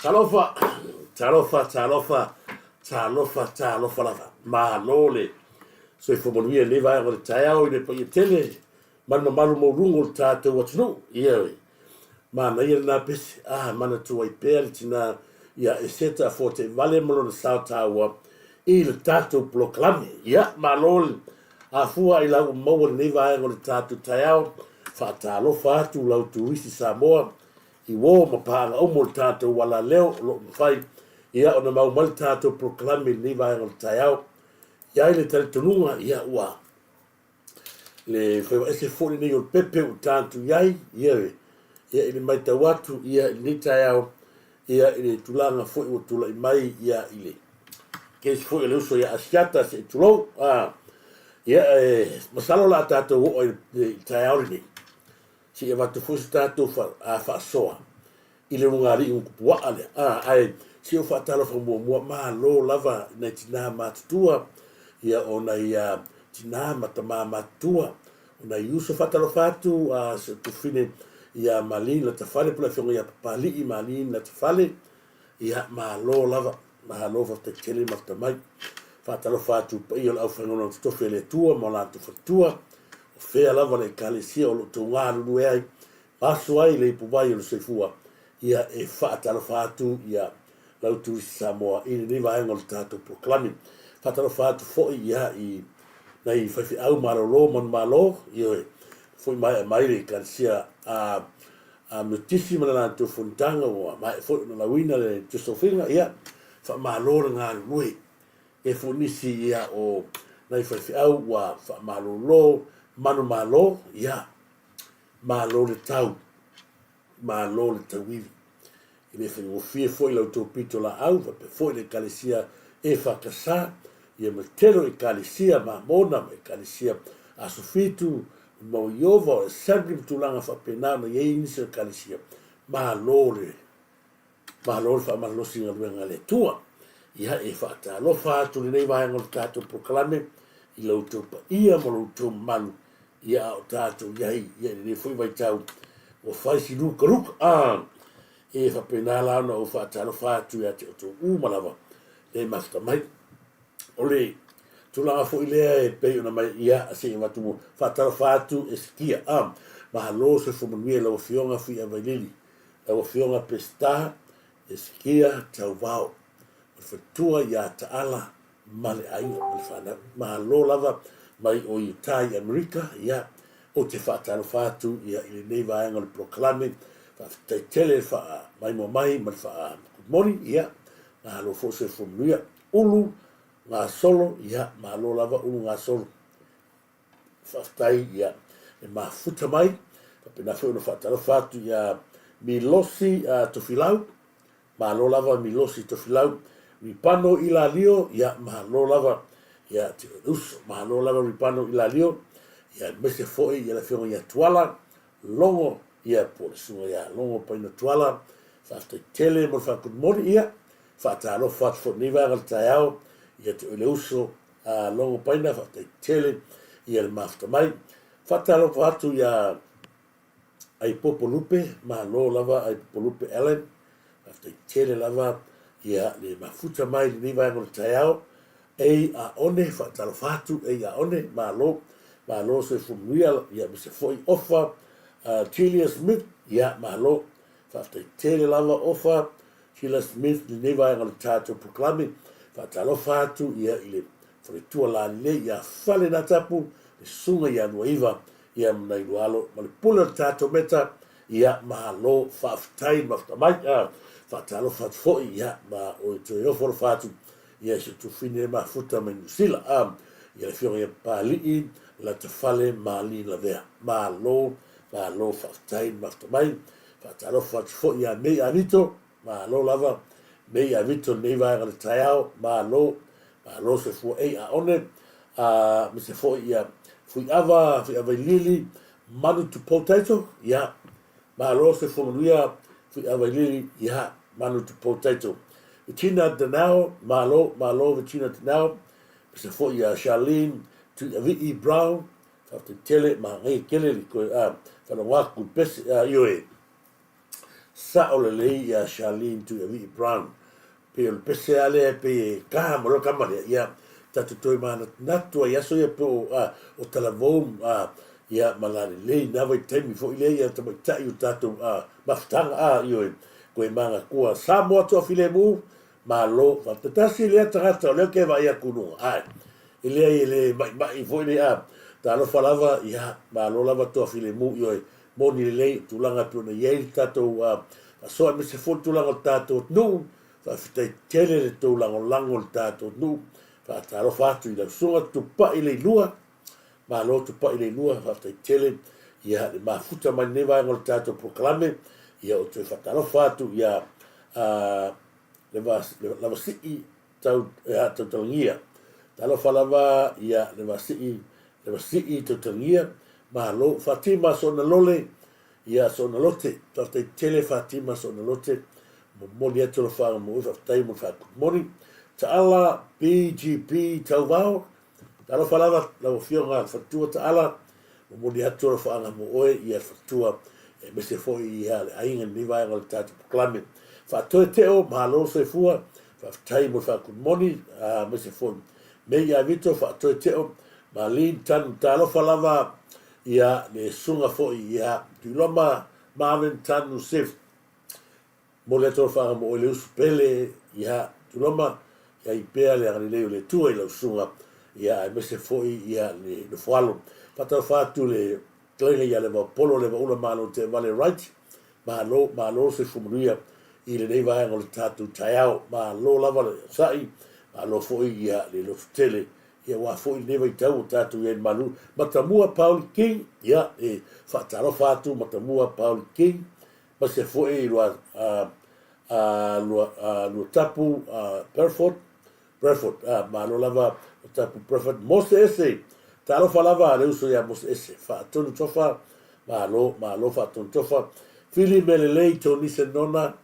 Talofa, talofa, talofa, talofa, talofa lava. Malo le soifua manuia i lenei vaega o le taeao i le paia tele ma le mamalu maualuga o le tatou atunuu. Ioe. Manaia lena pese. Ah, manatua ai pea le tina ia Eseta Afuateivale ma lona sao taua i le tatou polokalame. Ia, malo le afua i lau ua maua lenei vaega o le tatou taeao. Faatalofa atu lau turisi Samoa i uo ma paaga uma o le tatou alaleo o lo o mafai ia ona mau mai le tatou polokalame i lenei vaega o le taeao. E i ai le talitonuga, ia ua le faiva ese foi lenei o le pepe ua tatou i ai, ia, ia i le matau atu ia i lenei taeao, ia i le tulaga foi ua tulai mai ia i le case foi o le uso ia Asiata se i tulou, a, ia e masalo o le a tatou oo i le taeao lenei, se i avatu foi se tatou faasoa i le ulugalii gutupuaa lea, a, ae se i ou faatalofa muamua, malo lava i nai tina matutua, ia o nai tina ma tama matutua, o nai uso. Faatalofa atu a si ou tufine ia Malin Latafale po o le afioga ia Papalii Malin Latafale, ia malo lava, malo faafetai tele ma atamai. Faatalofa atu i le paia o le aufaigaluega totofi a le Atua ma o latou faletua, o fea lava le ekalesia o lo o outou galulue ai, Aso ai le ipuvai o le soifua, ia e faatalofa atu ia lau Turisi Samoa i lenei vaega o le tatou polokalame. Faatalofa atu foi ia i nai faifeau malolo manumalo, ioe, foi maea mai le Ekalesia a a Metotisi ma le latou fonotaga ua maea foi ona lauina le tusofiga, ia faamalo le galulue. E foi nisi ia o nai faifeau ua faamalolo manumalo, ia Malo le tau, malo le tauivi. E le faigofie foi la outou pitolaau faapea foi le Ekalesia EFKS, ia ma le tele o Ekalesia Mamona ma Ekalesia Aso Fitu, Maumau Iova, o Assembly ma tulaga faapena ona i ai nisi o Ekalesia. Malo le Malo le faamalolosi i galuega a le Atua. Ia, e faatalofa atu lenei vaega o le tatou polokalame i lo outou paia ma lo outou mamalu, ia a o tatou i ai ia i lenei foi vaitau ua fai si lukaluka. A, e faapena la ona ou faatalofa atu ia te outou uma lava le mafuta mai. O le tulaga foi lea e pei ona mai, ia, se i avatu faatalofa atu e sikia. A, malo soifua manuia i lau Afioga Fuiavailili. Lau Afioga Peseta Hesekia Tauvao, o le faletua ia Taala ma le aiga ma le fanau. Malo lava mai o Utah i Amerika, ia, ou te faatalofa atu ia i lenei vaega o le polokalame. Faafetai tele le faamaimoa mai ma le faa good morning, ia, malo foi soifua manuia. Ulu Gasolo, ia, malo lava Ulu Gasolo. Faafetai ia e mafuta mai, faapena foi ona faatalofa atu ia Milosi Tofilau, malo lava Milosi Tofilau, Ripano Ilalio, ia malo lava ia te oe uso, malo lava Ripano Ilalio, ia aemaise foi ia le afioga ia Tuala Logo, ia po o le susuga ia Logo Paina Tuala, faafetai tele mo le faakonimoni, ia faatalofa atu foi i lenei vaega o le taeao ia te oe le uso A Logo Paina, faafetai tele ia le mafuta mai. Faatalofa atu ia Aipopo Lupe, malo lava Aipopo Lupe Allen, faafetai tele lava ia le mafuta mai i lenei vaega o le taeao. Ei a one, faatalofa atu, ei a one, malo, malo soifua manuia, ia aemaise foi Ofa uh, Celia Smith, ia malo, faafetai tele lava Ofa, Sheila Smith lenei vaega o le tatou polokalame. Faatalofa atu ia i le faletua lalelei ia Fale Natapu, le susuga ia Luaiva ia ma nai lua alo ma le pule o le tatou meta. Ia malo faafetai mafuta mai. Faatalofa atu foi ia ma oe toe ofo alofa atu ia i si ou tufine mafuta mai Niu Sila. Ia le afioga ia Papalii Latafale Mali Lavea. Malo, malo faafetai mafuta mai. Faatalofa atu foi ia Mei Avito, malo lava Mei Avito lenei vaega o le taeao, malo, malo soifua ei a one, a aemaise foi ia Fuiava, Fuiava i Lili, Manu to Potato, ia, malo soifua manuia Fuiava i Lili, ia, Manu to Potato. Vitina Danao, malo, malo Vitina Danao, aemaise foi ia Charlene Tuiavii Brown, Faafetai tele, manaia tele le toe faalogo atu i le pese, ioe. Sao lelei ia Charlene Tuiavii Brown. Pei o le pese lava lea e pei e kaha ma loa le tama lea, ia, tatou toe manatunatu ai i aso ia po o, a, o talavou, a, ia, ma lalelei na vaitaimi foi lea ia tamaitai o tatou, a, mafutaga, a, ioe, koe manatua Samoa toafilemu, Malo, faafetai. Tasi lea tagata o lea ou te vaai atu i luga, ae, e leai e le maimai foi le, a, talofa lava, ia, malo lava toafilemu, ioe, moni lelei, o tulaga e pei ona i ai le tatou, a, faasoa aemaise foi le tulaga o le tatou atunuu, faafetai tele le tou lagolago i le tatou atunuu, faatalofa atu i lau susuga Tupai Leilua, malo Tupai Leilua, faafetai tele, ia, le mafuta mai lenei vaega o le tatou polokalame, ia, ou te faatalofa atu ia, a, le lavasii tau e tautalagia. Talofa lava ia le vasii le vasii tautalagia. Malo Fatima Soona Lole ia Soona Lote. Faafetai tele Fatima Soona Lote. Momoli atu alofaga mo oe faafetai mo le faakumoni. Taala BGB Tauvao. Talofa lava lau Afioga Faletua Taala, momoli atu alofaaga mo oe ia Faletua aemaise foi ia le aiga i lenei vaega o le tatou polokalame. Faatoe Teo, malo le soifua, faafetai mo le faakunimoni, aemaise foi Mei ia Vito, Faatoe Teo, Marlene Tanu, talofa lava ia le susuga foi ia Tuiloma Marvin Tanu Sef. Momoli atu alofaga mo oe le usu pele, ia, Tuloma, ia i pea le agalelei o le Atua i lau susuga, ia, aemaise foi, ia, le nofoalo. Faatalofa atu le fetalaiga ia Levaopolo Levaula Malo Teevale Wright, malo, malo le soifua manuia i lenei vaega o le tatou taeao. Malo lava le onosai, malo foi, ia, le lototele, ia, aua foi lenei vaitau ua tatou i ai i le malu. Matamua Pauli King, ia, e faatalofa atu Matamua Pauli King, Aemaise foi lua lua lua tapu Burford Burford malo lava o tapu Burford Mose ese talofa lava le uso ia Mose ese faatonu tofa malo malo faatonu tofa Fili mea lelei Tony Senona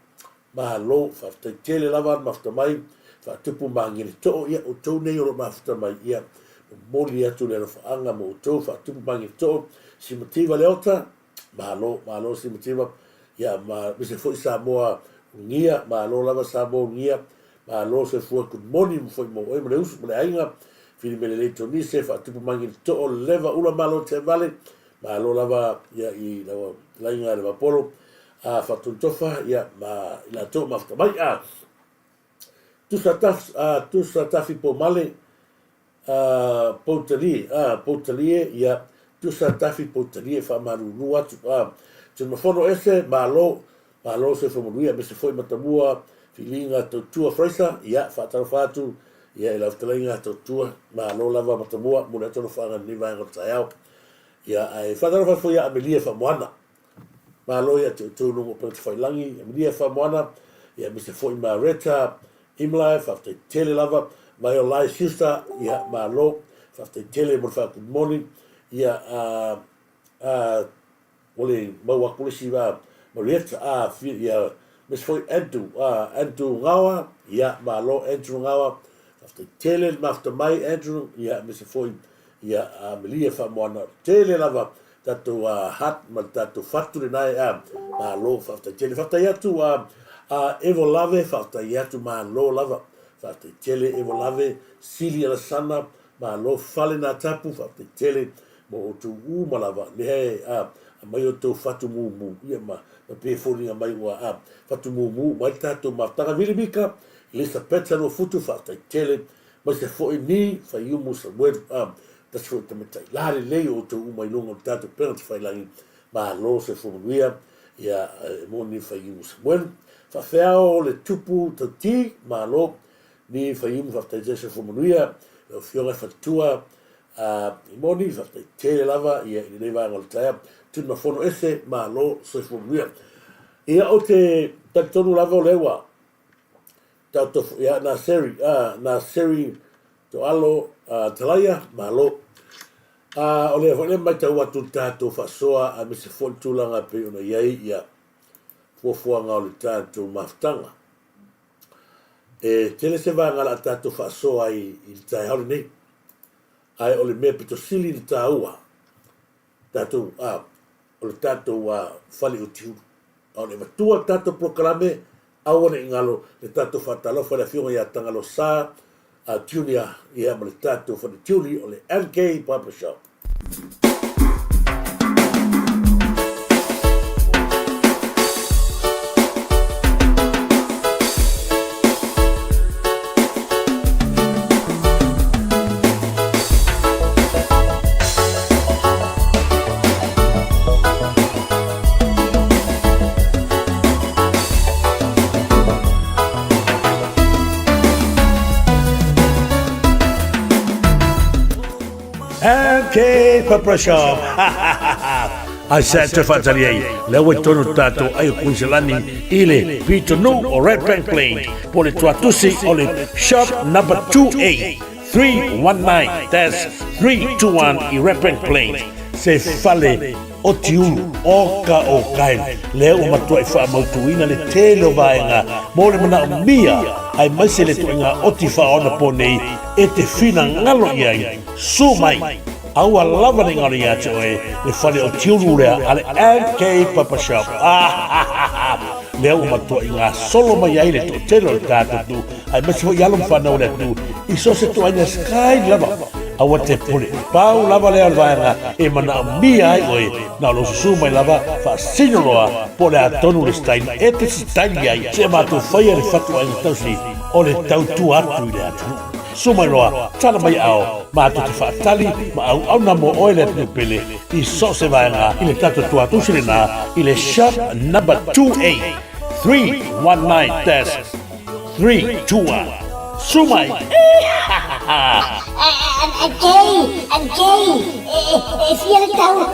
malo faafetai tele lava le mafuta mai faatupu magele too ia outou nei o lo mafuta mai ia momoli atu le alofaaga mo outou faatupu magele too Simativa Leota Malo, malo Simativa, ia ma aemaise foi Samoa Ulugia, malo lava Samoa Ulugia, malo soifua good morning foi mo oe ma le usu ma le aiga, Filime lelei Tonise, faatupu magi le too, leva ula malo Teavale, malo lava ia i lau laiga le Vapolo, a faatonutofa ia ma i latou mafuta mai. A tusa taf, a tusa tafi pomale, A Poutalie, a Poutalie, ia, tusa tafi Poutalie, faamalulu atu, a Tumafono ese, malo, malo soifua manuia, aemaise foi Matamua, Filiga, Tautua, Fraser, ia, faatalofa atu, ia, i lau fetalaiga Tautua, malo lava Matamua, momoli atu alofaaga i lenei vaega o le taeao. Ia, ae faatalofa atu foi ia Amelia Faamoana, Malo ia te outou luga o Upegatafailagi, Amelia Faamoana, ia aemaise foi Mareta Imlai, faafetai tele lava, Vaiolai Schuster, ia malo, faafetai tele mo le faakumoni, ia a a o le mau atu le isi a Marietta, a ia aemaise foi Andrew, a Andrew Gawa, ia malo Andrew Gawa, faafetai tele le mafuta mai Andrew, ia aemaise foi ia Amelia Faamoana, tele lava tatou hat ma le tatou fatu lena e a malo faafetai tele faafetai atu a a Evo Lave faafetai atu malo lava faafetai tele Evo Lave Sili Alasana malo fale na tapu faafetai tele mo outou uma lava lea e a aumai outou fatu mumu ia ma ma pei e foliga mai ua a fatu mumu mai le tatou mafutaga Vili Mika Elisapeta Luafutu faafetai tele Aemaise foi ni Faiumu Samuelu, a, tasi foi tamaitai la lelei o outou uma i luga o le tatou upega tafailagi, malo soifua manuia, ia, e moni Faiumu Samuelu. Faafeao le tupu tauti, malo, ni Faiumu faafetai tele soifua manuia, lau afioga i faletua, a, e moni faafetai tele lava, ia, i lenei vaega o le taeao. Tulimafono ese, malo soifua manuia. Ia, ou te talitonu lava o lea ua Tatou ia na Seri a na Seri Toalo a Talaia malo. A o lea foi le matau atu le tatou faasoa aemaise foi le tulaga e pei ona i ai ia fuafuaga o le tatou mafutaga. E tele se vaega o le a tatou faasoa ai i le taeao lenei. Ae o le mea pito sili le taua tatou a o le tatou a fale o Tiulu. A o le avatua le tatou polokalame, aua ne i galo le tatou faatalofa i le Afioga ia Tagaloa Sa Junior ia ma le tatou faletiuli o le MK Barber Shop. MK Pepper Shop. Ai sa te whaatari ai, lea ua tonu tātou ai o Kuiselani i le Pitonu o Red Bank Plain, po le tuatusi o le shop number 2A 319-321 i Red Bank Plains, se fale o Tiulu o ka o Kae, lea ua matuai faamautuina le tele o vaega mo le manaomia aemaise le ituaiga oti faaonaponei e te finagalo i ai. Su mai! Aua lava ne i galo ia te oe le fale o Tiulu lea a le MK Papa Shop. Lea ua matuai gasolo mai ai le toatele o le tatou atunuu aemaise foi alo ma fanau o le atunuu i so o se ituaiga style lava. Aua te pule, pau lava lea o le vaega e manaomia ai oe, na o lou susu mai lava faasino loa po o le a tonu le style e te sitaili ai seia matou faia le fatuaiga tausi o le tautua atu i le atunuu. Susu mai loa, tala mai ao, matou te faatali ma auauna mo oe le atunuu pele i so o se vaega i le tatou tuatusi lena i le shop number 2A 319 3, 2, 1, su mai! Kei, Kei, e fia le tau le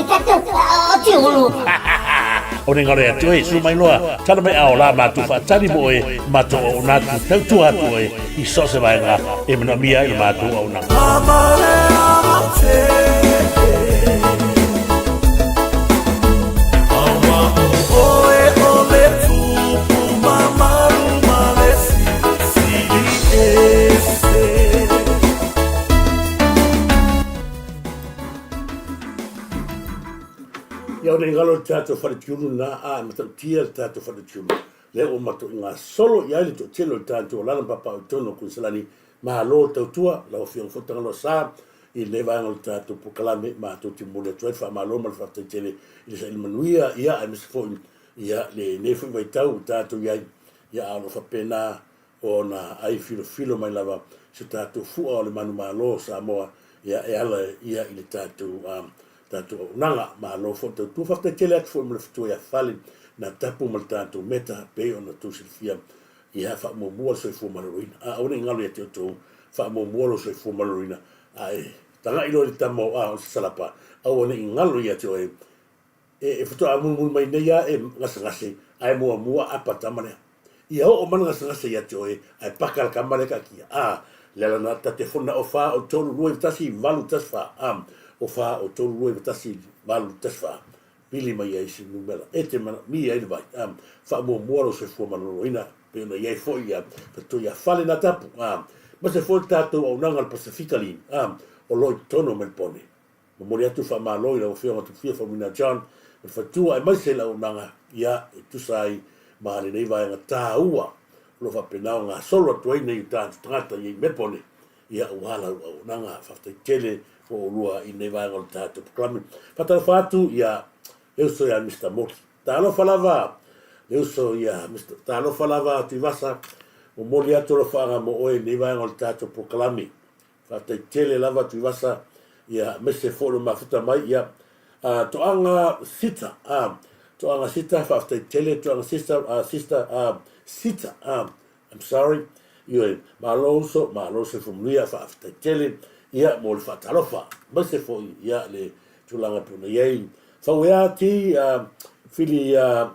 tatou o Tiulu. O ne ngaro atu e, su mai loa, tala mai ao la matou faatali mo oe, matou auauna atu, tautua atu oe i so o se vaega e manaomia ai le matou auaunaga. Ia o nei galo le tatou fale tiulu na a e matautia le tatou fale tiulu lea ua matou i gasolo i ai le toatele o le tatou alala ma papaaao i totonu o Kuiniselani. Malo le tautua lau Afioga foi Tagaloa Sa i lenei vaega o le tatou polokalame matou te momoli atu ai le faamalo ma le faafetai tele i le saili manuia ia aemaise foi ia lenei foi vaitau ua tatou i ai ia a o lo o faapena ona ai filofilo mai lava se tatou fua o le manumalo o Samoa ia e ala ia i le tatou tatou auaunaga. Malo foi tautua. Faafetai tele atu foi mo le fetua ia Fale na tapu ma le tatou meta pei ona tou silafia ia faamuamua le soifua maloloina. A aua ne i galo ia te outou, faamuamua lou soifua maloloina a e tagai loa i le tama o a o le sasalapa, aua ne i galo ia te oe E faatoa mulimuli mai nei lava e gasegase ae muamua apa le tama lea. Ia oo mai le gasegase ia te oe ae paka le tama lea taatia. A, le ala na ta te fona o fa o tolu lua iva tasi valu tasi fa. A, o fa o tolu lua iva tasi valu tasi fa. Pili mai ai se numera e te manaomia ai le vai. A, faamuamua lou soifua maloloina pei ona i ai foi ia faatoa ia fale na tapu. A, ma se foi le tatou auaunaga le Pasifika Lin. A, o lo o i totonu o Melbourne. Momoli atu le faamalo i lau Afioga Tupufia Faumuina John ma le faletua aemaise le auaunaga ia e tusa ai ma lenei vaega taua o lo o faapena ona gasolo atu ai nei o tatou tagata i Melbourne ia aua lau auaunaga. Faafetai tele mo oulua i lenei vaega o le tatou polokalame. Faatalofa atu ia le uso ia Mister Moli. Talofa lava le uso ia Mister Talofa lava Tuivasa. Momoli atu alofaaga mo oe i lenei vaega o le tatou polokalame. Faafetai tele lava Tuivasa ia aemaise foi lo mafuta mai ia Toaga Sita Toaga Sita faafetai tele Toaga Sista Sista Sita I'm sorry ioe malo uso malo soifua manuia faafetai tele ia mo le faatalofa aemaise foi ia le tulaga pei ona i ai Fauea T Fili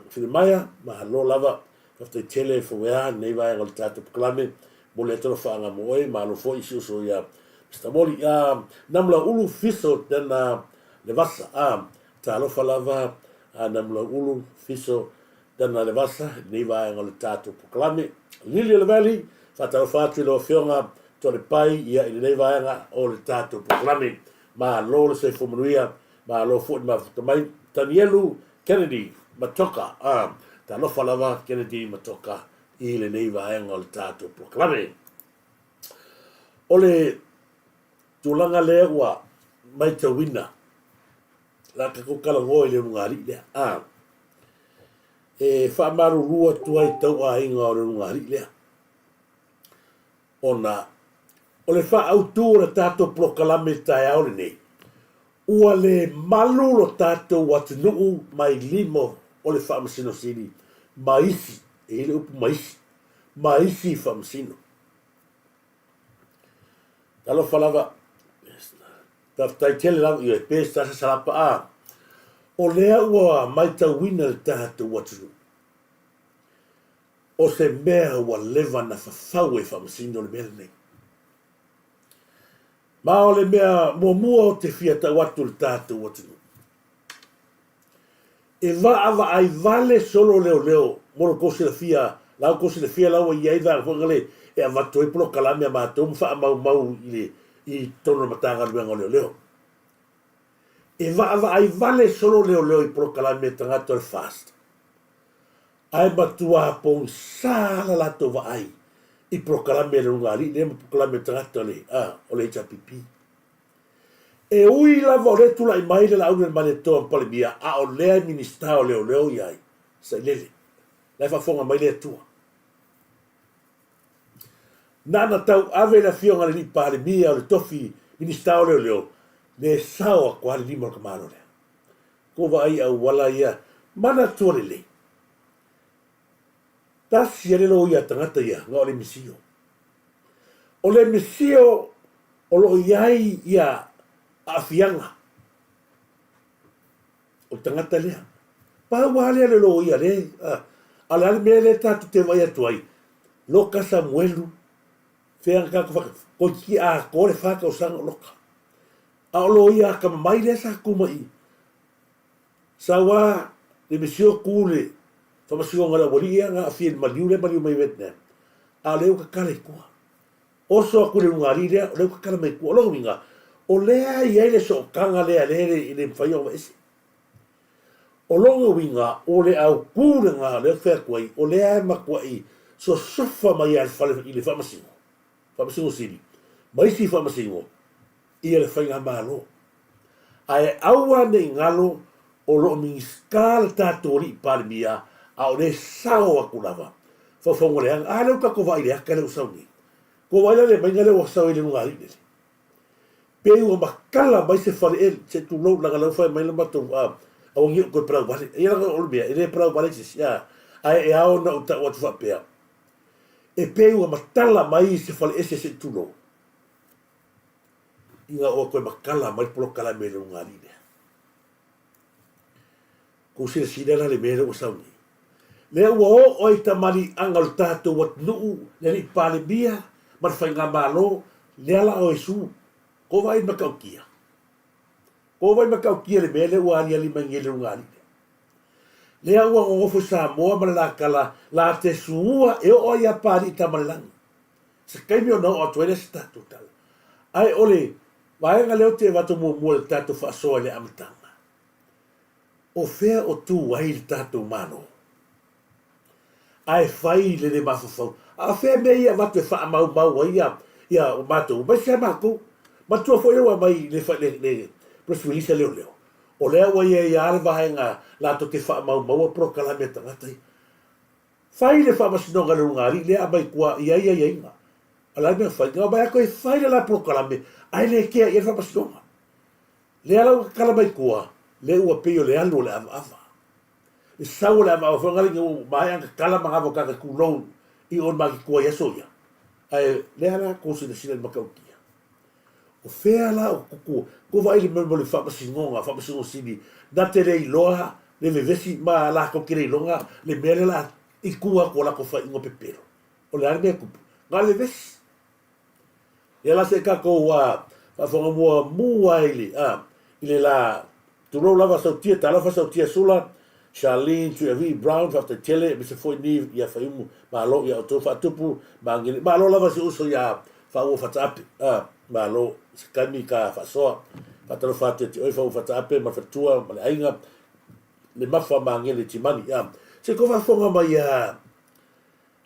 Filimaia malo lava Faafetai tele Fauea lenei vaega o le tatou polokalame. Momoli atu alofaaga mo oe, malo foi i si uso ia Mister Moli. Namulauulu Fiso Dana Levasa, talofa lava Namulauulu Fiso Dana Levasa i lenei vaega o le tatou polokalame. Lily o le Valley, faatalofa atu i lau Afioga Toalepai ia i lenei vaega o le tatou polokalame. Malo le soifua manuia, malo foi le mafuta mai. Tanielu Kennedy, Matoka. Talofa lava Kennedy Matoka i lenei vaega o le tatou polokalame. O le tulaga lea ua matauina, la tatou talanoa i le ulugalii lea. E faamalulu atu ai tau aiga o le ulugalii lea, ona o le faaautu o le tatou polokalame i le taeao lenei, ua le malu lo tatou atunuu mai lima o le Faamasino Sili ma isi, e i ai le upu ma isi, ma isi faamasino. Talofa lava, faafetai tele lava, ioe, pe se tasi salapa, a, o lea ua matauina le tatou atunuu, o se mea ua leva na fafau e faamasino le mea lenei. Ma o le mea muamua ou te fia tau atu i le tatou atunuu, e vaavaai vale solo leoleo mo lo tou silafia, la outou silafia la ua i ai vaega foi nale e avatu ai polokalame a matou ma faamaumau i le i totonu o le Matagaluega o Leoleo. E vaavaai vale solo leoleo i polokalame a tagata o le FAST. Ae matua pogisa la latou vaai i polokalame a le Ulugalii lea ma polokalame a tagata o le, a, o le HRPP. E ui lava o lea e tulai mai le Laaulialemalietoa ma Palemia, a o lea e Minisita o Leoleo ia ai, Sailele. La e faafofoga mai le Atua. Na na tauave le afioga i le alii Palemia o le tofi Minisita o Leoleo, le sao atu lava le lima o le tamaloa lea. Ko vaai i auala ia manatua lelei. Tasi a le loia a tagata ia na o le misio. O le misio o lo o i ai ia aafiaga o le tagata lea. Pau lava lea le loia le, a o le a le mea lea tatou te vaai atu ai, Loka Samuelu, fea na tatou faa, toeitiiti atoa le fa tausaga o Loka. A o loia atamamai lea sa tu mai i, sau a le misio tu le faamasinoga a le aualii ia na aafia i le maliu lea maliu mai Vietnam, a o lea ua tatala i tua. Oso atu i le ulugalii lea, o lea ua tatala mai i tua. O lona uiga, o lea e i ai le sootaga lea lea e le mafai ona aveese. O lona uiga, o le autu lena lea ou te fai atu ai, o lea e matuai sosofa mai lava i le fale i le Faamasino, Faamasino Sili ma isi Faamasino ia le faigamalo. Ae aua ne i galo o lo o Minisita le tatou alii Palemia a o lea e sao atu lava faufauga leaga. A lea ua tatou vaai i le ata lea ua sau nei. Ua vaai la le maiga lea ua sau ai le lugalii lele. Pei ua matala mai se fale e se tulou leaga lea ua fai mai le matou aua ne i ou toe palau vale. Ia leaga o le mea e le palau vale se isi ae e ao ona ou tau atu faapea e pei ua matala mai se fale ese se i tulou ina ua toe matala mai le polokalame i le ulugalii lea. Kou silasila la le mea lea ua sau nei. Lea ua oo ai tamaliiaga o le tatou atunuu, le alii Palemia ma le faigamalo, lea la o Iesu. Kou vaai i le matautia. Kou vaai i le matautia i le mea lea ua aliali mai nei i le ulugalii lea. Lea ua nonofo i Samoa ma le lakala la te sua e oo ai ia Papalii Tamalelagi. Se taimi ona oo atu ai lea se tatou tala. Ae o le vaega lea ou te avatu muamua i le tatou faasoa i le amataga, o fea o tu ai le tatou Malo? Ae fai le le mafaufau. A o fea mea ia e avatu e faamaumau ai ia, ia matou, aemaise lava matou. Manatua foi lea ua aumai i le, le, le press release a leoleo, o lea ua i ai lava le vaega latou te faamaumaua polokalame a tagata ia. Fai le faamasinoga a le ulugalii lea aumai tua i ai aiaiga. O le a le mea na fai? Na omai atu e fai le la polokalame ae le kea i ai le faamasinoga. Lea la ua tatala mai tua, lea ua pei o le alu o le avaava. Le sau o le avaava foi ngale ina ua maea ona tatala manava o tagata tulou i o i Matitua i aso ia. Ae lea la tou silasila i le matautia. O fea la o tutu, tou vaai i le mea mo le faamasinoga, faamasinoga sili, na te le iloa le vevesi ma latou te le iloga le mea lea la i tua atu o latou faaiuga pepelo. O le a le mea e tupu? Na o le vevesi. Ia la se i tatou faafofoga muamua i le, i le la, tulou lava Sautia, talofa Sautia Sula, Charlene Tuiavii Brown, faafetai tele, aemaise foi Nive ia Faiumu, malo ia outou Faatupu, Magele, malo lava si uso ia Faauu Fataape, malo, se taimi ka faasoa, faatalofa atu ia te oe Faauu Fataape ma le faletua ma le aiga. le mafa magele timani. Se i tou faafofoga mai a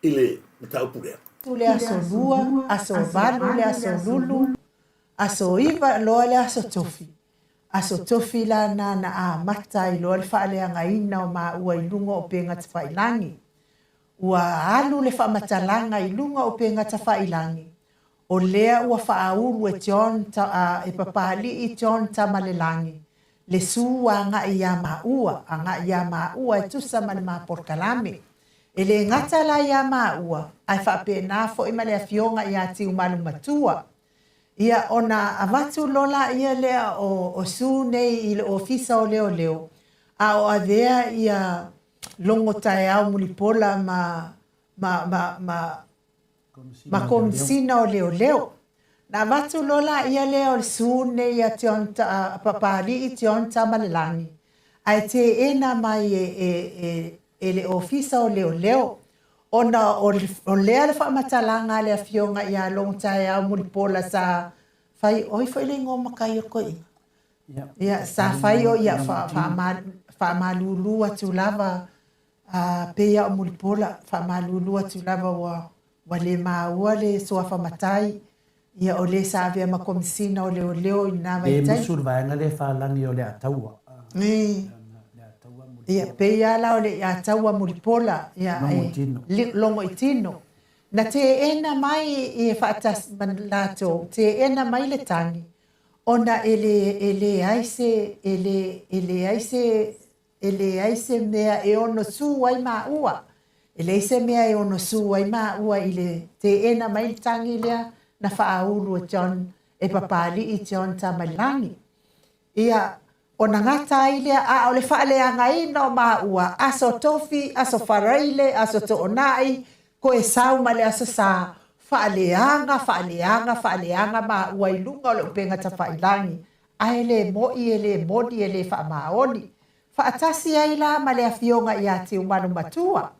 i le mataupu lea. Le aso 2, aso 8, le aso Lulu, aso 9 loa le aso Tofi. Aso Tofi la na na amata ai loa le faaleagaina o maua i luga o upega tafailagi. Ua alu le faamatalaga i luga o upega tafailagi, o lea ua faaulu e John e Papalii John Tamalelagi le su agai iā maua, agai iā maua e tusa ma le ma polokalame. E le gata la iā maua, ae faapena foi ma le Afioga ia Tiumalu Matua. Ia, ona avatu loa laia lea o o su nei i le Ofisa o Leoleo, a o avea ia Logo Taeao Mulipola ma ma ma ma ma Komisina o Leoleo. Na avatu loa laia lea o le su nei a John a Papalii John Tamalelagi, ae teena mai e e e e le Ofisa o Leoleo, ona o o lea le faamatalaga a le Afioga ia Logo Taeao Mulipola sa fai, o ai foi le igoa matai o le toeaina? Ia, sa fai o ia faamalulu atu lava, a pei lava o Mulipola, faamalulu atu lava ua ua le maua le suafa matai, ia o le sa avea ma Komisina o Leoleo i lena vaitaimi. Le musu le vaega lea e falagi o le Ataua. Ia, pei lava la o le Ataua Mulipola, ia, e logo i tino. Na teena mai e faatasi ma latou, teena mai le tagi, ona e le, e leai se, e le, e leai se, e leai se mea e ono su ai maua. E leai se mea e ono su ai maua i le teena mai le tagi lea na faaulu e John, e Papalii John Tamalelagi. Ia, ona gata ai lea, a o le faaleagaina o maua, aso Tofi, aso Faraile, aso Toonai, koe sau ma le Aso Sa, faaleaga, faaleaga, faaleaga maua i luga o le upega tafailagi, ae le mo'i, e le moni, e le faamaoni. Faatasi ai la ma le Afioga ia Tiumalu Matua.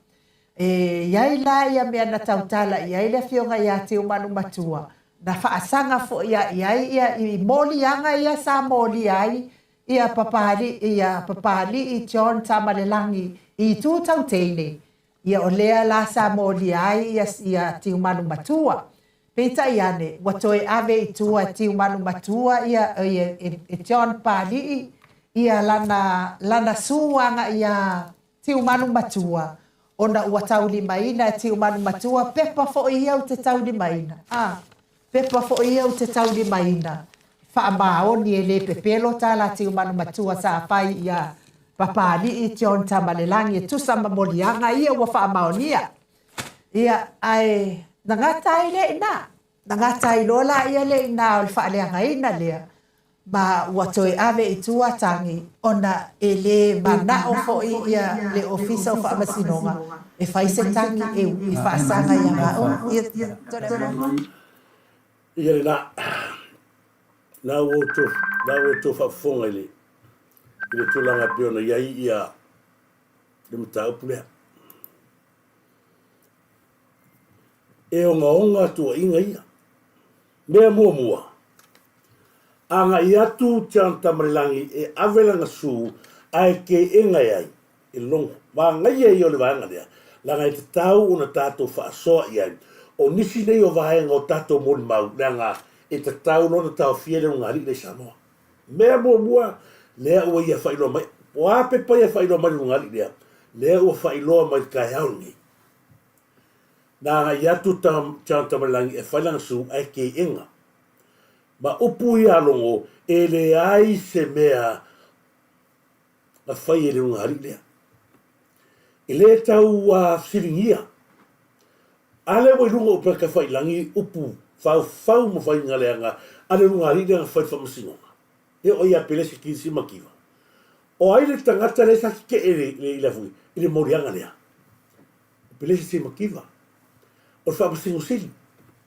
E i ai la ia mea na tautala i ai le Afioga ia Tiumalu Matua, na faasaga foi i ai ia i moliaga ia sa molia ai ia Papalii, ia Papalii John Tamalelagi i itu tau teine. Ia o lea la sa molia ai ia, ia Tiumalu Matua. Peitai ane, ua toe ave i tua e Tiumalu Matua ia, ia e, e John Pali'i ia lana, lana su aga'i iā Tiumalu Matua, ona ua taulimaina e Tiumalu Matua pepa fo'i ia u te taulimaina, a, pepa fo'i ia u te taulimaina, faamaoni e le pepelo tā la Tiumalu Matua sa fai iā Papali'i John Tamalelagi e tusa ma moliaga ia ua faamaonia. Ia, ae na gata ai lea i ina. Na gata ai loa la ia lea i ina o le faaleagaina lea, ma ua toe ave i tua tagi ona e le mana'o fo'i ia le Ofisa o Faamasinoga e fai se tagi e e faasaga ia maua. Ia, Toleafoa. Ia lena, na ua outou, na ua outou faafofoga i le, i le tulaga e pei ona i ai ia le mataupu lea. E ogaoga tuuaiga ia. Mea muamua, agai atu John Tamalelagi e ave lana su ae keega e ai i le logo. Manaia ia o le vaega lea, leaga e tatau ona tatou faasoa i ai. O nisi nei o vaega o tatou molimau, leaga e tatau loa ona taofia le ulugalii lea i Samoa. Mea muamua, lea ua ia faailoa mai, po o a pepa ia e faailoa mai le ulugalii lea, lea ua faailoa mai i le taeao lenei. Na agai atu John Tamalelagi e fai lana su ae keega. Ma upu ia a Logo, e leai se mea na fai e le ulugalii lea. E le tau fesiligia. A lea ua i luga o upega tafailagi upu faufau ma faiga leaga a le ulugalii lea na fai i le faamasinoga. E oo ia Pelese Kilisi ma Kiva. O ai le tagata lea sa tetee i le i le moliaga lea? O Pelese Makiva. O le Faamasino Sili.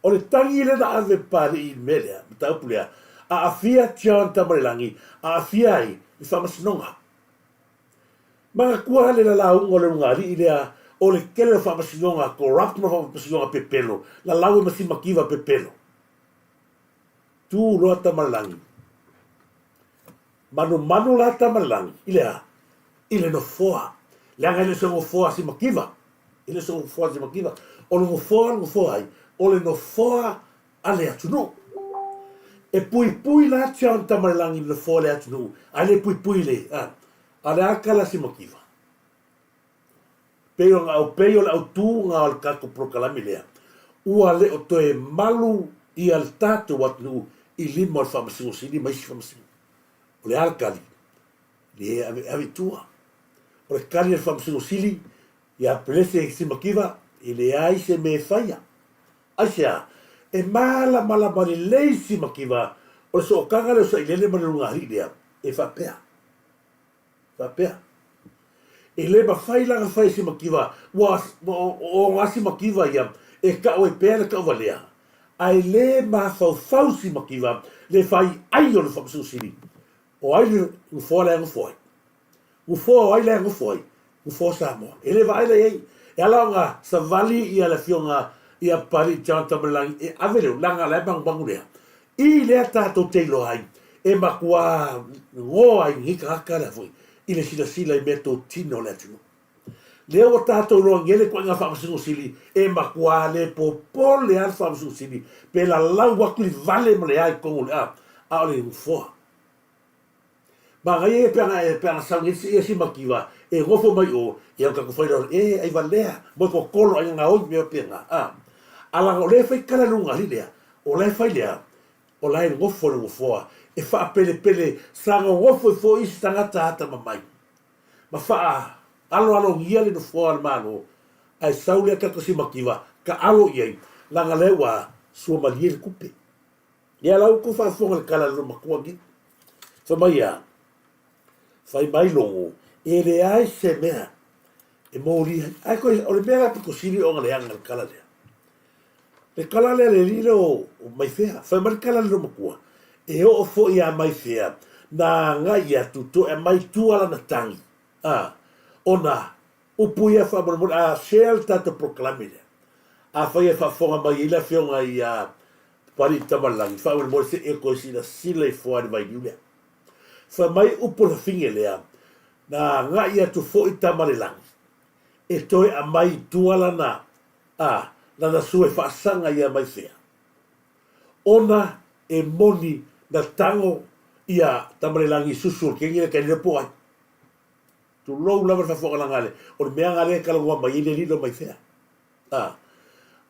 O le tagi lea na ave e Papalii i le mea lea, mataupu lea, aafia John Tamalelagi, aafia ai le Faamasinoga. Manatua le lalauga o le ulugalii lea o le tele o Faamasinoga corrupt ma Faamasinoga pepelo, lalau e ma Simakiva pepelo. Tu loa Tamalelagi. Manumanu la Tamalelagi i le a? i le nofoa. Leaga e le o se nofoa simakiva, e le o se nofoa simakiva. O le nofoa o le nofoa ai, o le nofoa a le atunuu. E puipui la John Tamalelagi i le nofoa o le atunuu, ae le puipui i le, a, a o le a le tala a Simakiva? Pei ona au pei o le autu na o le tatou polokalame lea, ua le o toe malu ia le tatou atunuu i lima o le Faamasino Sili ma isi Faamasino. O le a le tali? Le ave, ave i tua. O le tali a le Faamasino Sili ia Pelese Simakiva, e leai se mea e faia. Aisea? E malamalama lelei Simakiva o le sootaga lea o Sailele ma le Lugaali'i lea, e faapea. Faapea. E le mafai la ona fai e Simakiva, ua o ona Simakiva ia e tau ai pea le tauvalea, ae le mafaufau Simakiva le fai ai o le Faamasino Sili. O ai le nofoa la e nofo ai? Nofoa o ai la e nofo ai? Nofoa o Samoa. E le vaai la i ai. E ala ona savali ia le afioga ia Papalii John Tamalelagi e ave le leaga la e manumanu lea. I lea tatou te iloa ai, e matua goa ai lenei tagata lea foi i le silasila i meatotino o le atunuu. Lea ua tatou iloa nei le ituaiga Faamasino Sili e matua le popole lava le Faamasino Sili pe lalau atu i vale ma le a i totonu o le a, a o le nofoa. Manaia ia pe ana pe ana sau nei ia si mativa e nofo mai o, ia o tatou fai loa, e ai valea, moe totolo ai gaoi mea faapena, a. A laga o lea e fai tala i luga alii lea, o la e fai lea, o la e nofo i le nofoa, e faapelepele, sa nonofo ai foi isi tagata atamamai, ma faa aloalogia le nofoa o le Malo, ae sau lea tatou si mativa, taalo i ai, laga lea ua sua malie le tupe. Ia la outou faafofoga i le tala a le loomatua nei. Fai mai a, fai mai Logo, e leai se mea e molia ai. Ae koe, o le mea la pito sili ona leaga le tala lea. Le tala lea le alii lea o Maifea. Fai mai le tala a le loomatua, e oo foi ia Maifea, na agai atu toe aumai i tua lana tagi, a, ona upu ia faamolemole, a share le tatou polokalame lea. Afai e faafofoga mai ai le afioga ia Papalii Tamalelagi, faamolemole se i e toe silasila ifo lava i le vailiu lea. Fai mai upu o le fafine lea, na agai atu foi Tamalelagi e toe aumai i tua lana, a, lana sua e faasaga ia Maifea. Ona e moni na tago ia Tamalelagi i susu o le kegi lea kai le iloa po o ai. Tulou lava le faafofogalaga ale, o le mea lena lea e talanoa mai ai le alii lea o Maifea. A,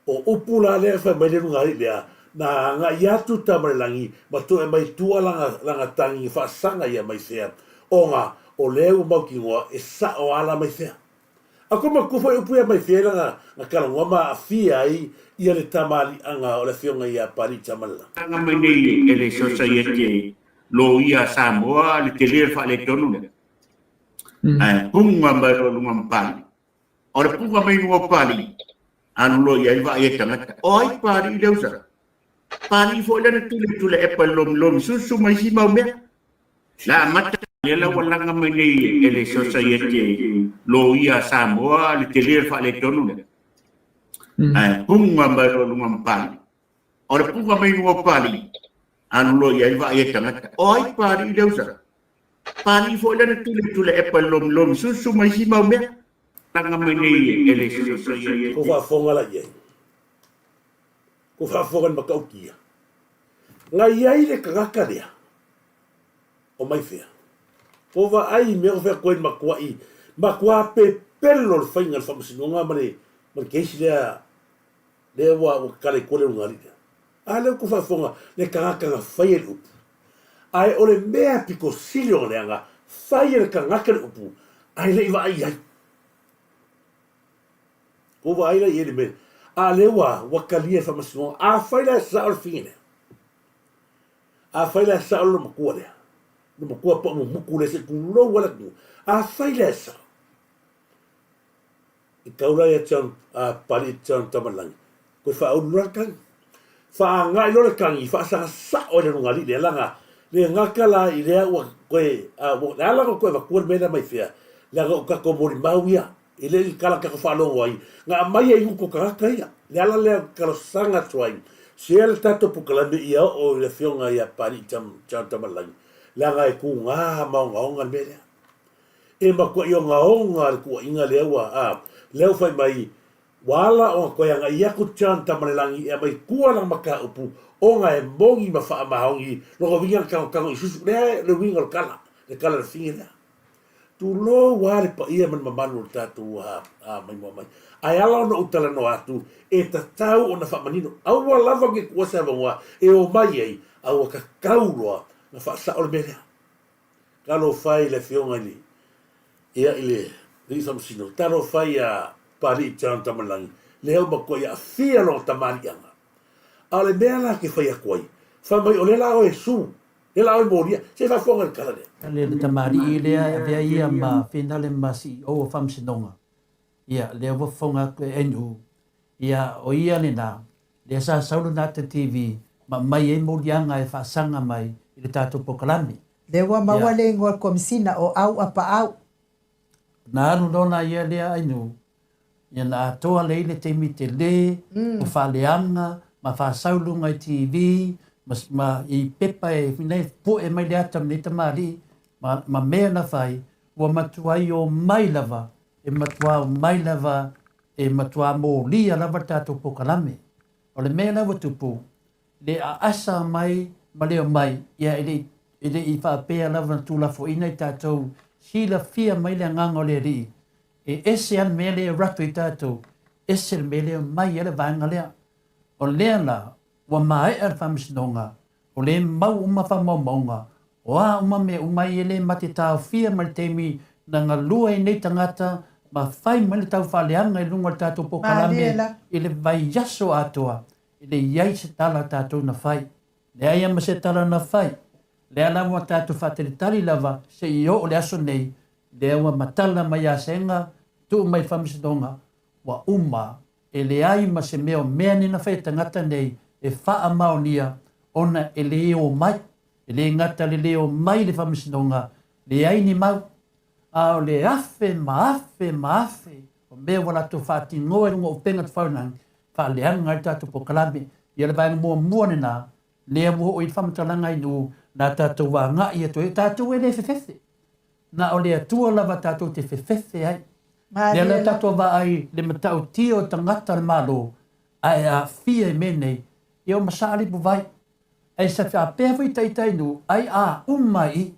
o upu la lea e fai mai le luga lea, na agai atu Tamalelagi ma toe mai tua lana, lana tagi faasaga ia Maifea, ona o lea ua mautinoa e sao a la Maifea. A koe matutua foi upu ia Maifea i lana na talanoa ma aafia ai ia le tamaaliiaga o le afioga ia Papalii Tamalelagi. Tulaga mai nei e le Sosaiete Loia a Samoa le tele o le faaletonu lea. Ae puga mai loa i luga ma Papalii. O le puga mai luga o Papalii, alu loa i ai vaai e tagata. O ai Papalii le usa? Papalii foi lea na tule Tuilaepa i le lomilomi susu ma isi mau mea. Na amata lea la ua laga mai nei e le Sosaiete Loia a Samoa le tele o le faaletonu lea. Ae puga mai loa i luga ma Papalii. O le puga mai luga o Papalii, alu loa i ai vaai e tagata. O ai Papalii le usa? Papalii foi lea na tule Tuilaepa i le lomilomi susu ma isi mau mea. Laga mai nei e le Sosaiete. Ko faafofoga la i ai. Ko faafofoga i le matautia. Na i ai le tagata lea o Maifea. Ko vaai i mea ko fea koe matuai, matua pepelo le faiga o le faamasinoga ma le ma le case lea lea ua ua tatala i tua le ulugalii lea. A lea ua tou faafofoga le tagata na faia le upu. Ae o le mea pito sili ona leaga, fai e le tagata le upu, ae le i vaai i ai. Ua vaai la i ai le mea, a lea ua, ua talia e le faamasinoga. Afai la e sao le fine lea, afai la e sao le loomatua lea, loomatua pau mumutu lea se i tulou lava le atunuu, afai la e sao, I taula ia John, a Papalii John Tamalelagi, koe faaulu loa le tagi. Faagai loa le tagi, faasaga sao ai le lugalii lea, laga le gata la i lea ua koe, a, ua, le ala ona toe avatua le mea lea mai fea, leaga o tatou molimau ia, e le i kala tatou faalogo ai, na aumai ai utu o tagata ia. Le ala lea ou te talosaga atu ai, share le tatou polokalame ia oo i le afioga ia Papalii John Tamalelagi, leaga e tuga ma ogaoga le mea lea. E matuaʻi ogaoga le tuuaiga lea ua, a, lea ua fai mai, ua ala ona toe agai atu John Tamalelagi e aumai tua lana mataupu ona e moni ma faamaoni lona uiga na tanotano i susu. Lea le uiga o le tala, le tala a le fine lea. Tulou lava le paia ma le mamalu o le tatou maimoa mai. Ae ala ona ou talanoa atu, e tatau ona faamanino. Aua lava ne i tuua se avanoa e omai ai, a ua tatau loa ona faasao le mea lea. Talofa e i le Afioga i le, ia, i le Alii Faamasino, talofa e ia Papalii John Tamalelagi, lea ua matuai aafia lona tamaliiaga. A o le mea la ke fai atu ai, fai mai o lea la oe e su, lea la oe e molia, se faafofoga i le tala lea. Le tamalii lea e avea ia ma finale ma CEO o Faamasinoga, ia, lea ua fofoga atu e NU, ia, o ia lena, lea sa sau lona ata TV ma aumai ai moliaga e faasaga mai i le tatou polokalame. Lea ua maua le igoa o le Komisina o Auapaau. Na alu loa la ia lea ainu, ia na atoa lea i le taimi tele, o faaleaga ma faasau luga i TV ma, ma i pepa e nei poe mai le ata o lenei tamalii ma, ma mea na fai, ua matuai omai lava, e matua omai lava, e matua molia lava le tatou polokalame. O le mea la ua tupu, le aasa mai ma le omai, ia e le i, e le i faapea lava na tuulafoaina i tatou, silafia mai le agaga o le Alii, e ese lava le mea lea e rato i tatou, ese le mea lea e omai ai le vaega lea. O lea la, ua maea le faamasinoga, o lea e mau uma faamaumauga, o a uma mea uma ai e le mate taofia mai le taimi na galue ai nei tagata ma fai mai le taufaaleaga i luga o le tatou polokalame i le vaiaso atoa, E le i ai se tala a tatou na fai. Leai a ma se tala na fai. Lea la ua tatou faatalitali lava se i oo le aso nei, lea ua matala mai ia Sega, tuu mai i le faamasinoga, ua uma, e leai ma se mea o mea nei na fai e tagata nei e faamaonia ona e le omai. E le gata le le omai i le faamasinoga, leai ni mau. A o le afe ma afe ma afe o mea ua latou faatinoa i luga o upega tafailagi, faaleaga ai le tatou polokalame. Ia le vaega muamua lena, lea ua oo i le faamatalaga i nuu, na tatou agai atu ai, o tatou e le fefefe. Na o le Atua lava tatou te fefefe ai. Lea la tatou vaai le matautia o tagata o le Malo, ae aafia i mea nei, ia ua masaa le ipuvai. Ae sa faapea foi taitai nuu, ai a uma i i.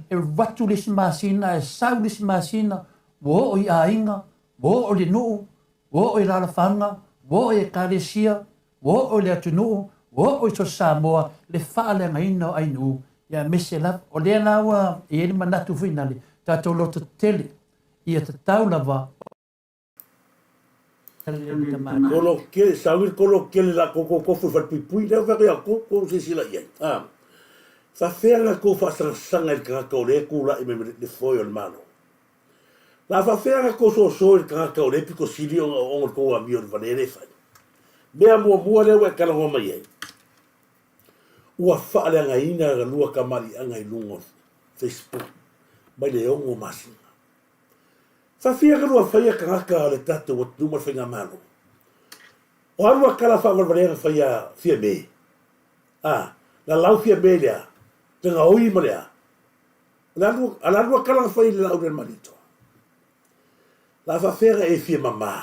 E alu atu le isi masina, ae sau le isi masina, ua oo i aiga, ua oo i le nuu, ua oo i alaalafaga, ua oo i Ekalesia, ua oo i le atunuu, ua oo i so Samoa le faaleagaina o ainuu, ia aemaise lava. O lea la ua i ai le manatu foi nale, tatou lototetele, ia tatau lava Kolo kele, sau i le kolo kele la kou tofu i falepuipui, lea ua fai atu ia tou, tou silasila i ai. A, faafefea la tou faasagasaga i le tagata o lea e tulai mai ma le foe o le Malo? La faafefea la tou soso i le tagata o lea e pito sili ona o le tou amio i le valea lea e fai? Mea muamua lea ua e talanoa mai ai, ua faaleagaina la lua tamaliiaga i luga o Facebook mai le 6 masina. Faafia ka lua faia tagata o le tatou atunuu ma le faigamalo? O a lua tala faavalevalea na faia Fiame? A, na lau Fiame i le a? Le gaoi ma le a? O le a lua, a le a lua tala na fai i le laau lea Malietoa? La faafea na e fia mamā?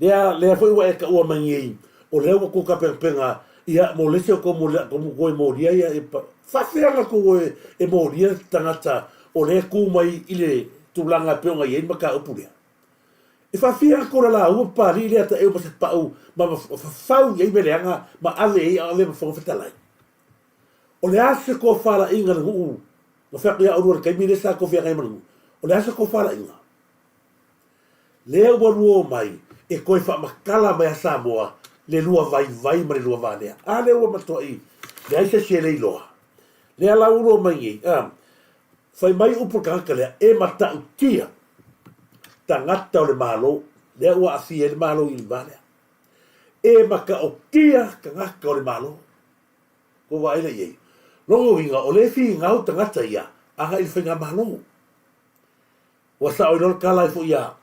Lea, lea foi ua e taua mai nei, o lea ua tou tapenapena, ia, mo le isi o tou molia, tou e molia ia, e faafefea na tou e, e molia le tagata o lea e tu mai i le tulaga e pei ona i ai le mataupu lea? E faafefea na tou lalaua Papalii lea taeu ma se pau ma, ma fafau i ai mea leaga ma ave i ai a o avea ma Fofoga Fetalai? O le a se tofalaiga le nuu na fai atu ia oulua i le taimi lea sa tou feagai ma le nuu? O le a se tofalaiga? Lea ua lua omai e toe faamatala mai a Samoa le lua vaivai ma le lua valea. A lea ua matuai leai se isi e le iloa. Lea la ua lua omai nei, a, fai mai upu le tagata lea, e matautia tagata o le Malo, lea ua aafia ai le Malo i le va lea. E mataotia tagata o le Malo. Ua vaai la i ai. Lona uiga, o lea e finau tagata ia agai i le faigamalo. Ua sao ai loa le tala ai foi a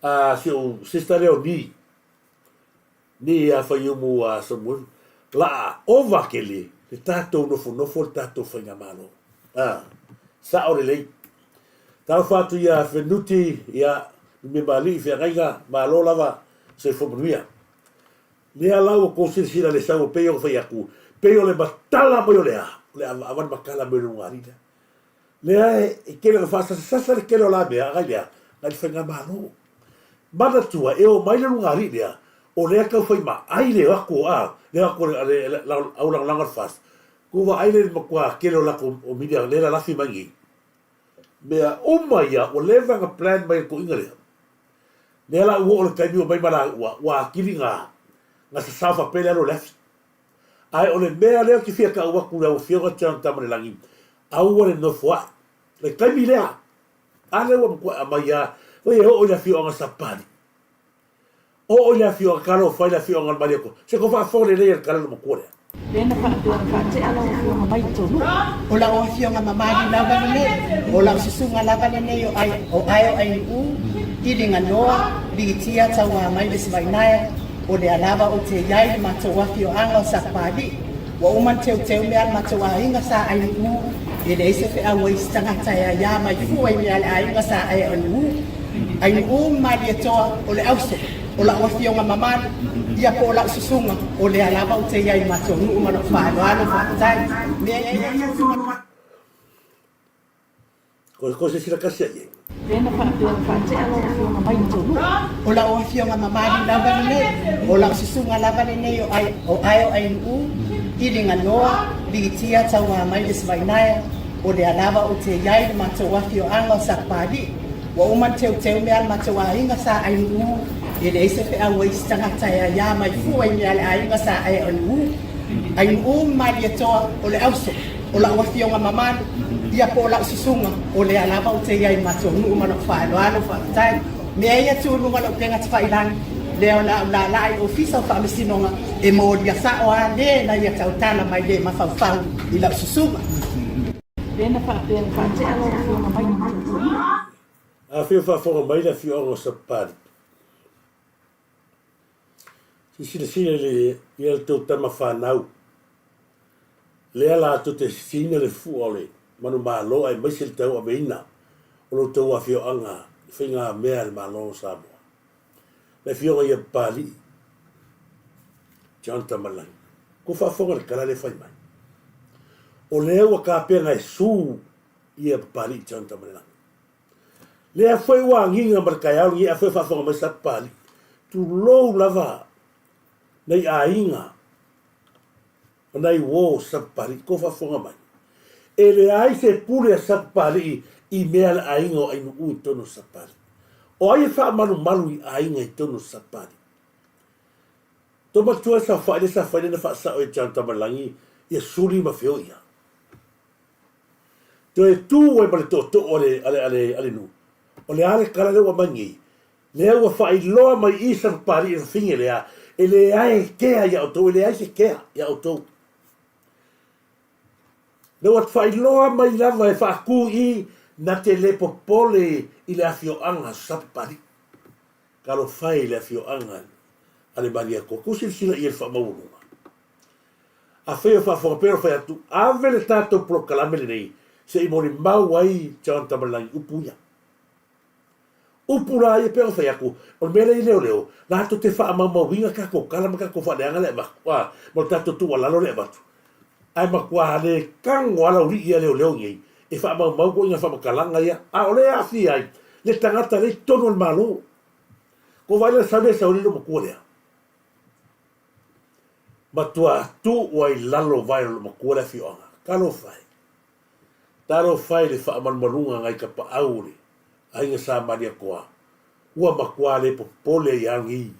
a si ou sister lea o Ni, Ni ia Faiumu a Samuelu, la ova tele le tatou nofonofo le tatou faigamalo. A, sao lelei. Talofa atu ia Fenuti, ia, Mimali'i Feagaiga, malo lava, soifua manuia. Lea la ua kou silasila i le sau pei ona fai atu, pei o le matala mai o le a, o le avaava le matala mai o le ulugalii lea. Lea e tele ona faasasasasa le tele o la mea, agai lea, agai le faigamalo. Manatua, e o mai le ulugalii lea, o lea e tau fai maai le o atu o a, le o atu a le au lagolago a le FAST. Kou vaai lea i le matua tele o latou o media lea e lalafi mai nei. Mea uma ia ua leva ona plan mai e le toeaina lea. Lea la ua oo le taimi ua mai ma laua, ua atili na na sasao faapea le alu o le afi. Ae o le mea lea ou te fia tau atu i lau Afioga John Tamalelagi, aua le nofo ae. Le taimi lea, a lea ua matuai aumai lava, oi e oo i le afioaga Sapali, Oo i le afioaga Talofa i le afioaga o le Malietoa. Se tou faafofoga lelei i le tala a le matua lea. Lea na faapea ona faatea lau afioga mai Tolu. O lau afioga mamalu lava lenei, o lau susuga lava lenei o ai o Aeo Ainuu, Iliganoa, Ligitia Tauamai Lesivainaea, o lea lava ou te iai i le matou afioaga o Sapalii. Ua uma ona teuteu mea a le matou aiga sa Ainuu, e leai se feau a isi tagata e aiā mai fua i mea a le aiga sa Ainuu. Ainuu ma Malietoa, o le auso, o lau afioga mamalu, ia po o lau susuga, o lea lava ou te i ai i matou nuu ma lou faaaloalo, faafetai. Mea ia Ko se isi lakasi ai. Lea na faapea ona faatea lau afioga mai Tolu. O lau afioga mamalu lava lenei, o lau susuga lava lenei o ai o Aeo Ainuu, Iliganoa, Ligitia Tauamai Lesivainaea, o lea lava ou te i ai i le matou afioaga o Sapalii. Ua uma ona teuteu mea a le matou aiga sa Ainuu, e leai se feau a isi tagata e aiā mai fua i mea a le aiga sa Ainuu. Ainuu ma Malietoa, o le auso. O lau afioga mamalu, ia po o lau susuga, o lea lava ou te i ai i matou nuu ma lou faaaloalo, faafetai. Mea ia tu i luga o le upega tafailagi, lea o le a ou laalaa i le Ofisa o Faamasinoga e molia sao a le na ia tautala mai le mafaufau i lau susuga. Lea na faapea na faatea lau afioga mai i Afio faafofoga mai le afioaga o Sapali. Se silasila i le tou tama fanau, lea latou te sisiina le fua o le manumalo aemaise le tauaveina o lo outou afioaga i faigamea a le Malo o Samoa. Le Afioga ia Papalii John Tamalagi, ua faafofoga i le tala lea e fai mai. O lea ua tapena e sue ia Papalii John Tamalagi. Lea foi ua agiga ma le taeao lenei, afai o faafofoga mai sa Papalii, tulou lava nai aiga ma nai uo o sa Papalii, tou faafofoga mai. E leai se pule a sa Papalii i mea a le aiga o Ainuu i totonu o Sapalii. O ai e faamalumalu i aiga i totonu o Sapalii? Tou matua e saofai lea sa fai lea na faasao e John Tamalagi ia Suli ma Feoia. Toe tu ai ma le tootoo a le, a le, a le, a le nuu. O le a le tala lea ua aumai nei? Lea ua faailoa mai i sa Papalii le fafine lea, e leai e kea ia outou, e leai se kea ia outou. Lea ua faailoa mai lava e faatu i na te le popole i le afioaga sa Papalii. Talofa e i le afioaga a le Malietoa. Tou silasila i ai i le faamaualuga. Afai o faafofoga pea o fai atu, ave le tatou polokalame lenei se i molimau ai John Tamalelagi upu ia. Upu la ia pei ona fai atu, o le mea lea i leoleo, latou te faamaumauina tatou tala ma tatou faaleaga lea e avatu, a, ma le tatou tuualalo lea e avatu. Ae matua le tago lava laulii ia leoleo nei e faamaumau ituaiga faamatalaga ia, a o lea e aafia ai le tagata lea i totonu o le Malo. Ua vaai la sau lea sau ai le loomatua lea. Matua tuu ai lalo vae o loomatua le afioaga. Talofa e. Talofa e i le faamalumaluga nai tapaau o le aiga Sa Malietoa. Ua matua le popole ai lava lenei,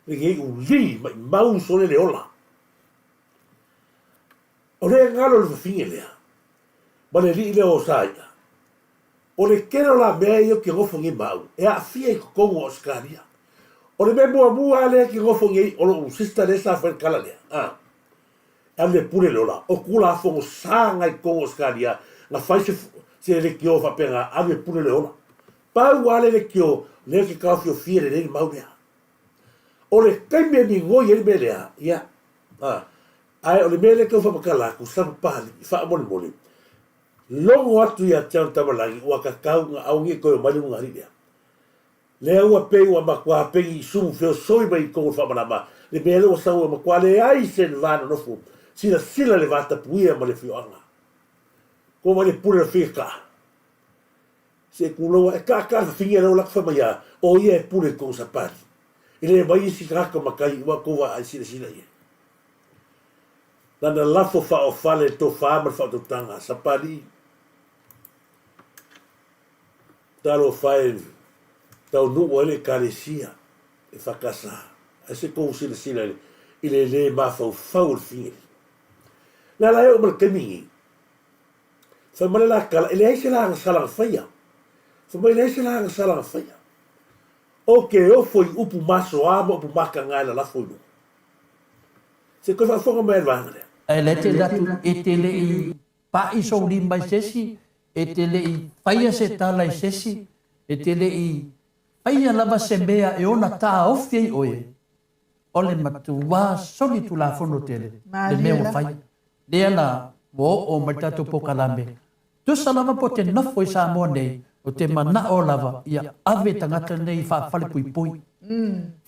lenei uli maimau sole le ola. O lea e galo le fafine lea ma le alii lea o Saia. O le tele o la mea ia ou te nofo nei ma au, e aafia i totonu o Ausetalia. O le mea muamua lava lea e te nofo nei, o lou sister lea sa fai le tala lea, a, e alu e pule le ola, o Tulafono sa na i totonu o Ausetalia, na fai se, se leitio faapena, alu e pule le ola. Pau lava le leitio, lea e te taofiofia lelei le mau lea. O le taimi e migoi ai le mea lea, ia, a, ae o le mea lea e tau faamatala atu, sa papalii, faamolemole. Logo atu ia te au Tamalagi ua kakau nga aogi e koe omai le luga alii lea. Lea ua pei ua makuā pegi i sumu feosoi mai i kou o le faamalama le mea lea ua sau ua makuā leai se va nonofo silasila le va tapuia ma le afioaga. Ko mai le pule o le figa kaa. Se kuloua e kaa kaa le fafine lea ua lako fai mai a o ia e pule i kou sapali. E le mai isi tagata makai ua kou vaai silasila i ai. Lana lafo faaofale le tofa ma le faautautaga, sapalii. Talofa e taunuu ai le Ekalesia e whakasa, ae se kou silasila i le le mafaufau o le fingeli. Le ala e oo ma le taimi nei, fai mai le la tala, e leai se la agasala na faia. Fai mai e leai se la agasala na faia. O ke ofo i upu masoa ma upu makaga e lalafo i luga. Se koe faafofoga mai a le vaega lea. Ae le te atu e te le i paʻi sou lima i se isi, e te le i faia se tala i se isi, e te le i faia lava se mea e ona taofi ai oe, o le matuā solitulafono tele le mea ua faia. Lea la ua oo mai le tatou polokalame, tusa lava po te nofo i Samoa nei, o te manaʻo lava ia ave tagata nei i faafalepuipui,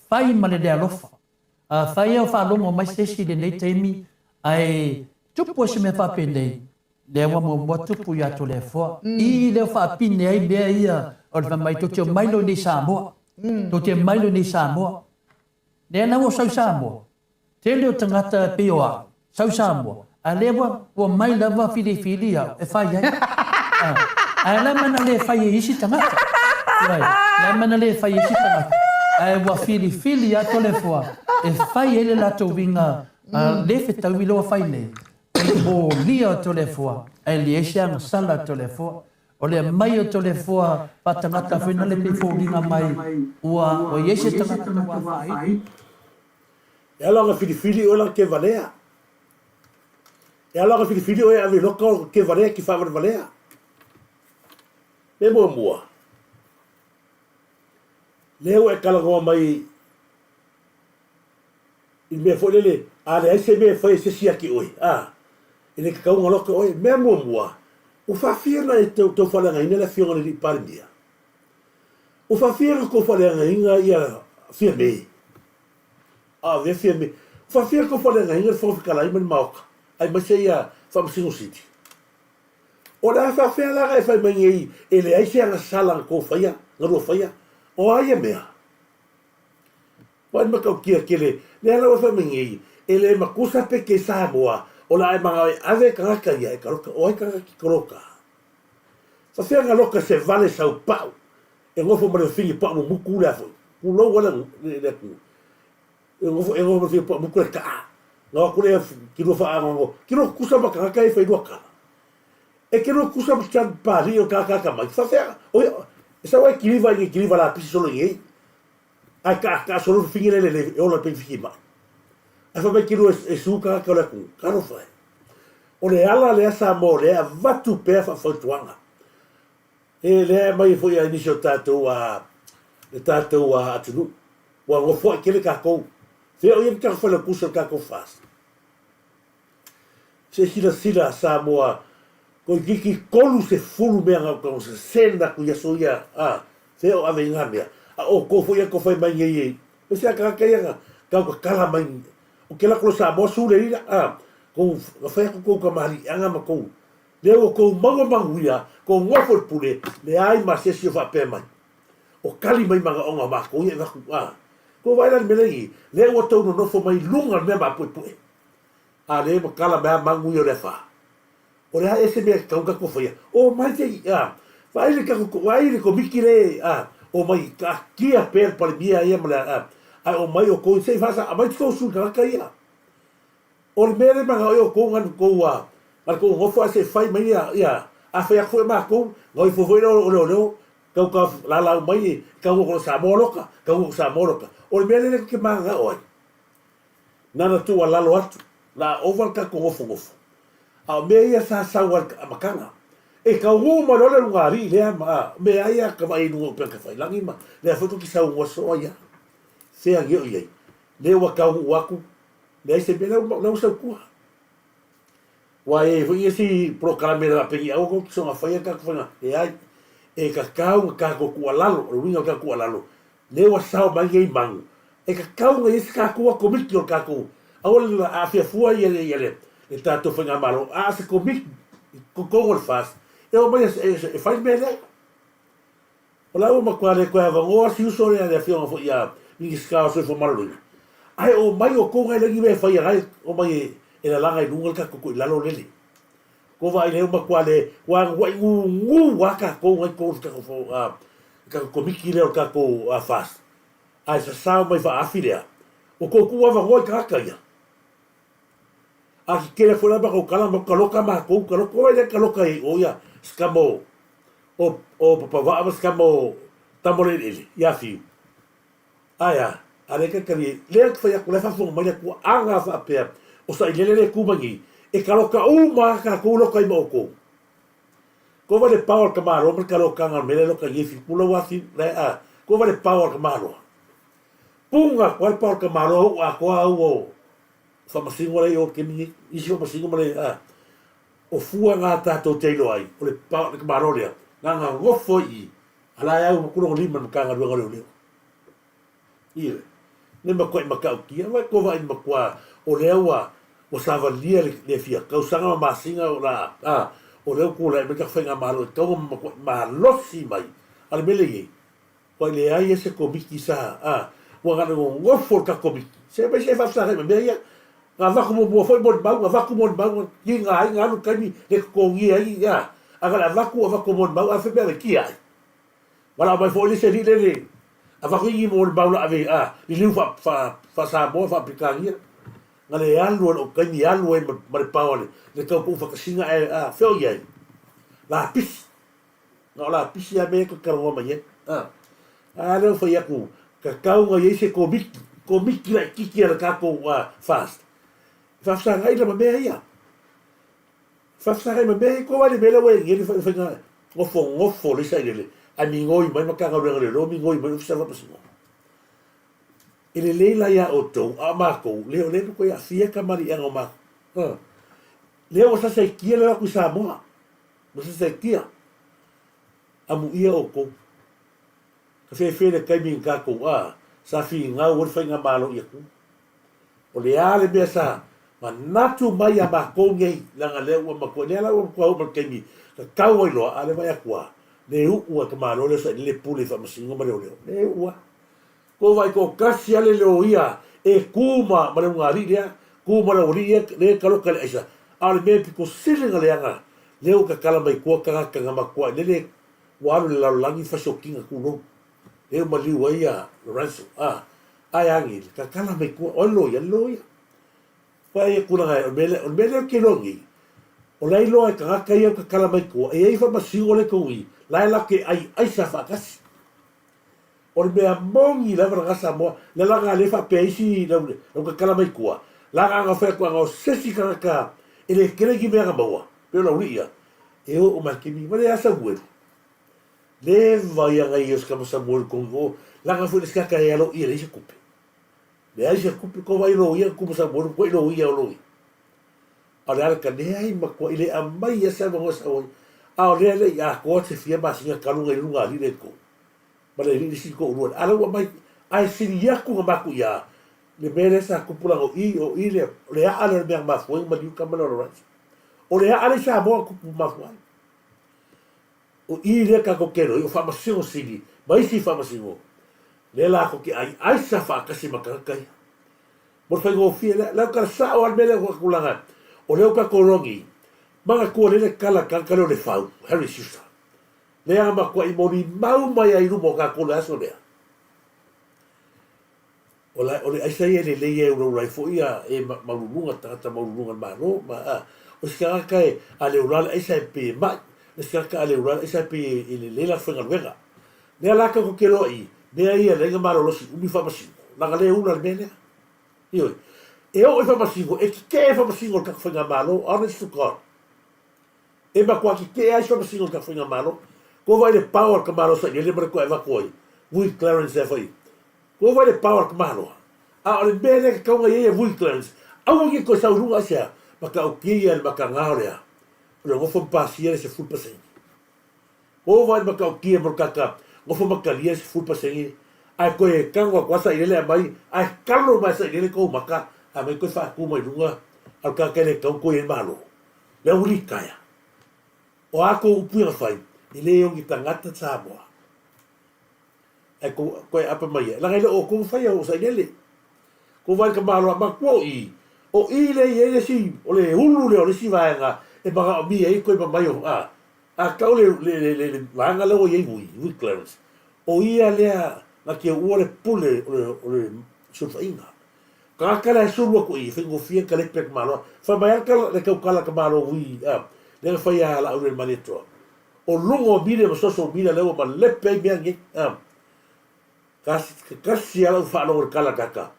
fai ma le le alofa. Afai e faalogo mai se isi i lenei taimi ae tupu ai se mea faapenei, lea ua muamua tupu ia Toleafoa. I lea ua faapine ai mea ia o le fai mai tou te omai loa i Samoa, tou te omai loa i Samoa. Lea la ua sau i Samoa, tele o tagata e pei o au, sau i Samoa, a lea ua ua mai lava filifili au e fai ai. Ae la mea na le fai e isi tagata. Ioe, la mea na le fai e isi tagata. Ae ua filifili a Toleafoa e fai ai le latou uiga le fetaui lea ua fai nei. O le molia o Toleafoa, ae leai se agasala a Toleafoa. O le aumai o Toleafoa faatagata foi na le pei foliga mai ua ua i ai se tagata ua afaina. E ala ona filifili oe la ke valea. E ala ona filifili oe e ave i loka o ke valea ki faavalevalea. Me muamua, lea ua e talanoa mai i le mea foi lele, a leai se mea e fai e se isi ia te oe, a, e le tatau ona loka oe. Mea muamua, ua faafia ona e tau faaleagaina le Afioga i le Alii Palemia? Ua faafia ona tou faaleagaina ia Fiame? A avea Fiame. Ua faafia ona tou faaleagaina le Fofoga Fetalai ma le Maota, aemaise ia Faamasino Sili? O le a faafea la ona e fai mai nei e leai se agasala na tou faia, na lua faia? O a ia mea? Ua le matautia tele, lea la ua fai mai nei, e le matusa pe ke Samoa, o le a e manao e ave tagata ia e kaloka, o ai tagata ki kaloka? Faafefea na loka se vale sau pau e nofo ma le fafine pau mumutu lea foi, pulou a le atunuu, e nofo e nofo ma le fafine pau mumutu le kaa, na o atu lea ki lua faaanoano, ki lua tutusa ma tagata ia e fai lua tala. E ke lua tutusa ma John Papalii o le tagata atamai, faafefea, o ia, e sau ai kiliva i nei kiliva lapisi solo i nei, Ae ka ka solo fafine le le e ola pei fiki mai. Ae fai mai ke lua e su tagata o le atunuu, talofa e. O le ala lea Samoa o lea e avatu pea faafautuaga. E lea e aumai ai foi a nisi o tatou a le tatou a atunuu. Ua nofoai tele tatou. Fea o i ai le tatou failautusi o le tatou FAST? Se silasila Samoa toeitiiti 30 mea na tou send atu i aso ia a fea o ave i nga mea a outou foi ia tou fai mai nei e ese a tagata ia na tau tatala mai o ke lako lo Samoa su le ila a kou na fai atu kou kamaliʻiaga ma kou lea ua kou maua manuia kou nofo i le pule leai ma se esi o faapea mai o kali mai manaoga o makou ia e avatu a kou vaai la i le mea lea i lea ua tou nonofo mai luga o le mea mapuepue A le matala mai a magu ia o le afa. O le a ea se mea e tatau ona tatou faia? Omai se i, a, vaai le tatou, vaai le Komiti le, a, omai, taatia pea le Palemia ia ma le, a, ae omai outou se i faasa, aumai tou sui tagata ia. O le mea lea e manao ai outou na le tou, a, na le tou nonofo ae se i fai mai ia, ia, a fai atu foi matou, na o ifo foi lea o leoleo, tau ta lalau mai e tau atu o le Samoa loka, tau atu Samoa loka. O le mea lea tou te mananao ai. Nana tuualalo atu, la a ova le tatou nofonofo. A o mea ia sa sau ai le amataga. E taunuu mai loa le ulugalii lea ma a mea ai a ka vaai i luga o upega tafailagi ma lea foi tou te saunoa soo ai a. Fea agi o i ai? Lea ua taunuu atu, leai se mea, lea ua sau tua. Ua i ai foi isi polokalame le faapeni aua kou te soga faia tatou faiga leai. E tatau na tatou tuualalo, o le uiga o le tatou tuualalo, lea ua sao mai nei manu, e tatau na i ai se tatou komiti o le tatou, aua le aafia fua ia le tatou faigamalo, a o se komiti i totonu o le FAST e omai e fai le mea lea. O la ua matua le toe avanoa si uso lea le afioga foi ia Minisita o Soifua Maloloina, ae omai outou na e leai ni mea e faia na e omai e lalaga i luga le tatou toilalo lele. Ua vaai lea ua matua le ua anuai gugu lava tatou na i totonu o le tatou le tatou komiti lea o le tatou FAST ae sasao mai faaafi lea ua tou tuu avanoa i tagata ia. A tetele foi la matou tala matou taloka matou taloka oi le taloka i o ia se tama o o Papavaa ma se tama o Tamaleeleele ia Fiu. Ae a? A lea e tali lea ou te fai atu la e faafofoga mai le Atua ana faapea o Sailele lea e tu mai nei e taloka uma lava tatou loka ai ma outou. Kova le pao a le tamaloa ma le talokaga o le mea lea e loka ai nei Fiu pula ua Fiu la e a kova le pao a le tamaloa. Puga atu lava le pao a le tamaloa uu atoa au o faamasino la e i o i le taimi nei isi faamasino ma le a o fua na tatou te iloa ai o le pao le tamaloa lea na ona nofo i i a la e au atu lona lima i le Matagaluega o Leoleo. Ioe. Le matuai matautia, vai ko vai matua o lea ua ua savalia le, le fia tausaga ma masina o la a o lea ua tulai mai tatou faigamalo e tatau ona matuai malosi mai. A o le mea lea e i ai, ua leai se komiti sa a ua na o le nonofo le tatou komiti. Se aumai se faafesagai ma mea ia. Na avatu muamua foi molimau, na avatu molimau, na tiga ai na alu le taimi le totogia ai a a na o le avatu avatu o molimau ae fai mea ave ai. Valaau mai foi le isi alii lele avatu i molimau la ave a liliu fa fa fa Samoa fa Peretania. Na le alu ai lou taimi alu ai ma le pao a le tau puu fatasina ae a fea o i ai? Lapisi. Na o lapisi lava mea ia toe talanoa mai ai. A a lea ua fai atu tatau ona i ai se komiti, komiti laitiiti a le tatou FAST e faafesagai la ma mea ia. Faafesagai ma mea ia ko ai le mea lea ua i ai le faiga nofonofo le sailele ae migoi mai Matagaluega Leoleo migoi mai Ofisa Faamasino. E lelei la iā outou a o matou lea o lea e matuai aafia kamaliiaga o matou. Lea ua sasaitia le o atu i Samoa. Ua sasaitia. Amuia outou. Ka fefe le taimi na tatou a sa finau ai le faigamalo i Atua. O le a le mea sa manatu mai ia matou nei, leaga lea ua matua, lea la ua matua oo mai le taimi tatau ai loa, a lea vaai atu a, le uu a tamaloa lea sa i le pule i faamasinoga ma leoleo, le uu a. Kou vaai toatasi a le loia e tu ma ma le ugaalii lea, tu ma le aualii ia lea e taloka i le aisa, a o le mea e pito sili ona leaga, lea ua tatala mai tua tagata na matua i lele ua alu i le lalolagi fasiotina tulou, lea ua maliu ai ia Lorenzo, a. Ae agi, tatala mai tua, o ai le loia? Le loia. Vaai ia tulaga e, o le mea lea, o le mea lea ou te iloa nei, o la e iloa e tagata ia ua tatala mai tua, e i ai faamasino lea e tou i, la e latou te ai aisa faatasi. O le mea moni lava lena Samoa, le laga lea faapea isi lau, lau tatala mai tua, laga ana fai atu ana o se isi tagata e le tele ni mea na maua, pei o le aualii ia, e oo mai i le taimi, ma le a Samuelu. Leva ia nai o se tama Samuelu tonu o laga foi le isi tagata e alo ia leai se tupe. Leai se tupe ko vai loia ku ma Samuelu ko loia o loia. A o le ala ka leai matua i le aumai ia se avanoa e sau ai. A o lea le i atoa se fia masina talu ona i luga alii le tou. Ma le alii le isi toalua. A lea ua aumai ae sili atu ona maku ia le mea lea sa tupu laga o i o i le o le aa lea o le mea na mafua ai ona maliu tama lea o Lorenzo. O le aa lea i Samoa na tupu mafua ai. O i lea tatou te iloa ai o Faamasino Sili ma isi Faamasino lea latou te ai aisa faatasi ma tagata ia. Mo le faigofie lea, lea o tala sao lava le mea lea ua tulaga o lea ua tatou iloa nei, manatua lelei le tala a le tagata lea o Lefau, Harry Schuster, lea na matuai molimau mai ai i luma o tatou i le aso lea. O la, o le aisa ia e lelei e ulaula ai foi ia e maululuga, tagata maululuga o le Malo, ma, a, o se tagata e, a le ula le aisa e pei e mai, o se tagata a le ula le aisa e pei e lelei lana faigaluega. Lea la tatou te iloa i mea ia leai na malolosi umi faamasino, leaga le ula le mea lea. Ioe. E oo i faamasino, e tetee faamasino i le tatou faigamalo, honest to God. E matua tetee ai se faamasino i le tatou faigamalo. Ua vaai le pao a le tamaloa Sailele ma le toe avatu ai, Vui Clarence e fai. Ua vaai le pao a le tamaloa. A o le mea lea e tatau ona i ai e Vui Clarence, aua ne i toe sau i luga aisea? Matautia ia i le mataga o le a? O le nofo ma pasia le 10%. Ova i le matautia mo le kaka nofo ma talia le 10% ae toe tago atu lava sailele aumai ae talo mai sailele tou mata aumai toe faatu mai luga a o le tagata e le tatau ona toe i ai le Malo. Lea ua litaea. O a tou upu ia na fai, e le ogi tagata Samoa. Ae tou toe aapa mai ai, leaga e le o outou na faia, o sailele. Kou vaai i le tamaloa matua o i, o i lea e i ai le isi, o le ulu lea o le isi vaega e manaomia ai toe mamai o, a, a tau le, le, le, le, le vaega lea ua i ai Vui, Vui Clarence, o ia lea na te uua le pule o le, o le sulufaiga. Tagata lea e sulu atu i i, e faigofie ona talepe e le tamaloa. Fai mai lava le tala, le tautala a tamaloa Vui, a, lea na fai ia Laaulialemalietoa, o luga o media ma social media lea ua malepe ai mea nei, a. Tasi lava lau faalogo i le tala kaka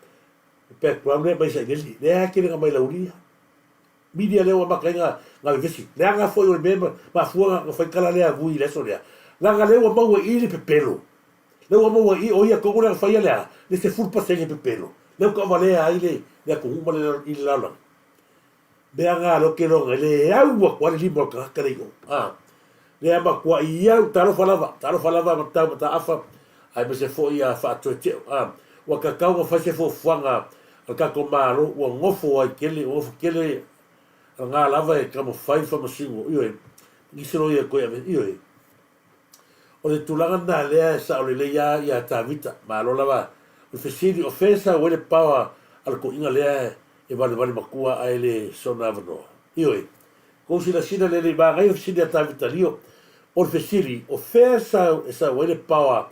background lea aumai sailele lea lava tele na aumai laulia media lea ua amata ai na vevesi leaga foi o le mea e mafua na fai tala lea a Vui i le aso lea leaga lea ua maua i i le pepelo lea ua maua i i o ia tonu lea na faia le a le 10% pepelo lea ua tauvalea ai le atunuu ma le i le lalolagi. Mea na lea ou te iloa nei, le au atu lava le lima o le tagata lea i o. A, lea matuai au, talofa lava, talofa lava Matau Mataafa, aemaise foi ia Faatoeteo. A, ua tatau ona fai se fuafuaga a le tatou Malo, ua nofo ai tele, ua nofo tele lena lava e taumafai le faamasino, ioe, nisi loia e toe ave, ioe. O le tulaga lena lea e sao lelei lava ia Tavita, malo lava. O le fesili, o fea e sau ai le power a le toeaina lea e valevale matua ae le sona avanoa? Ioe. Kou silasila lelei manaia le fesili a Tavita Lio. O le fesili, o fea e sau ai le power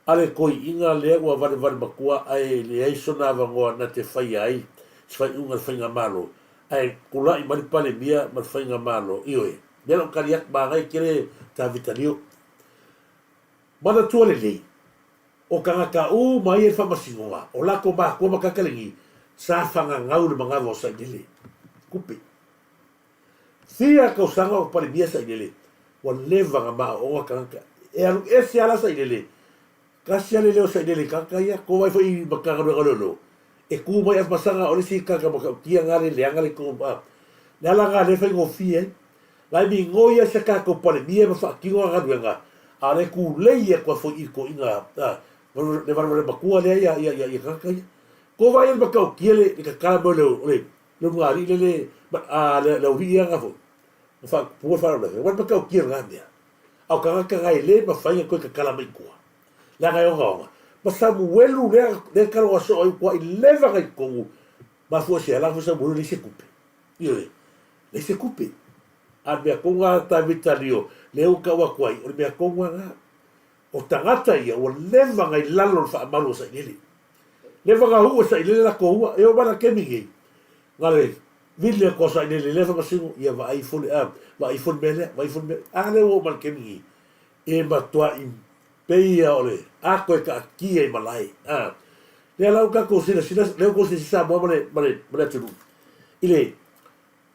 a le toeaina lea ua valevale matua ae leai sona avanoa na te faia ai se faaiuga i le faigamalo ae tulai mai le Palemia ma le faigamalo? Ioe. Lea lau tali atu, manaia tele Tavita Lio. Manatua lelei, o tagata uma ia i le faamasinoga, o latou matua ma tataligi, sa fagagau i le manava o Sailele. Tupe. Fia tausaga o Palemia Sailele, ua leva na maoaoga tagata. E alu ese lava la Sailele, Tasi lava le leo sailele i tagata ia, ko wai foi i Matagaluega o Leoleo, e tu mai Afamasaga o le isi tagata matautia nga le leaga le tonu a le ala nga le faigofie ai. La e migoi ai se tatou Palemia ma faatino ana galuega, a o le tulei atu ai foi i toeaiina a le valevale matua lea ia ia ia tagata ia. Ko wai ai le matautia le tatala mai o le le ulugalii le le a le aualii ia nga foi, na faatupua le faalavelave, ua le matautia lena mea. A o tagata na e le mafai ona toe tatala mai i tua, leaga e ogaoga. Ma Samuelu lea lea taloga soo ai ua i leva na i totonu, mafua se ala foi Samuelu leai se tupe. Ioe, leai se tupe. A o le mea tonu lava Tavita Lio, lea ua tau atu ai, o le mea tonu lava lena. O tagata ia ua leva na i lalo o le faamalu o Sailele. Leva na uu e Sailele latou ua, e oo mai la kemi nei, na le vili atu o Sailele lea faamasino, ia vaai ifo le, a, vaai ifo le mea lea, vaai ifo le mea lea. A lea ua oo mai le kemi nei, e matuai pei lava o le ato e taatia i malae. A, lea la ua tatou silasila, lea ua outou silasila Samoa ma le, ma le, ma le atunuu, i le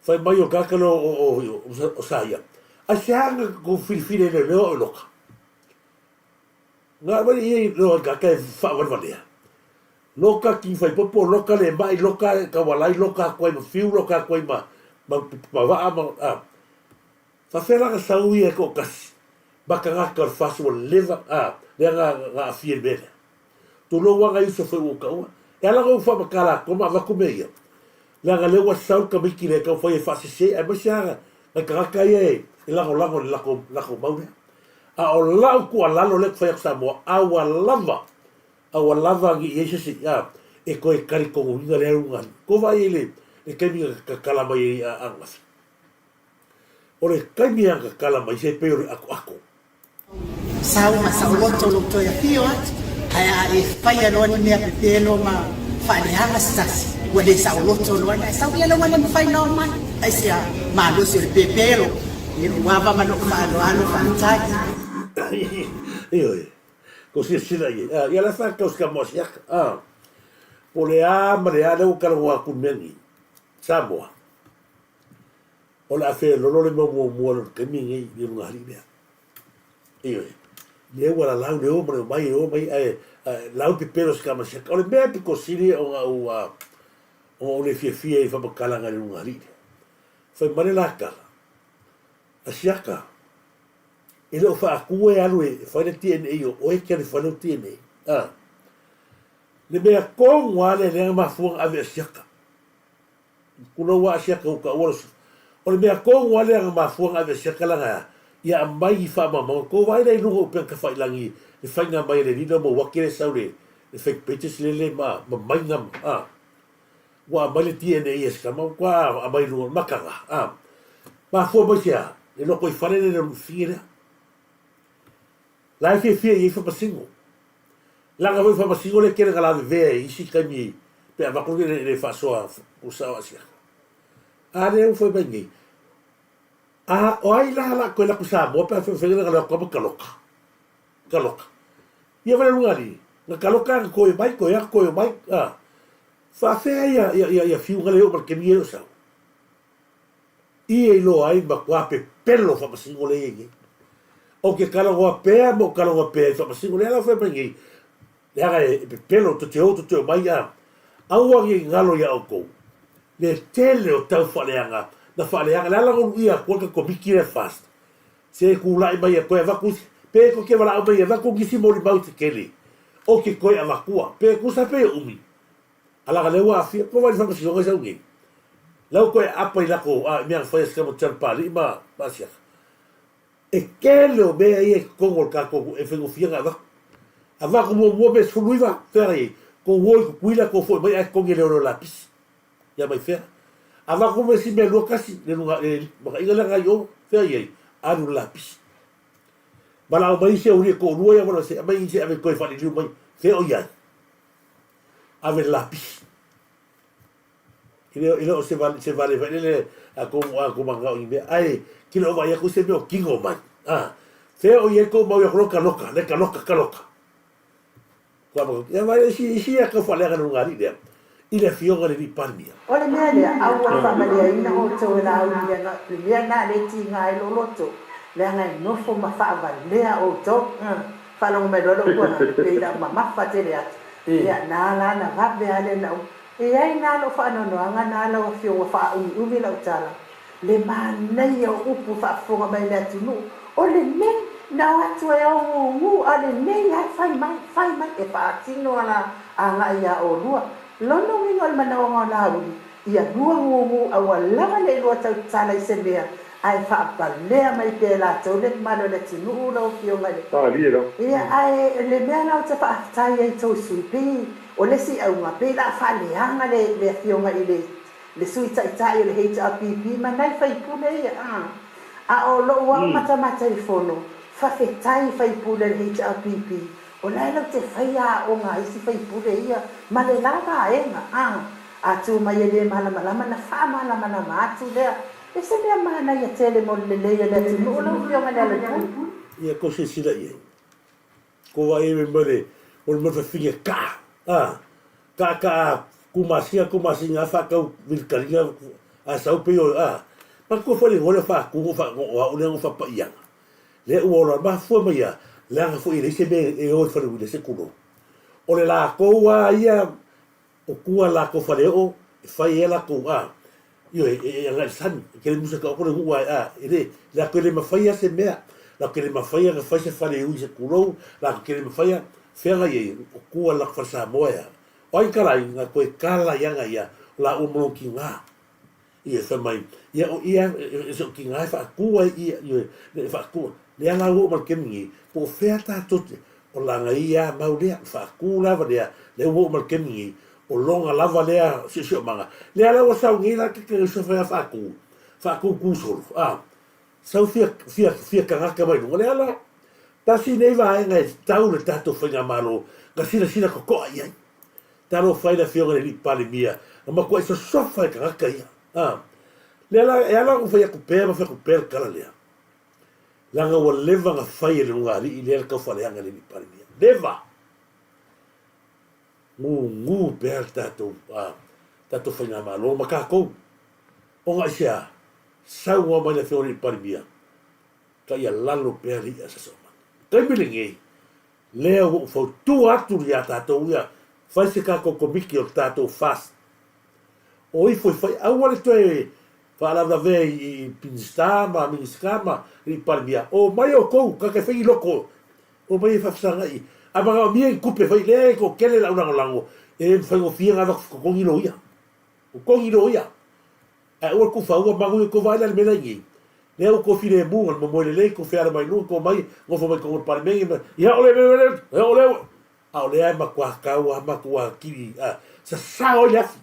fai mai o le tagata lea o, o, o, o Saia, aisea na tou filifili ai leoleo au i loka? Na aumai ia i leo ai tagata e faavalevalea. Loka ki faipopo, loka le ma'i, loka taualai, loka atu ai ma fiu, loka atu ai ma, ma, ma vaa, ma, a. Faafefea la na sau ia e toatasi ma tagata o le FAST ua leva, a, lea na, na aafia i le mea lea. Tulou lava nai uso foi ua ou taua. E ala ona ou faamatala atu ma avatu mea ia, leaga lea ua sau le tamaiti lea e taumafai e faasese, aemaise lava nai tagata ia e lagolago i le latou, latou mau lea. A o lau tuualalo lea ou te fai atu Samoa, a ua lava, a ua lava ne i i ai se isi a, e toe talitonuina lea ulugalii. Tou vaai i le, le taimi na tatala mai ai a ananafi. O le taimi na tatala mai se pei o le atoato. Sau ma saoloto lou toe afio atu, ae a e faia loa ni mea pepelo ma faaleaga se tasi, ua le saoloto loa le ae sau ia ua le mafai ona o mai. Aisea? Malosi o le pepelo. I lou ava ma lou faaaloalo, faafetai. Ioe, tou silasila i ai. Ia la e faatau se tama o Asiata. Po o le a ma le a lea ua talanoa atu i le mea lenei. Samoa. O le a felolo le mea muamua i le taimi lenei i le ulugalii lea. Ioe. Lea ua lalau le o ma le omai, le o mai, ae lau pepelo se tama siaka. O le mea pito sili ona ou, ona ou le fiafia i faamatalaga i le ulugalii lea. Fai mai le la tala, Asiata, e le o faatua e alu e fai le DNA o oe e te alu e fai lau DNA. A. Le mea tonu lava lea lea na mafua ona ave Asiata. Tulou lava Asiata ua taua lo O le mea tonu lava lea na mafua ona ave Asiata leaga e a? Ia aumai ni faamaumauga. Tou vaai la i luga o upega tafailagi le faiga mai a le alii lea o Mauati lea e sau le fake pages lele ma maiga ma a. Ua aumai le DNA a si tama ua aumai i luga o le mataga, a. Mafua mai se a? Le lotoifale lea le luifine lea. La e fiafia i ai faamasino. Leaga foi faamasino lea e tele na lavevea i isi taimi pe avatu le le faasoa tuusao asiata. A lea ua fai mai nei, a o ai la la toe latu Samoa pe a fai fai na latu ma taloka. Taloka. Ia vale luga ali, na taloka na koe mai, koe atu, koe mai, a. Faafea ia ia ia ia fiuga le oo ma le kemi e o sau. I e iloa ai matua pepelo faamasino lea e i ai nei. Ou te talanoa pea ma ou talanoa pea i faamasino lea la fai mai nei, leaga e pepelo tou te o tou te omai a. Aua ne i galo ia outou le tele o tau faaleaga na faaleaga le ala na uluia atu ai le Komiti lea FAST se tulai mai e toe avatu isi pe tou te valaau mai e avatu nisi molimau se tele ou te toe avatua pe tusa pe umi A laga lea ua aafia ko wai whamasinoga i sau nei. Lau koe apa i lako a i mea whai a sikama John Pāli'i ma ma Asiaka. E tele o mea ia i totonu o le tātou e whaingofia ngā avaku. Avaku muamua me 19, whea ai, ko uo i Tutuila ko foi mai ae totogi e leoleo lapisi. Ia mai whea. Avaku me si mea 21, le lunga, le makaiga lea ngai o, whea ai ai, alu le lapisi. Malao mai isi au ria to'olua ia wala se amai isi ave koe whaliliu mai, whea o iai. Ave le lapisi. E le, e le o se vale, se vale foi lele a kou, a kou manao i mea, ae ke le o vaai aku se mea o kino mai. A, fea o i ai kou mau i aku ka loka, le ka loka, ka loka. Kua maka, ia vai isi, isi ia kau whaleanga le runga alii lea, i le afioga le alii Palemia. O le mea lea, a ua faamaliaina outou e Laauli leaga le mea lena lea e tiga ai lou loto, leaga e nofo ma faavalea outou. Faalogo mai loa lou tuanana pei la mamafa tele atu. Ia, na ala na vave lava lea na E i ai na lou faanoanoaga na lau afioga ua faaumiumi lau tala. Le manaia o upu faafofoga mai le atunuu, o lenei na o atu e oguogu a lenei lava e fai mai, fai mai, e faatino ala agai ia olua. Lona uiga o le manaoga o Laauli, ia lua gugu a ua lava le lua tau tala i se mea ae faabalea mai pea e latou le mamalu o le atunuu lau afioga i le Talie la. Ia ae le mea la ou te faafetai ai tou sui pei o le isi auga pei la faaleaga le le afioga i le le sui taitai o le HRPP ma nai faipule ia a a o lou au matamata i fono fafetai i faipule o le HRPP O la e lau te faia aoga a isi faipule ia ma le la vaega, a, a tu mai e le malamalama na faamalamalama atu lea. E se mea manaia tele mo le lelei o le atunuu lau Afioga i le Alapule. Ia kou silasila i ai. Ko wai e me le o le mea fafine kaa, a, kaa kaa ku masinga ku masinga a whaakau vilikalinga a sau pei o, a, ma ko whare ngore whaaku ngo wha ngo o au lea ngo whapaianga. Lea ua ola mafua mai ia, leaga foi e leai se mea e o i le fale uila se kulou. O le lakou a ia o tua lakou faleoo e fai ai a lakou a, ioe, e agai i le sami, e kele musa taoto le nuu ae a, e le, latou e le mafaia se mea, latou e le mafaia na fai se fale ui se kulou, latou te le mafaia, feagai ai, o tua le latou fale Samoa e a. O ai kala ai, na toe kala ai aga ia, o laua ma lona tina. Ia, fai mai, ia, o ia, e se o tina e faatu ai ia, ioe, e faatu, lea la ua oo ma le taimi nei, po o fea tatou te, o laga ia a mau lea, o faatu lava lea, lea ua oo ma le taimi nei, o lona lava lea siosiomaga, lea la ua sau nei la ke ke uso fai a faatu, faatu tu solo, a, sau fia, fia, fia tagata mai luga, lea la, tasi nei vaega e tatau le tatou faigamalo na silasila totoa i ai. Talofa i le Afioga i le Alii Palemia, na matuai sosofa e tagata ia. A, lea la, e ala ona fai atu pea ma fai atu pea le tala lea, leaga ua leva ona fai e le Lugalii lea le taufaaleaga i le Alii Palemia. Leva! Gugu pea le tatou, a, tatou faigamalo ma tatou. Ona aisea? Saunoa mai le Afioga i le Alii Palemia, ka ia lalo pea le i'a sasaumana. Taimi lenei, Lea ua ou fautua atu ia tatou ia fai se tatou komiti o le tatou fast. O ifo i fai aua le toe Faalavelavea i Minisita ma Minisita ma Alii Palemia, omai outou, kaka e fai ni loko, omai e faafesagai. A manaomia ni tupe fai, leai e toatele le au lagolago, e le faigofie ona avatu totogi loia. Totogi loia. Ae aua le tuufaua manu ia tou vaai la i le mea la i nei. Lea ua tou filemu na momoe lelei tou feala mai luga tou omai nofo mai totonu o le Palemene ma ia ole ia ole a o lea e matua tau a matou atili a sasao ai le afi.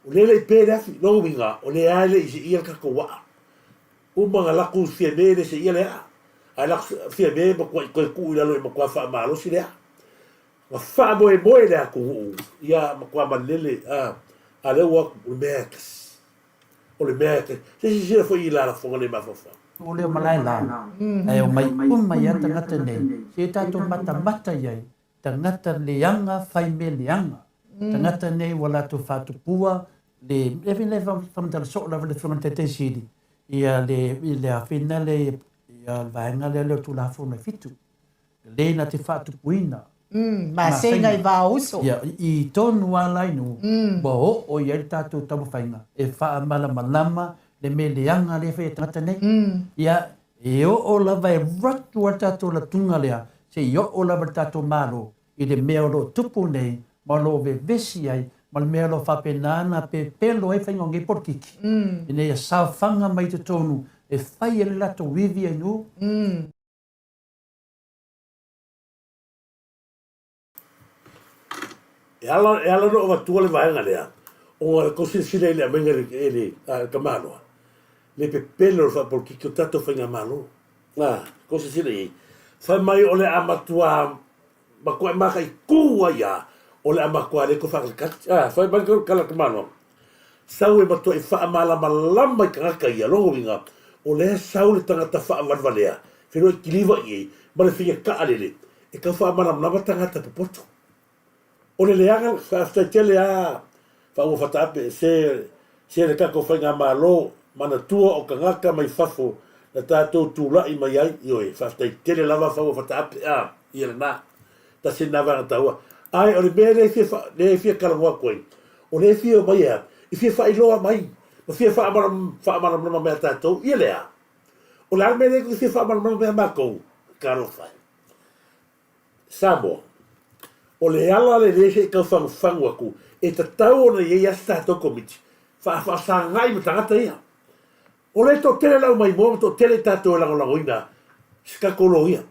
O lea e le i pe le afi. Lona uiga o lea e le i seia le tatou waa. Uma na latou Fiame e le seia le aa. Ae latou Fiame e matuai toe tuu i lalo e matua faamalosi le aa. Na faamoemoe le atunuu ia matua malele a a lea ua o le mea e tasi. O le mea e tasi. Se silasila foi i la lafoga nei mafaufau. O lea malae la, ae omai uma i ai tagata nei, se i tatou matamata i ai, tagata leaga fai mea leaga, tagata nei ua latou faatupua le, e le faamatala soo lava le Afioga i le Taitai Sili ia le, i le afina le, ia le vaega lea o Tulafono e 7. Lelei na te faatupuina. Masega i Vaouso. Ia, i tonu a la inu, ua oo i ai le tatou taumafaiga e faamalamalama le mea leaga lea e fai e tagata nei. Ia, e oo lava e alu atu lava le tatou latuga lea seia oo lava i le tatou Malo i le mea o lo o tupu nei ma o lo o vevesi ai ma le mea o lo o faapena ona pepelo ai faiga o nei polokiki, ina ia saofaga mai i totonu e fai ai le latou ivi ainu. E ala, e ala ona avatua le vaega lea, ona e tou silasila i le aumaiga e le, e le, a le tamaloa, le pepelo o le faapolokiki o tatou faigamalo. A, tou silasila i ai, fai mai o le a matua, matuai mataitu ai lava, o le a matua le toe faatalitali. A, fai mai le tala a le tamaloa, Sau e matuai faamalamalama i tagata ia, lona uiga, o lea sau le tagata faavalevalea, feiloai kiliva i ai, ma le faiga taʻalele, e tau faamalamalama tagata popoto. O le leaga, faafetai tele a Faaua Fataape, se, se le tatou faigamalo, manatua o tagata mai fafo na tatou tulai mai ai, ioe, faafetai tele lava Faaua Fataape, a, ia lena. Tasi lena vaega taua. Ae o le mea lea e fia, lea e fia talanoa atu ai, o lea e fia omai e a? E fia faailoa mai, ma fia faamalamalama mai a tatou, ia lea. O le a le mea lea e fia faamalamalama mai a matou? Talofa e. Samoa, o le ala lelei se i tau fagufagu atu, e tatau ona i ai lava se tatou komiti, faasagai ma tagata ia. O lea e toatele le au maimoa ma toatele i tatou e lagolagoina se tatou loia.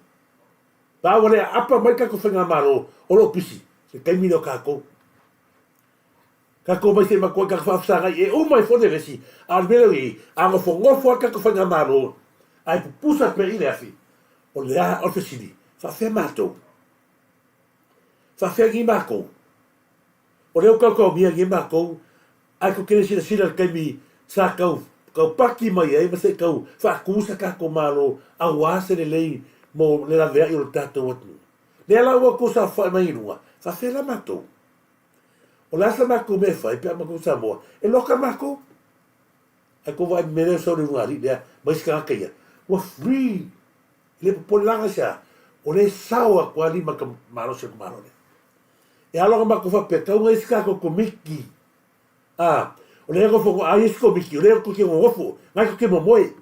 A ua le aapa mai le tatou faigamalo o lo o pisi, se taimi lea o tatou. Tatou omai se i matua i tatou faafesagai e uma ai foi le vesi, a o le mea lea ua i ai, a nofonofo lava le tatou faigamalo ae pupusa pea i le afi, o le a, o le fesili, faafefea matou? Faafefea nei matou? O lea ua tautaomia nei matou, ae tou te le silasila i le taimi sa tau taupaki mai ai ma se i tau faatu se tatou Malo aua se lelei mo le laveai o le tatou atunuu. Lea la ua outou saofai mai i luga, faafefea la matou? O le a sa matou mea e fai pe a matou Samoa? E loka matou. Ae tou vaai i le mea lea ua sau le ulugalii lea ma isi tagata ia, ua free. E le popole laga se a, o lea e sao atu lava lima i ka malosi o le Malo lea. E ala ona matou faapea, tau na i ai se tatou komiti. A, o lea e nofo, a i ai se komiti, o lea tou te nonofo, na tou te momoe.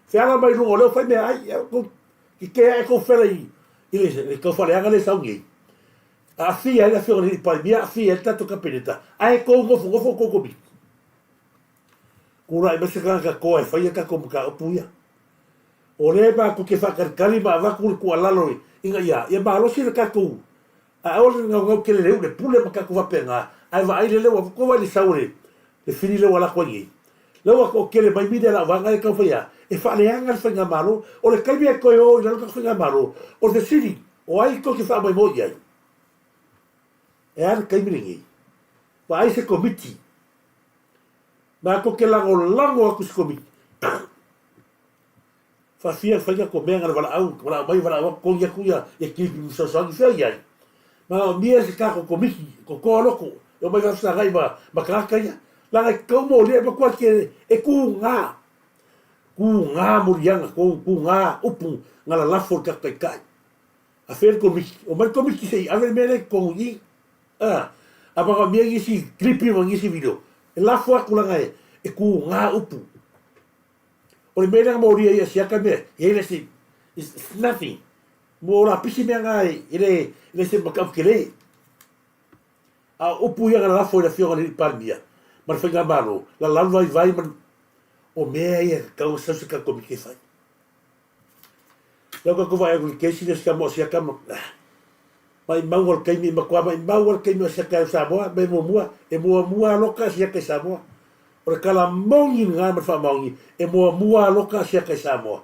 Feala mai luga o lea ua fai meaai, ia tou keke ae tou fela i, i le, le taufaaleaga lea e sau nei. Aafia ai le afioga i le Palemia, aafia ai le tatou Kapeneta, ae tou nofonofo tou komiti. Tulai mai se tagata toa e faia tatou mataupu ia. O lea matou te faatalitali ma avatu le tuualalo ina ia, ia malosi le tatou, ae aua le naunau tele i le ule pule ma tatou faapena, ae vaai lele ua tou vaai i le sau o le fili lea ua alu atu ai nei. Lea ua toatele mai media lau vaega lea e taumafai a, e faaleaga le faigamalo. O le taimi e toe o i lalo le tatou faigamalo, o le fesili, o ai tou te faamoemoe i ai? E a le taimi lenei? Vaai se komiti. Matou te lagolago atu i se komiti. Faafia fai atu mea na le valaau, valaau mai valaau atu, togi atu ia ia kilipi ma fesoasoani fea i ai. Manaomia se tatou komiti, totoa loko, e omai faafesagai ma, ma tagata ia. Leaga e tatau mo lia e matua ke e kūgā. Kūgā moliaga, kūgā upu na lalafo i le tatou taitai. A fea le komiti? Omai le komiti se i ave le mea lea i totonu i i. A, a manaomia nisi kilipi ma nisi video, e lafo atu leaga e, e kūgā upu. O le mea lea na molia ia siaka mea, e le se, it's nothing. Mo lapisi mea nga e le, le se makau tele. A o upu ia na lalafo i le Afioga i le Palemia ma le Faigamalo, lalalu vaivai ma o mea ia e tatau ona sau se tatou Komiti e fai. Lea ua tatou vaai atu i le kesi lea o si tama o Siaka ma maimau o le taimi, matua maimau lava le taimi o Siaka i Samoa, mea muamua, e muamua aloka Siaka i Samoa. O le tala moni lena ma le faamaoni, e muamua aloka Siaka i Samoa.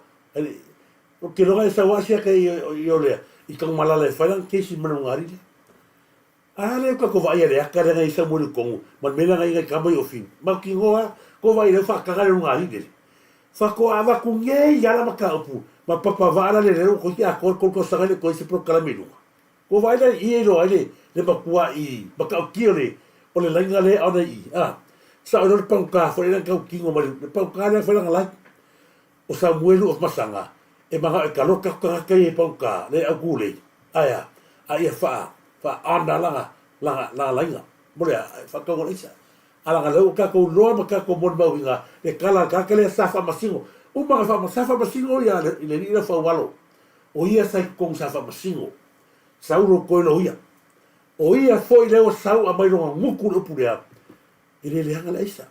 Ou te iloa e sau lava Siaka i o lea, i Tanumalala e fai lana kesi ma le ulugalii lea. A lea ua tatou vaaia le ata lea na i ai Samueli i totonu ma le mea lea na i ai nai tama i Ofini. Mautinoa lava, tou vaai lea ua faataga le ulugalii lele. Faatoa avatu nei lava la mataupu ma papa vaa la lele ua toeitiiti atoa le 3 tausaga e le o toe i ai se polokalame i luga. Tou vaai la i i e iloa ai le le matuai matautia o le o le laina lea e aona i i. A sao loa le pagota foi lea na tautino mai le pagota lea na fai lana laina. O Samuelu of Masaga e manao e taloka atu tagata ia i pagota le autulei. Ae a? A ia faa faa honour lana lana lana laina. Mo le a? Faatauga o le aisa. A laga lea ua tatou iloa ma tatou molimauina le tala a le tagata lea sa faamasino. Uma ona faamasino, sa faamasino ia i le alii lea o Faualo. O ia sa i totonu sa faamasino. Saulo toe loia. O ia foi lea ua sau aumai lona gutu i le upu lea, e le leaga le aisa.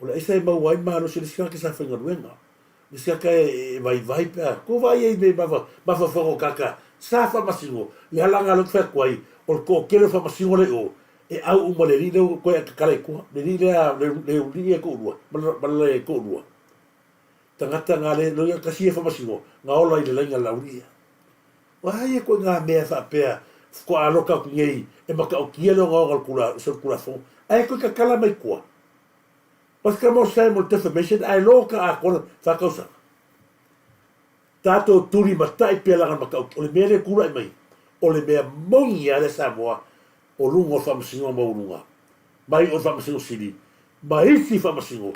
O le aisa e maua ai malosi o le isi tagata sa faigaluega. O le isi tagata e vaivai pe a tou vaai ai i mea mafaufauga o tagata sa faamasino, le alaga lea ou te fai atu ai, o le toatele o faamasino lea i o, e au uma i le alii lea ua toe tatala i tua, le alii lea, le alii ia e toalua, ma le toalua. Tagata na le, loia tasi ia faamasino, na ola i le laina a le laulii ia. Ua a ia ituaiga mea faapea faatoa aloka atu nei e matautia le ogaoga o le solitulafono, ae toe tatala mai tua. Pastor mo Sam o le defamation ae loka atoa le fa tausaga. Tatou tulimatai pea laga matautia. O le mea lea e tulai mai, o le mea moni lava lea Samoa o luga o le faamasinoga maualuga, mai o le faamasino sili ma isi faamasino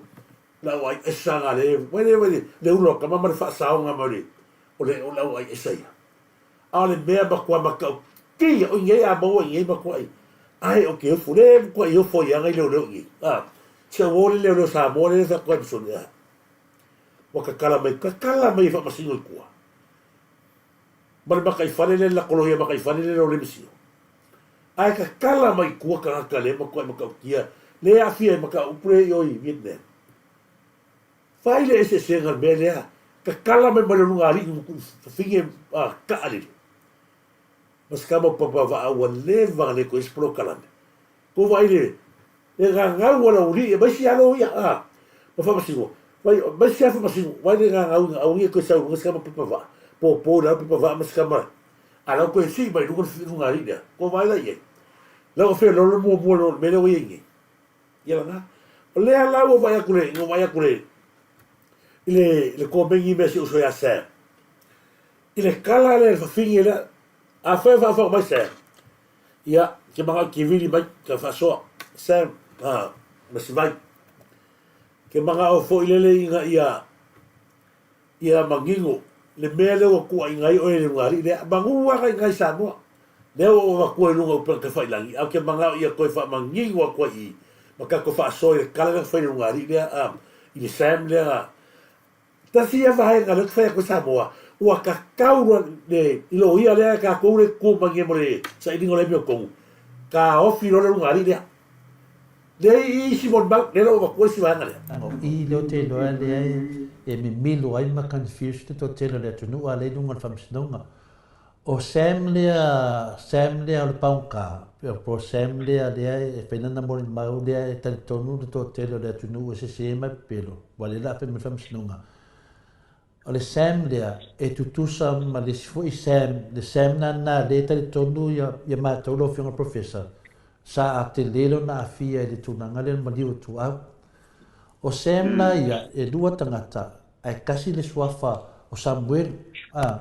le au ai esa nga le vai le vai le ula o tama ma le faasaoga mai o le o le o le au ai esa ia. A o le mea matua matautia o i nei a maua i nei matuai ae o te ofo le matuai ofo ai aga i leoleo i nei a se uo le leoleo Samoa le fai atu ai masoni a ua tatala mai tatala mai e faamasino i tua ma le mataifale le lako loia mataifale le lole masino ae tatala mai tua tagata le matuai matautia le aafia i mataupu le i o i Vietnam. Fai le eseesega o le mea lea, tatala mai ma le ulugalii fafine taalele. Ma se tama papa vaa ua leva ona le toe i ai se polokalame. Tou vaai le le gagau a le aualii e aemaise lava loia a ma faamasino. Vai aemaise lava faamasino, vaai le gagau ina aua ne i toe sau i luga se tama papa vaa, popo i lalo papa vaa ma se tama a la ua toe sii mai i luga le ulugalii lea. Tou vaai la i ai. La ua feoloolo le muamua i lo le mea lea ua i ai nei. Ia lena. O lea la ua vaai atu le, ua vaai atu le, i le, le komeni mea si ou uso ia Sam. I le kala lea, le fafine lea, afai o faafofoga mai Sam, ia, ke manao e te vili mai, ka faasoa, Sam, ah, ma Sivai. Ke manao foi lele ina ia, Ia manino le mea lea ua tuuaiina ai oe e le ulugalii lea, manu lava i ina i Samoa. Lea ua ou avatua i luga o upega tafailagi, ae ou te manao ia toe faamanino atu ai i i, ma tatou faasoa i le tala lea na fai i le ulugalii lea, a, i le Sam lea na. Tasi ia vaega lea ou te fai atu ai Samoa, ua tatau loa le, i loia lea tatou lea e tutu mai nei mo le sailiga o le amiotonu, taofi loa le ulugalii lea. Lea i isi molimau, lea la ua avatua le isi vaega lea. O i lea ou te iloa lea e mimilo ai ma confuse le toatele o le atunuu a lea i luga o le faamasinoga. O Sam lea, Sam lea o le pagota, po o Sam lea lea e fai lana molimau lea e talitonu le toatele o le atunuu e sese ma e pepelo, aua lea o le a fai mai le faamasinoga. O le Sam lea e tutusa ma le isi foi Sam, le Sam lena lea e talitonu ia matou lau Afioga i le Professor, sa tele lona aafia i le tulaga lea o le maliu o Tuau. O Sam la ia, e lua tagata, ae tasi le suafa o Samuelu, a.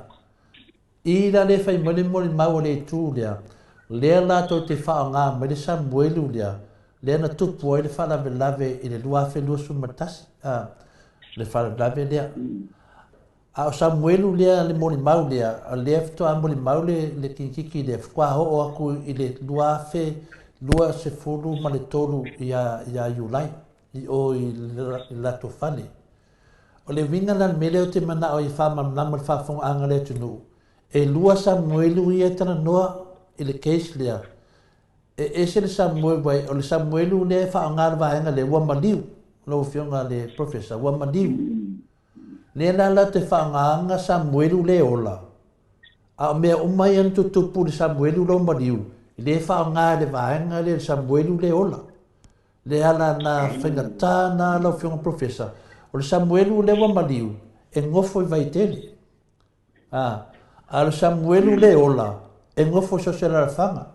I la le fai mai le molimau a le itu lea, lea latou te faaaoga mai le Samuelu lea, lea na tupu ai le faalavelave i le 2021, a, le faalavelave lea. A o Samuelu lea, le molimau lea, lea faatoa molimau le, le kinititi lea, faatoa oo atu i le 2023 ia, ia Iulai, i o i le latou fale. O le uiga la o le mea lea ou te manao ai e faamalamalama i le faafofogaaga a le atunuu, e lua Samuelu ia e talanoa i le case lea. E ese le Samuelu ai, o le Samuelu lea e faaaoga le vaega lea, ua maliu, lau Afioga i le Professor, ua maliu. Lea la latou te faaaogaina Samuelu le ola, a o mea uma ia na tutupu i le Samuelu lea ua maliu, e le faaaoga e le vaega lea i le Samuelu le ola. Le ala na faigata na lau Afioga Professor, o le Samuelu lea ua maliu, e nofo i Vaitele. A, a o le Samuelu le ola, e nofo i so o se alaalafaga.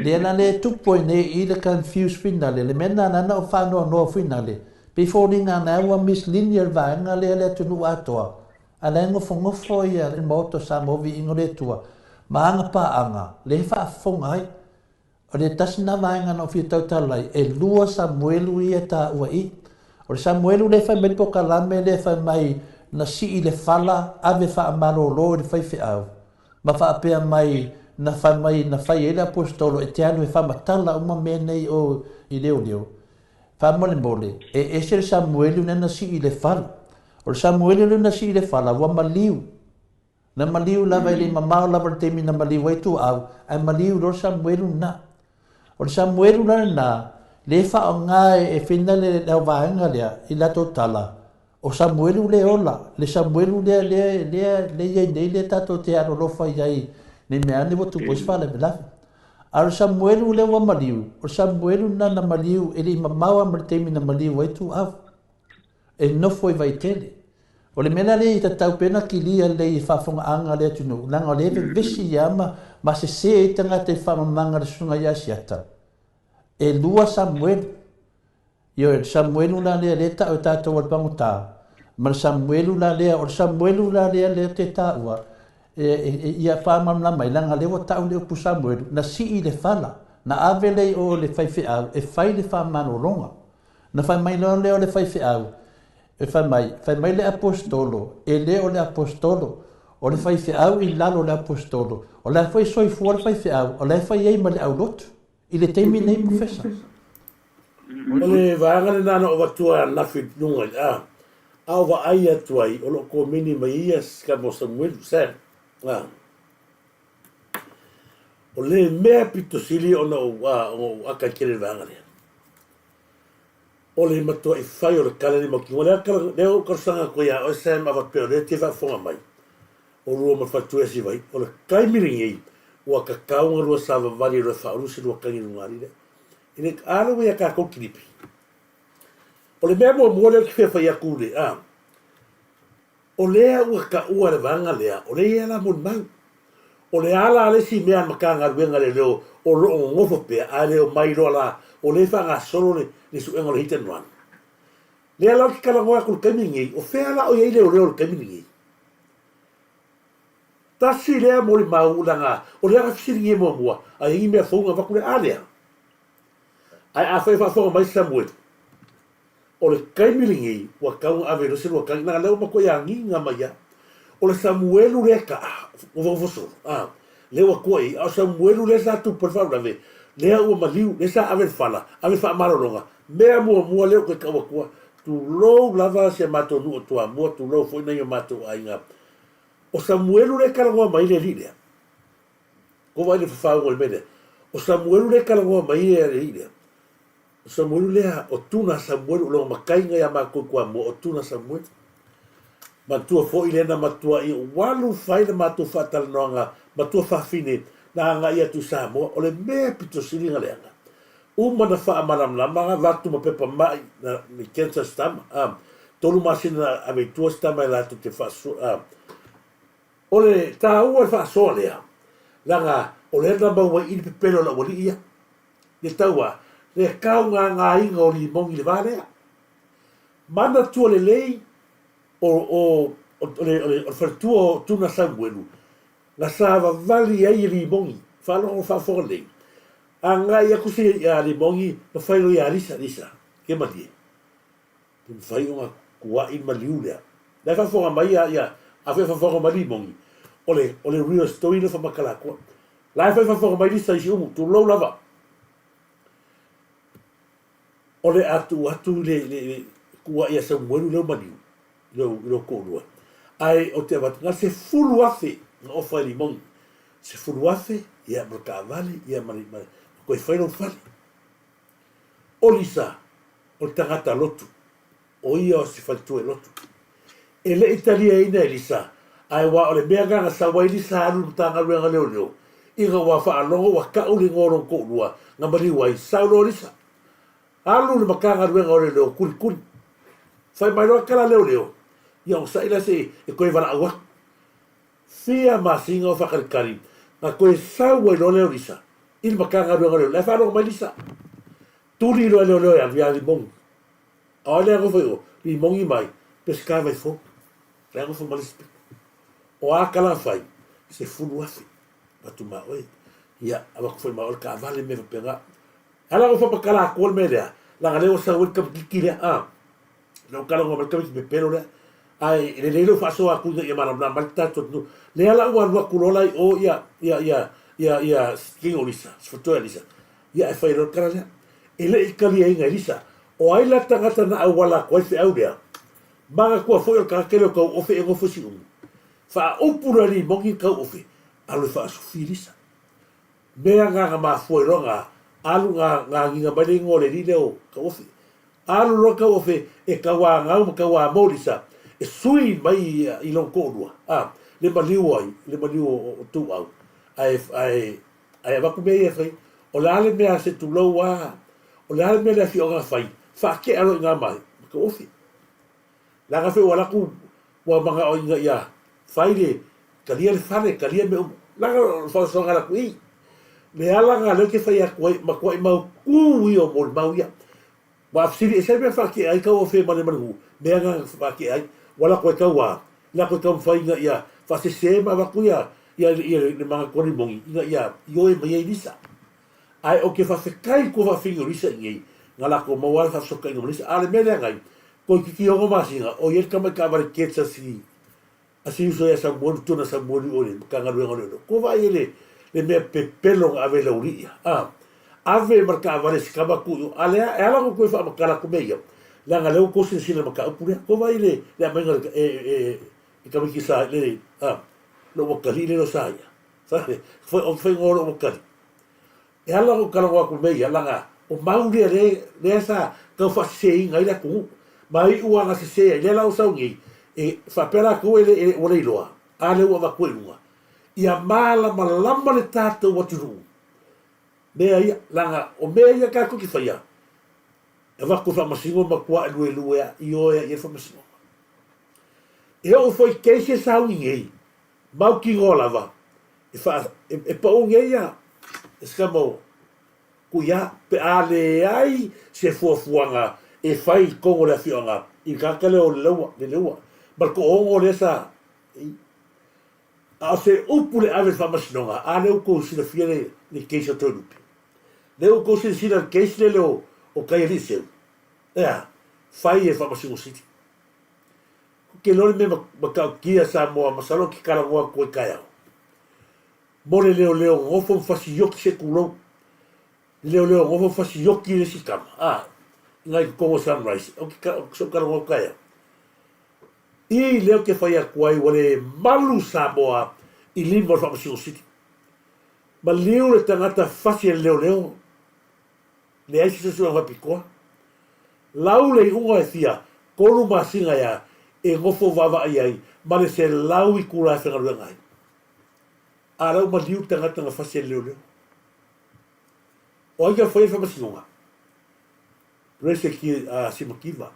Lea la lea e tupu ai nei i le confuse fuinale, le mea lena na ona ou faanoanoa fuinale, pei foliga na ua mislead le vaega lea le atunuu atoa, a la e nofonofo ia le Maota o Samoa Viiga o le Atua ma ana paaga, lea e faafofoga ai. O le tasi lena vaega na ou fia tautala ai, e lua Samuelu ia e taua i i. O le Samuelu lea e fai mai le polokalame lea e fai mai na sii le fala ave faamalolo i le faifeau, ma faapea mai na fai mai na fai ai le Aposetolo e te alu e faamatala uma mea nei o i leoleo. Faamolemole, e ese le Samuelu lea na sii le fala. O le Samuelu lea na sii le fala ua maliu. Na maliu lava e le i mamao lava le taimi na maliu ai Tuaau, ae maliu loa le Samuelu lena. O le Samuelu la lena, lea e faaaoga e Fina le au vaega lea i latou tala, o Samuelu le ola, le Samuelu lea lea lea lea i ai nei lea tatou te alolofa i ai ne i mea ane ua tupu ai se faalavelave. A o le Samuelu lea ua maliu, o le Samuelu lena na maliu e le i mamao lava ma le taimi na maliu ai Tuaau. E nofo i Vaitele. O le mea la lea e tatau pea ona kilia lelei e faafofogaaga a le atunuu, leaga o lea e vevesi lava ma, ma sese ai tagata i faamamaga a le Susuga ia Asiata. E lua Samuelu. Ioe, o le Samuelu la lea lea e tau e tatou o le pagota, ma le Samuelu la lea, o le Samuelu la lea lea te taua, e, e, e, ia faamalamalama ai, leaga lea ua tau le upu Samuelu, na sii i le fala, na ave lea i o i le faifeau e fai le faamalologa. Na fai mai loa lea o le faifeau, e fai mai, fai mai le Aposetolo, e le o le Aposetolo, o le faifeau i lalo o le Aposetolo, o la e foi soifua le faifeau, o la e fai ai ma le aulotu, i le taimi nei Professor. O le vaega lena na ou avatua ananafi i luga i a, a o vaai atu ai, o lo o komeni mai ia Sikamo Samuelu, Sam, a. O le mea pito sili ona ou, a, ona ou aka i tele i le vaega lea. O le matuai fai o le kala le mautinoa. Lea kala, lea ou talosaga atu ai ia oe Sam a faapea o lea e te faafofoga mai, o lua ma faletua ia Sivai, o le taimi lenei ua tatau ona lua savavali e lua faaulu se lua tagi i luga alii lea. E le, a lea ua ia tatou kilipi. O le mea muamua lea ou te fia fai atu le, a, O lea ua taua le vaega lea, o lea e i ai la molimau. O le a la le isi mea a le Matagaluega a Leoleo o lo o nonofo pea ae le omai loa la, o lea e faagasolo le le suega o le hit and run. Lea la ou te talanoa atu i le taimi lenei, o fea la o i ai leoleo i le taimi lenei? Tasi lea molimau leaga o lea na fesiligia muamua, a i ai ni mea fou ona avatu lea, a lea? Ae afai o faafofoga mai Samueli, O le taimi lenei, ua tatau ona ave loa se lua tagi, leaga lea ua matuai agiga mai lava. O le Samuelu lea taa, nofonofo solo, a, lea ua tua i ai, a o Samuelu lea sa tupu ai le faalavelave, lea ua maliu, lea sa ave le fala, ave faamalologa. Mea muamua lea ou te tau atua, tulou lava si a matou nuu o Toamua, tulou foi nai o matou aiga. O Samuelu lea e talanoa mai ai le alii lea. Ua vaai i le fafauga o le mea lea. O Samuelu lea e talanoa mai ai le alii lea. O Samuelu lea, o Tuna Samuelu, o lona mataiga ia matou i Toamua, o Tuna Samuelu. Manatua foi lea na matuai alu fai le matou faatalanoaga matua fafine na agai atu i Samoa. O le mea pito sili ona leaga, uma na faamalamalama na avatu ma pepa mai na ni cancer se tama, a, tolu masina na ave i tua se tama e latou te faasoa, a, o le taua o le faasoa lea, leaga o lea na maua ai i le pepelo o le aualii ia. Le taua, le kaugāgāina o Limogi i le va lea. Manatua lelei o, o, o, o, le, o, le, o le faletua o Tuna Samuelu, na savavali ai e Limogi, faalogo faafofoga lelei. Agai atu se ia Limogi ma fai loa ia Lisa, Lisa, ke malie. Pe mafai ona tuai le maliu lea. La e faafofoga mai ia, ia, afai e faafofoga mai Limogi, o le, o le real story lea faamatala atua. La e fai faafofoga mai Lisa i Siumu, tulou lava. O le a tuu atu le, le, le tuai a Samuelu lea o maliu. i lou, i lou toalua. Ae ou te avatu, na o le 10,000 na ofa e Limogi. 10,000, ia, ma le taavale, ia, ma le, ma le, ma toe fai lou fale. O Lisa, o le tagata lotu. O ia o se faletua i lotu. E le i taliaina e Lisa, ae ua o le mea lena na sau ai Lisa alu i le Matagaluega Leoleo, ina ua faalogo ua tau le igoa o lona toalua na maliu ai, sau loa Lisa. Alu i le Matagaluega o Leoleo kulikuli. Fai mai loa tala leoleo, ia onosai la se i e toe valaau atu. Fia masina o faatalitali, na toe sau ai loa lea o Lisa i le Matagaluega o Leoleo. La e faalogo mai Lisa. Tuli loa e leoleo e alu ia Limogi. A o ai lea nofo i o? Limogi mai Peseta Vaifou. La e nofo ma le isi pito. O a tala na fai? 10,000. Avatu ma oe. Ia, avatu foi ma oe le taavale mea faapena. E ala ona faamatala atua le mea lea, leaga lea ua sau ai le tamaititi lea, a. Lea ua talanoa mai le tamaiti pepelo lea. Ae e lelei lou faasoa atu ina ia malamalama ai le tatou atunuu. Lea la ua alu atu loa la i o ia, ia, ia, ia, ia King o Lisa, Sefatoe a Lisa. Ia ae fai loa le tala lea. E le i taliaina e Lisa. O ai la tagata na auala atu ai le feau lea? Manatua foi o le tagata lea o Tauofe e nofo i Siumu. Faaupu loa e Limogi le Tauofe, alu e faasufi Lisa. Mea na na mafua ai loa na alu na na agiga mai le igoa o le alii lea o Tauofe. Alu loa Tauofe e tauanau ma tauamo Lisa e sui mai i lona toalua, a, le maliu ai, le maliu o Tuuau. Ae, ae, ae avatu mea ia e fai. O le a le mea se tulou a, o le a le mea le afioaga na fai, faatea loa i ina mai ma Tauofe. Leaga foi ua alu atu ua manao ina ia fai le talia le fale, talia mea uma. Leaga o le faasoasoaga alu atu i i. Le ala lena lea ou te fai atu ai, matuai mautu ia o molimau ia. Ua fesili ese ai mea faatea ai Tauofe ma le Manuhu, mea na faatea ai. Ua lako ai tauā, lako ai taumafai ina ia faasese ma avatu ia ia ia le manatu o Limogi ina ia ioe mai ai Lisa. Ae ou te faafetai i tuafafine o Lisa i nei, na latou maua ai le faafesootaiga ma Lisa. A o le mea lea nai, toeitiiti 6 masina, o i ai le tama i taavale Getz a si, a si uso ia Samuelu, Tuna Samuelu i o i le Matagaluega o Leoleo. Ua vaai ai le, le mea pepelo na ave e le aualii ia, a. Ave ma le taavale i si tama tuu i o. A lea, e ala ona toe faamatala atu mea ia, leaga lea ua tou silasila i le mataupu lea. Ua vaai le, le aumaiga e, e, e tamaiti sa, le, a, lou atalii lea o sa ia. Foi, o fai ngoa lou tali. E ala ona ou talanoa atu mea ia, laga o mau lea lea, lea sa tau faaseseina ai le atunuu. Ma iu lava na sese ai, lea la ua sau nei, e faapea latou e le, e, ua le iloa, a lea ua avatu ai i luga. Ia malamalama le tatou atunuu, mea ia, laga o mea ia tatou te faia, e avatu i le faamasinoga matua luelue lava, ioe ai i ai le faamasinoga. E oo foi i case e sauni nei, Mautinoa lava, e faa, e, e pau nei ia e se tama o Kuia, pe a leai se fuafuaga e fai i totonu o le afioaga i le tagata lea o Leleua, Leleua, ma le toaono lea sa, a o se upu le ave i le faamasinoga, a lea ua tou silafia le, le case a Toelupe. Lea ua tou silasila i le case lele o, o Taialiiseu, e a? Fai e Faamasino Sili. Ou te iloa le mea matautia Samoa masalo ou te talanoa atu ai taeao. Mo le leoleo nofo ma fasioti se tulou. Le leoleo nofo ma fasioti le isi tama. A, i nai totonu o Sunrise. Ou te se ou talanoa atu taeao. I lea ou te fai atu ai ua le malu Samoa i lima o le Faamasino Sili. Maliu le tagata fasi e le leoleo. Leai se suesuega faapitoa. Lau le iuga e fia tolu masina ea e nofo vaavaai ai ma le 100 itula e faigaluega ai. A lau maliu le tagata na fasi e le leoleo. O ai na faia le faamasinoga? Grace ki a Simakiva.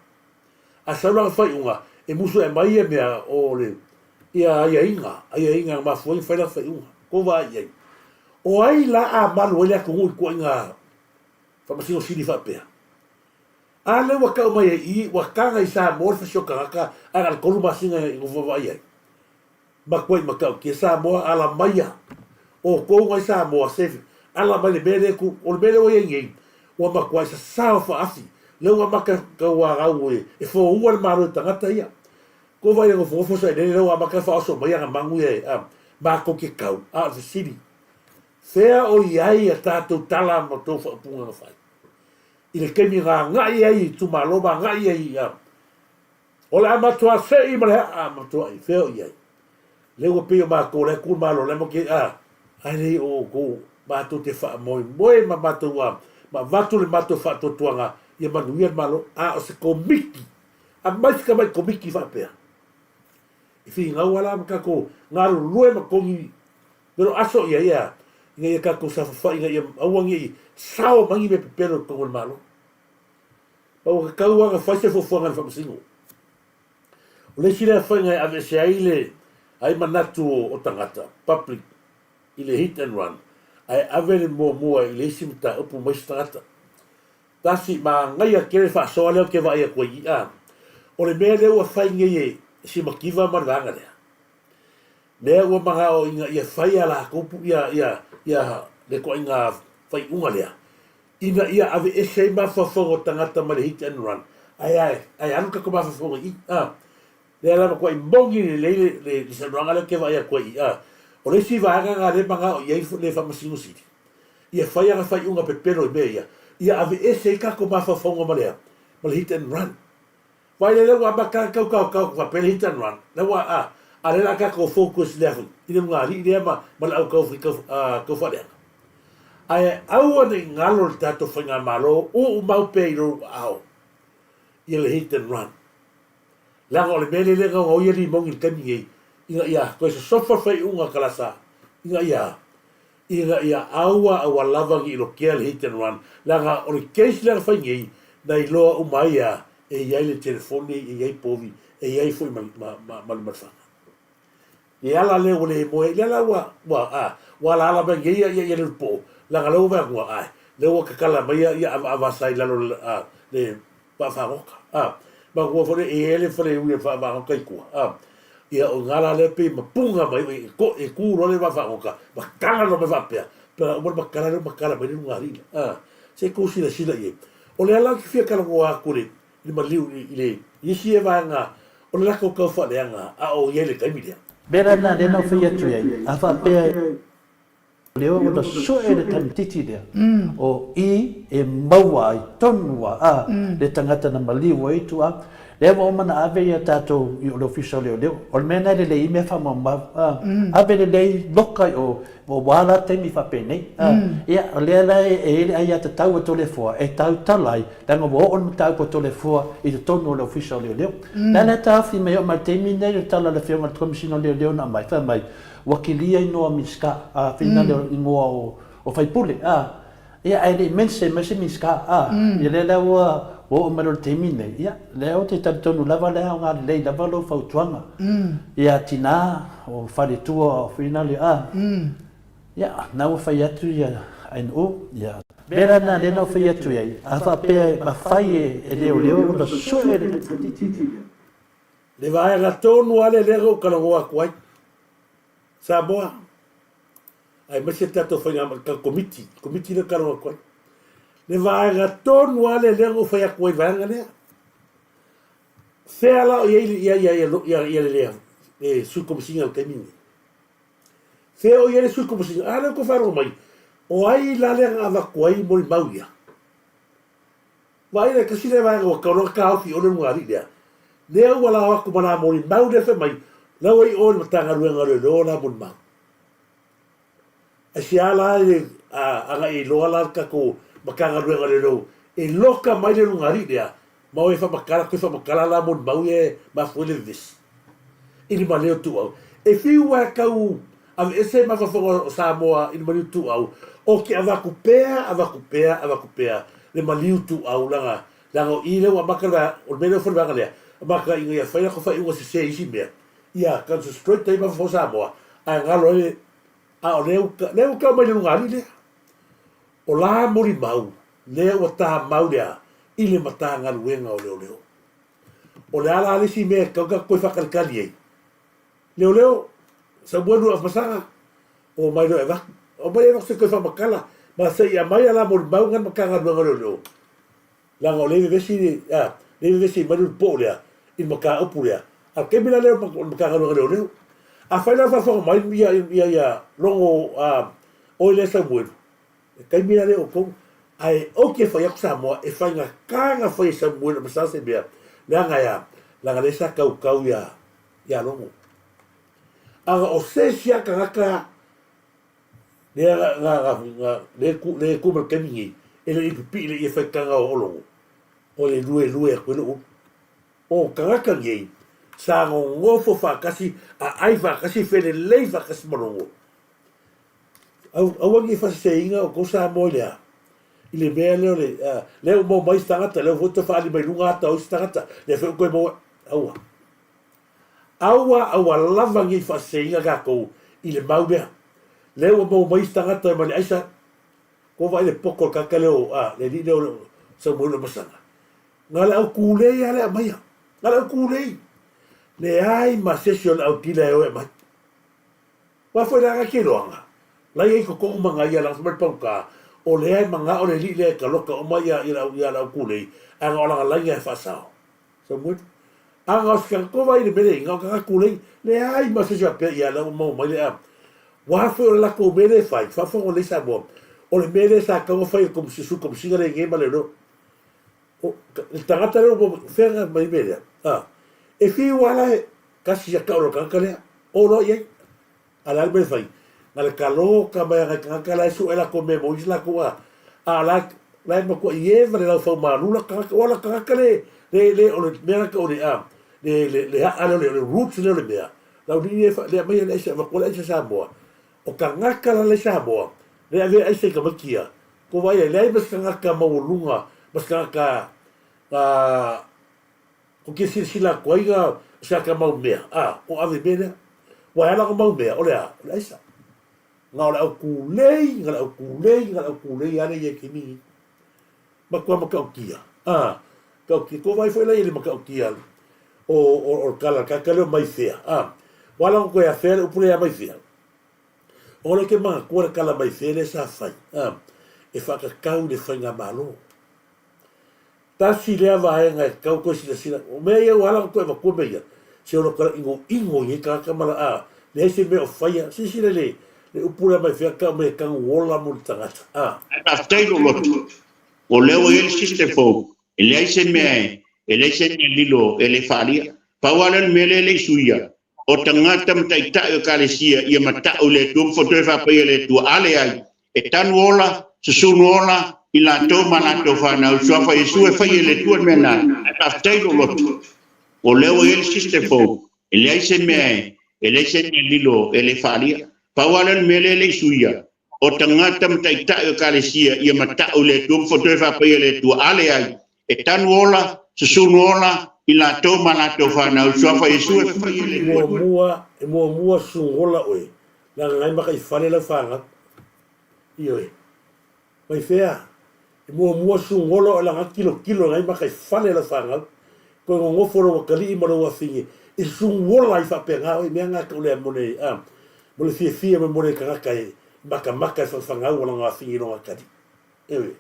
A sau lana faaiuga, e musu e aumai ia mea o le ia aiaiga, aiaiga na mafua ai ona fai lana faaiuga. Kou vaai i ai. O ai la a malu ai le atunuu i tuuaiga faamasino sili faapea? A lea ua tau mai ai i i, ua taga i Samoa le fasi o tagata ae na o le tolu masina i nofo vaavaai ai. Matuai matautia Samoa, ala maia outou nai Samoa se ala mai le mea lea tu, o le mea lea ua iai nei, ua matuai sasao faafi, lea ua amata tauarau e, e foua le malo e tagata ia. Kou vaai le nofonofo sailele lea ua amata faaoso mai ana manu ia e, a, matou te tau, a o le fesili, fea o i ai a tatou tala ma tou faaupuga na fai? I le taimi na agai ai i itumalo ma agai ai i, a, O le a matuā seʻi ma le haʻa matuaʻi, fea o i ai? Lea ua pei o makou la e ku malo la ma ke a, ae lei o oukou matou te faamoemoe ma matou a, ma avatu le matou faatuatuaga ia manuia le Malo, a o se komiti, aumai se tamai komiti faapea e finau a la ma tatou galulue ma togi melo aso i ai a, ina ia tatou safafaʻi ina ia aua ne i sao mai ni mea pepelo i totonu o le Malo. Ma ua tatau lava ona fai se fuafuaga i le Faamasino. O le isi lea faiga e aveese ai le ai manatu o tagata, public, i le hit and run, ae ave le muamua i le isi mataupu ma isi tagata. Tasi, manaia tele le faasoa lea ou te vaai atu ai i i a. O le mea lea ua fai nei e Simativa ma le vaega lea, lea ua manao ina ia fai a latou ia ia ia le ituaiga faaiuga lea, ina ia aveese ai mafaufauga o tagata mai le hit and run, ae ae ae alu tatou mafaufauga i i a. Lea la matuai moni lelei le le le saunoaga lea ou te vaai atu ai i i a. O le isi vaega lena lea e manao i ai le Faamasino Sili, ia fai ana faaiuga pepelo i mea ia, ia aveese ai tatou mafaufauga ma le a, ma le hit and run. Vaai lea ua amata ona tau taotao atu faapea le hit and run, la ua a, a lea o le a tatou focus i le a foi, i le ulugalii lea ma ma le au tau tau faaleaga. Ae aua ne i galo le tatou faigamalo, uu mau pea i lou aao ia le hit and run. Leaga o le mea lea e le gaogaoia limoni i le taimi nei, ina ia toe sosofa le faaiuga a Kalasa, ina ia, ina ia aua aua lava ne i lokea le hit and run, leaga o le case lea na fai nei, na iloa uma ai a e i ai le telefoni, e i ai povi, e i ai foi ma, ma, ma, ma le malifaga. Le ala lea ua le moe ai, lea la ua, ua, a, ua alaala mai nei ia, ia, ia le lupoo, leaga lea ua vaai atu, ae, lea ua tatala mai ia, ia avaava sa i lalo o a, le vaafagota, a, manatua foi lea e i ai le fale ui o le vaafagota i tua, a, ia o i ina la lea pei mapuna mai, e, to, e tu loa le vaafagota, matala loa mai faapea, pe a uma le matala lea ua matala mai le lugalii lea, a, se i tou silasila i ai. O lea la ou te fia talanoa atu i le, i le maliu i le isi ia vaega o le latou tau faaleaga a o i ai le taimi lea. Mea la lena lea na ou fai atu ai, a faapea e leo ona sue le tamaitiiti lea, o i e maua ai tonu a a le tagata na maliu ai tua, lea ua uma ona ave ia tatou i o le Ofisa o Leoleo. O le mea lena e lelei i mea faamaumau, a, ave lelei loka i o Ua a la taimi faapenei? Ia, o lea la e i ai le aiatatau a Toleafoa e tautala ai, leaga ua oo le mataupu a Toleafoa i totonu o le Ofisa o Leoleo. O le a la e taofi mai oo mai i le taimi lenei le tala a le Afioga i le Komesina o Leoleo na aumai, fai mai, ua kilia igoa o Minisita, a, finale o igoa o faipule, a. Ia, ae le i mention mai se Minisita, a. Ia lea la ua oo mai loa i le taimi lenei, ia, lea ou te talitonu lava o le aoga lelei lava lou fautuaga. Ia, tina, o faletua, o finale, a. Ia, na ua fai atu ia Ainuu, ia. Mea la lena lea na ou fai atu i ai, a faapea e mafai e leoleo ona sue le tamaitiiti. Le vaega tonu lava lea lea na ou talanoa atu ai. Samoa. Aemaise le tatou faiga tatou komiti, komiti lea talanoa atu ai. Le vaega tonu lava lea lea na ou fai atu ai i le vaega lea. Fea la o i ai ia ia ia ia ia le le sui komesina o le taimi lenei. Fea o i ai le sui komesina? A lea ua outou faalogo mai, o ai la lea na avatu ai molimau ia? Vaai la, tasi lea vaega ua tatau loa ona taofi i o le ulugalii lea. Lea ua lao atu ma la molimau lea fai mai, la ua i o i le Matagaluega o Leoleo la molimau. Aisea la e agai ai loa la le tatou Matagaluega o Leoleo e loka mai le ulugalii lea ma o e faamatala, toe faamatala la molimau ia e mafua ai le vevesi i le maleo tuau. E fiu lava e tau aveese mafaufauga o Samoa i le maliu tuau, ou te avatu pea, avatu pea, avatu pea le maliu tuau leaga, leaga o i lea ua amata le, o le mea lea ua fai le vaega lea, amata ina ia fai latou faaiuga sese i isi mea, ia concentrate ai mafaufau o Samoa, ae galo ai le, a o lea ua, lea ua tau mai le lugalii lea. O la molimau lea ua tamau lea i le Matagaluega o Leoleo. O le a la le isi mea e tatau ona tatou toe faatalitali ai? Leoleo, Samuelu Afamasaga, omai loa e avatu. Omai e avatu se i toe faamatala, ma se i aumai a la molimau na i le Matagaluega o Leoleo, leaga o lea e vevesi le, a, lea e vevesi mai le ulupo'o lea i le mataupu lea. A o le taimi la lea o le Matagaluega o Leoleo. Afai la o faafofoga mai ia, ia, ia Logo, a, oe lea Samuelu, Le taimi la lea outou, ae ou te fai atu Samoa, e faigata na fai e Samuel Masaa se mea, leaga e a? Leaga lea sa kaukau ia ia Logo. Aga o se isi a tagata lea ga ga ga ga le ku le ku ma le taimi nei e le i pipii le ia faitaga o Logo o le luelue atu ai le ulu. O tagata nei sa nonofo faatasi a ai faatasi felelei faatasi ma Logo. Aua ne i faaseseina outou Samoa i le a? I le mea lea o le, lea ua maua mai isi tagata, lea foi ua toe faaali mai luga ata o isi tagata, lea foi ua toe maua, aua. Aua, aua lava ne i faaseseina tatou i le mau lea. Lea ua maua mai isi tagata mai le aisa, ko vaai le poto o le tagata lea o, a, le alii lea o Samuelu Masaga. Na le au kūlei lava le aumaia. Na le au kūlei. Leai ma se isi o le au tila e o e aumai. Aua foi la ke iloaga, la ia i totonu ma na ia lana fai mai le paugata, o lea e manao le alii lea e kaloka uma ia ia ia le au kulei, ae na o lana laina e faasao. Samuelu. A na o se tagata i le mele na o tagata kulei, leai ma se isi faapea ia lea ua maua mai le a. Ua foi o le latou mea lea e fai, faafofoga lelei Samoa, o le mea lea sa tatau ona fai e le Sui Komesina lea nei ma leoleo. O le tagata lea ua fea na mai mea lea, a, e fiu lava la e tasi ia tau o le tagata lea, o loa i ai. A o le a le mea e fai? Na le taloka mai a nai tagata la e sue latou mea mo isi latou a, a o la, la e matuai eva le laufau la tagata, aua o le tagata le, le, le, o le mea la tau o le, a, le, le, le aa lea o le, o le roots lea o le mea, laulii e, le aumaia le aisa, avatua le aisa Samoa. O tagata la le Samoa, le ave aisa i tamaiti ia, Ko wai ai, leai ma se tagata maualuga ma se tagata ko ke silasila atu ai ga se ata mau mea, a, o ave mea lea. Ua e ala ko mau mea, o le a, o le aisa. Nga o le au kūlei, nga le au kūlei, nga le au kūlei ale ia ke mingi. Matua matautia, a, matautia, ko wai foi la ia le matautia o, o, o le kala, ka leo mai fea, a. Ua ala ko koe a fea le upu le a mai fea. O le ke manatua le kala mai fea lea sa fai, a, e whakakau le faigamalo. Tasi lea vaega e tatau toe silasila, o mea ia ua ala ona toe avatua mea ia, se o lo tala inoino i ai tagata ma la, a, leai se mea o faia, silasila i le, le upu lea mai fea tau mai e tanu ola mo le tagata, a. Ae faafetai lou loto, o lea ua i ai le system fou, e leai se mea e, e leai se mea e lilo e le faaalia. Pau lava lea o le mea lea e le i suia, o tagata ma taitai o Ekalesia ia mata'u i le Atua ma fotoe faapaia i le Atua, a leai, e tanu ola, susunu ola i latou ma latou fanau, suafa Iesu e faia e le Atua le mea na, ae faafetai lou loto, o lea ua i ai le system fou, e leai se mea e, e leai se mea e lilo e le faaalia. Pau lava lea o le mea lea e le i suia, o tagata ma taitai o Ekalesia ia mata'u i le Atua ma fotoe faapaia i le Atua, a leai, e tanu ola, susunu ola i latou ma latou fanau, suafa Iesu e faia le Atua. Muamua, e muamua sugola oe, leaga nai maka i fale lau fanau. Ioe. Mai fea? E muamua sugola oe leaga tilotilo nai maka i fale lau fanau. Koe nonofo lou atalii ma lou afine e sugola ai faapena oe, mea na tau lea mo le, a, mo le fiafia ma mo le tagata e makamaka e fangafangau o lana afine i lona atalii. Ioe.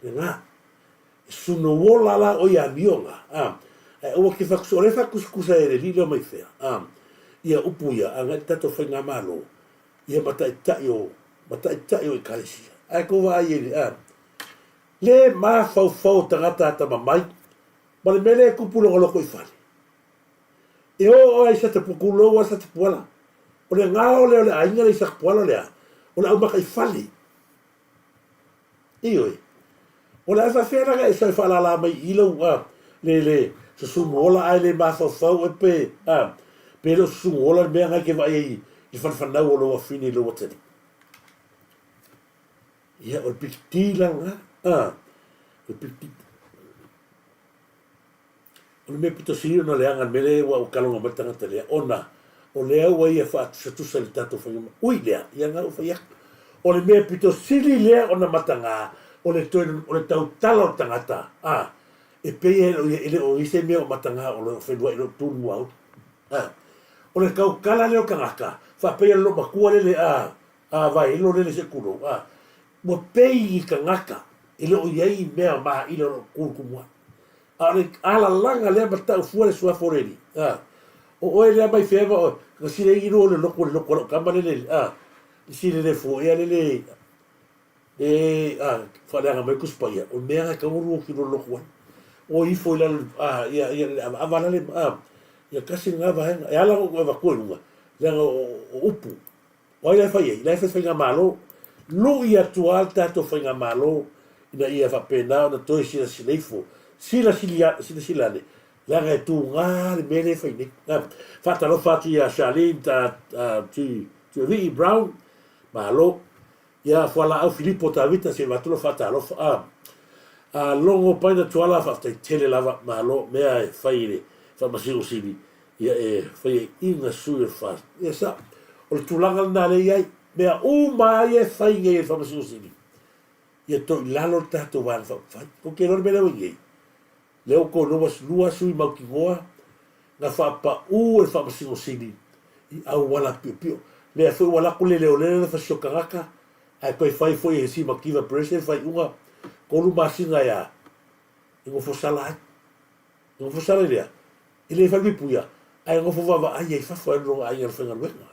Lena. E suno ola la ʻo ia amioga, a, ae aua ke whakusa, o le whakusakusa e le lilo mai fea, a, ia upu ia, a ngai tatou faigamalo, ia mataitai o, mataitai o ekalesia. Ae ko vaai e le, a, le mafaufau o tagata atamamai, ma le mea lea e tupu i lona loko i fale. E oo ai sa tapu kulou a sa tapuala. O le gao lea o le aiga lea i sa tapuala o le a, o le aumaka i fale. Ioe. O le a faafefea la e sau e faalala mai i lau a, le, le susunu ola ae le mafaufau oe pe, a, pe le o susunu ola le mea na e ke vaai ai i le fanafanau o lou afine i lou atalii. Ia, o le pititi la lena, a, o le pititi. O le mea pito sili ona leaga le mea lea ua kaloga mai le tagata lea, ona o lea ua ia faatusatusa i le tatou faiga Ui lea, ia na ou fai atu. O le mea pito sili lea ona mataga, o le toe, o le tautala o le tagata, a, e pei e le, e le o i ai se mea o mataga o lo o feluai i lou tu i muaulu. A, o le tautala lea o le tagata, faapea le loomatua lele, a, a, vaelo lele se kulou, a, ua pei i tagata e le o i ai mea maila o lo o tu i tumu ai. A o le alalaga lea ma tau fua le suafa o le Alii, a, o oe lea mai fea ma oe, na sile i lua o le lotu o le lotu a lou tama lele, a, i sile le fua ea lele, le, a, faaleaga mai Tusi Paia, o mea na e tatau ona lua tino lotu ai. O ifo i lalo, a, ia, ia, le avaava la le, a, ia tasi lena vaega. E ala ona ou avatua i luga, leaga o, o upu. O ai la e fai ai? La e fai faigamalo. Lui atu lava le tatou faigamalo ina ia faapena ona toe silasila ifo, silasila, silasila ane, leaga e tuga le mea lea e fai nei. A, faatalofa atu ia Charlene ta, a, Tui, Tuialii Brown, malo. Ia Fualaau Filipo Tavita se i avatu lau faatalofa. A, a Logo Paina Tuala faafetai tele lava, malo mea e fai i le Faamasino Sili, ia e fai ai i ga sui o le fa, ia sa, o le tulaga lena lea e i ai, mea uma lava ia e fai nei e le Faamasino Sili, ia to i lalo le tatou Vaega Faaupufai. Tou te iloa le mea lea ua i ai? Lea ua tou iloa ua lua sui mautinoa na faapaū e le Faamasino Sili i auala piopio. Lea foi ua alu atu le leoleo le fasi o tagata ae toe fai foi e Simativa Perese le faaiuga tolu masina e a? E nofo sala ai. E nofo sala i lea? E le falepuipuia ae nofo vaavaai ai i fafo e alu i lona aiga i le faigaluega.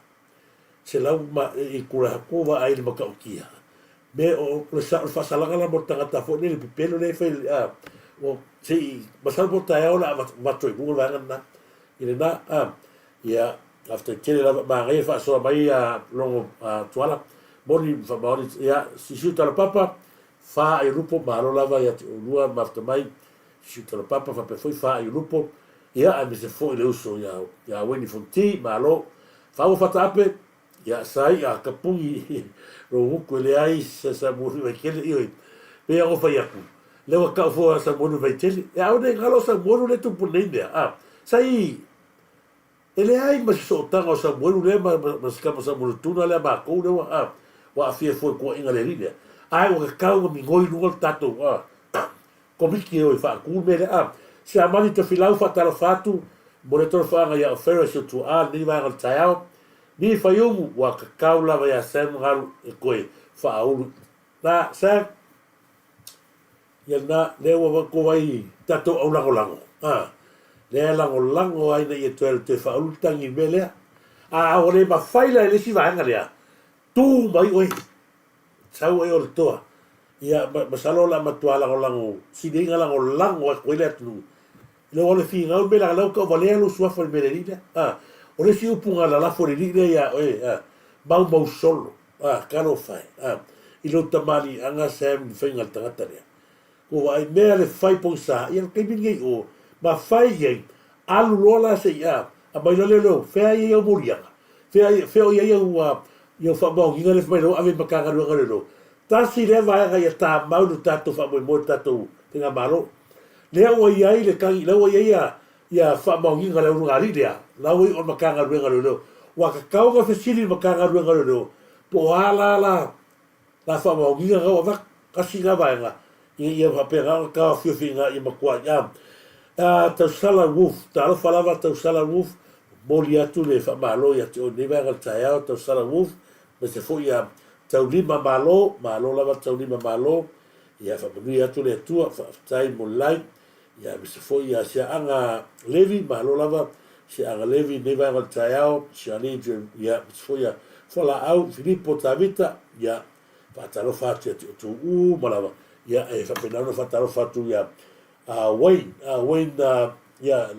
100 ma i Kulahaku vaai i le matautia. Me o le sa o le faasalaga la mo le tagata foi lele pepelo lea e fai a o se i masalo po o taeao o le a avatu ai i luga le vaega lena i lena a ia faafetai tele lava manaia faasoa mai a logo a Tuala moni faamaoni ia sisiu talapapa fa i lupo malo lava ia te oulua mafuta mai sisiu talapapa faapea foi fa i lupo ia aemaise foi le uso ia ia Wayne Fonti malo Faua Fataape Ia, sa i'a ka puni lou gutu e leai sa Samuelu Vaitele, ioe, pei ona fai atu, lea ua tau fua Samuelu Vaitele. E aone i galo Samuelu lea e tupu nei mea, a, sa i, e leai ma se sootaga o Samuelu lea ma, ma, ma se tama Samuelu Tuna lea a matou lea ua, a, ua aafia fua i tuuaiga a le alii lea. Ae ua tatau ona migoi i luga le tatou, a, Komiti e o e faatu le mea lea. A, Siamani Tofilau faatalofa atu, momoli atu alofaaga ia Ofera si ou tuaa lenei vaega o le taeao. Ni Faiumu, ua kakau lava ia Sam Galu e toe faaulu. Na, Sam, ia lena, lea ua avatu ai tatou aulagolago, a, lea e lagolago ai ina ia toe alu toe faaulu le tagi i le mea lea. A ua le mafai la e le isi vaega lea, tu mai oe. Sau ai o le toa. Ia, masalo o le a matua lagolago, sili ai na lagolago atu ai le atunuu. I lou alu e finau le mea leaga la ua tauvalea lou suafa i le mea le alii lea. A, o le isi upu na lalafo e le alii lea ia oe, a, maumau solo, a, talofa e, a, i lou tamaliiaga Sam i le faiga a le tagata lea. Ua vaai mea le fai pogisa, ia le taimi lenei o, ma fai i ai, alu loa la se i a, aumai loa lea leo, fea ai au moliaga, fea, fea o i ai au, a, i au faamaoniga lea fai mai lea ua ave i le Matagaluega o Leoleo. Tasi lea vaega ia tamau lo tatou faamoemoe i le tatou Faigamalo. Lea ua i ai le tagi, lea ua i ai ia, ia faamaoniga a le ulugalii lea, la ua i o le Matagaluega o Leoleo. Ua tatau ona fesili i le Matagaluega o Leoleo, po o a la la, la faamaoniga na ua avatu, tasi lena vaega, ina ia faapena ona taofiofi ina ia matuai a a Tausala Wolf, talofa lava Tausala Wolf, momoli atu le faamalo ia te oe i lenei vaega o le taeao Tausala Wolf, aemaise foi ia Taulima Malo, malo lava Taulima Malo, ia faamanuia atu le Atua, faafetai mo le like, ia aemaise foi ia Siaaga Levi, malo lava Siaaga Levi i lenei vaega o le taeao, Siani, ia aemaise foi ia Fualaau, Filipo Tavita, ia faatalofa atu ia te outou uma lava, ia e faapena ona faatalofa atu ia Wayne, Wayne ia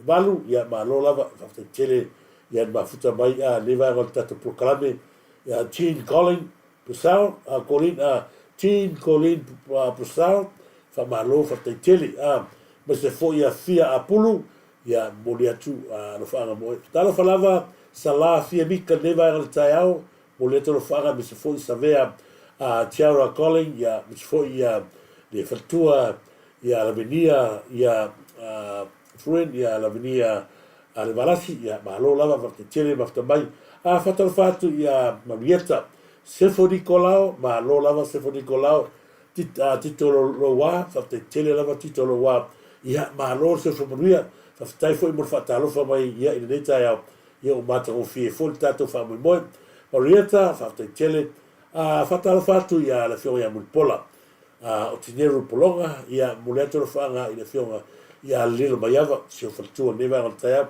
Valu, ia malo lava, faafetai tele ia le mafuta mai lenei vaega o le tatou polokalame, ia Jean Colin Purcell, Colin, Jean Colin Purcell, faamalo, faafetai tele, aemaise foi ia Fia Apulu, ia momoli atu alofaaga mo oe. Talofa lava Sala Fia Mika i lenei vaega o le taeao, momoli atu alofaaga aemaise foi Savea Tiara Colling, ia aemaise foi ia le faletua ia Lavenia ia Fruin, ia Lavenia Levalasi, ia malo lava faafetai tele mafuta mai. A faatalofa atu ia Marieta Sefo Nikolao, malo lava Sefo Nikolao, Tito Loua, faafetai tele lava Tito Loua, ia malo le soifua manuia, faafetai foi mo le faatalofa mai ia i lenei taeao, ia ua matagofie foi le tatou faamoemoe. Marieta, faafetai tele. A faatalofa atu ia le Afioga ia Mulipola Otineru Pologa, ia momoli atu alofaaga i le Afioga ia Lilo Maiava, si ou faletua i lenei vaega o le taeao.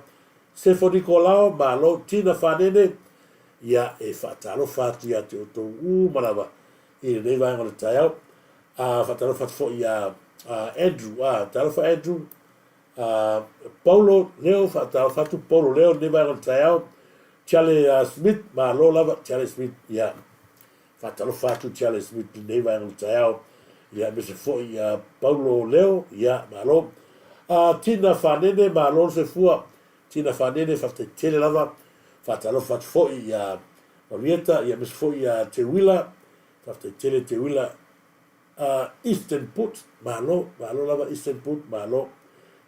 Sefo Nikolao, malo, Tina Fanene, ia e faatalofa atu ia te outou uma lava i lenei vaega o le taeao. A faatalofa atu foi ia Andrew, talofa Andrew, Paulo Leo, faatalofa atu Paulo Leo lenei vaega o le taeao, Charlie Smith, malo lava Charlie Smith, ia, faatalofa atu Charlie Smith lenei vaega o le taeao, ia, aemaise foi ia Paulo Leo, ia, malo. Tina Fanene, malo le soifua, Tina Fanene, faafetai tele lava, faatalofa atu foi ia Marieta, ia, aemaise foi ia Teuila, faafetai tele Teuila, Eastern Put, malo, malo lava Eastern Put, malo.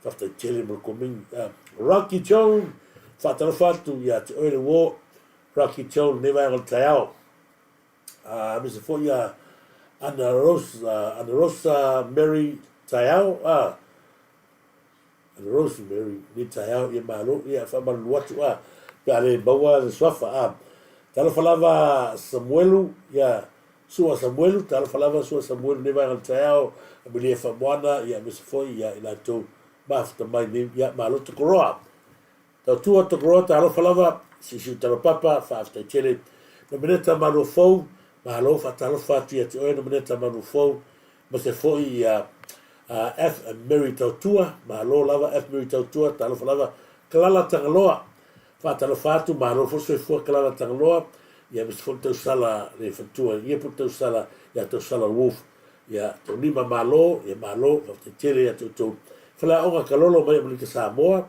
Faafetai tele mo le komeni. Rocky Joan, faatalofa atu ia te oe le uo. Rocky Joan, lenei vaega o le taeao. Aemaise foi ia Ana Rosa, Ana Rosa Mary Taeao, Ana Rose Mary ni taeao ia malo ia faamalulu atu a pe a le maua le suafa a talofa lava Samuelu ia Sua Samuelu talofa lava Sua Samuelu nei vaega o le taeao Amelia Faamoana ia aemaise foi ia i latou mafuta mai nei ia malo Tokoroa Tautua Tokoroa talofa lava Siusiu Talopapa faafetai tele Nomeneta Maluafou malo faatalofa atu ia te oe Nomeneta Maluafou Aemaise foi ia F Mary Tautua, malo lava F Mary Tautua, talofa lava Kalala Tagaloa, faatalofa atu, malo foi le soifua Kalala Tagaloa, ia aemaise foi le tausala le faletua ia po le tausala ia Tausala Wolf, ia Taulima malo, ia malo, faafetai tele ia te outou. Faleaoga Kalolo mai Amelika Samoa,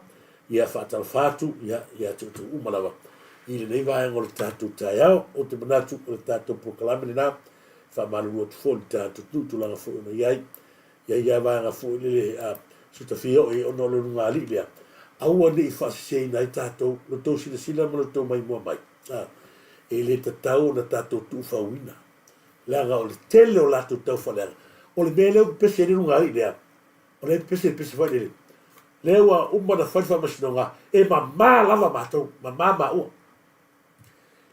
ia faatalofa atu ia ia te outou uma lava i lenei vaega o le tatou taeao. Ou te manatu o le tatou polokalame lena Faamalulu atu foi i le tatou tu tulaga foi ona i ai ia ia vaega foi lele a sutafia oi ona o le luga-alii lea, aua ne i faaseseina ai tatou lo tou silasila ma lo tou maimoa mai. A, e le tatau ona tatou tuufauina, leaga o le tele o latou taufaaleaga. O le mea lea ua pepese ai le luga-alii lea, o lea e pepese le pese foi lele, lea ua uma ona fai le faamasinoga, e mama lava matou, mama maua.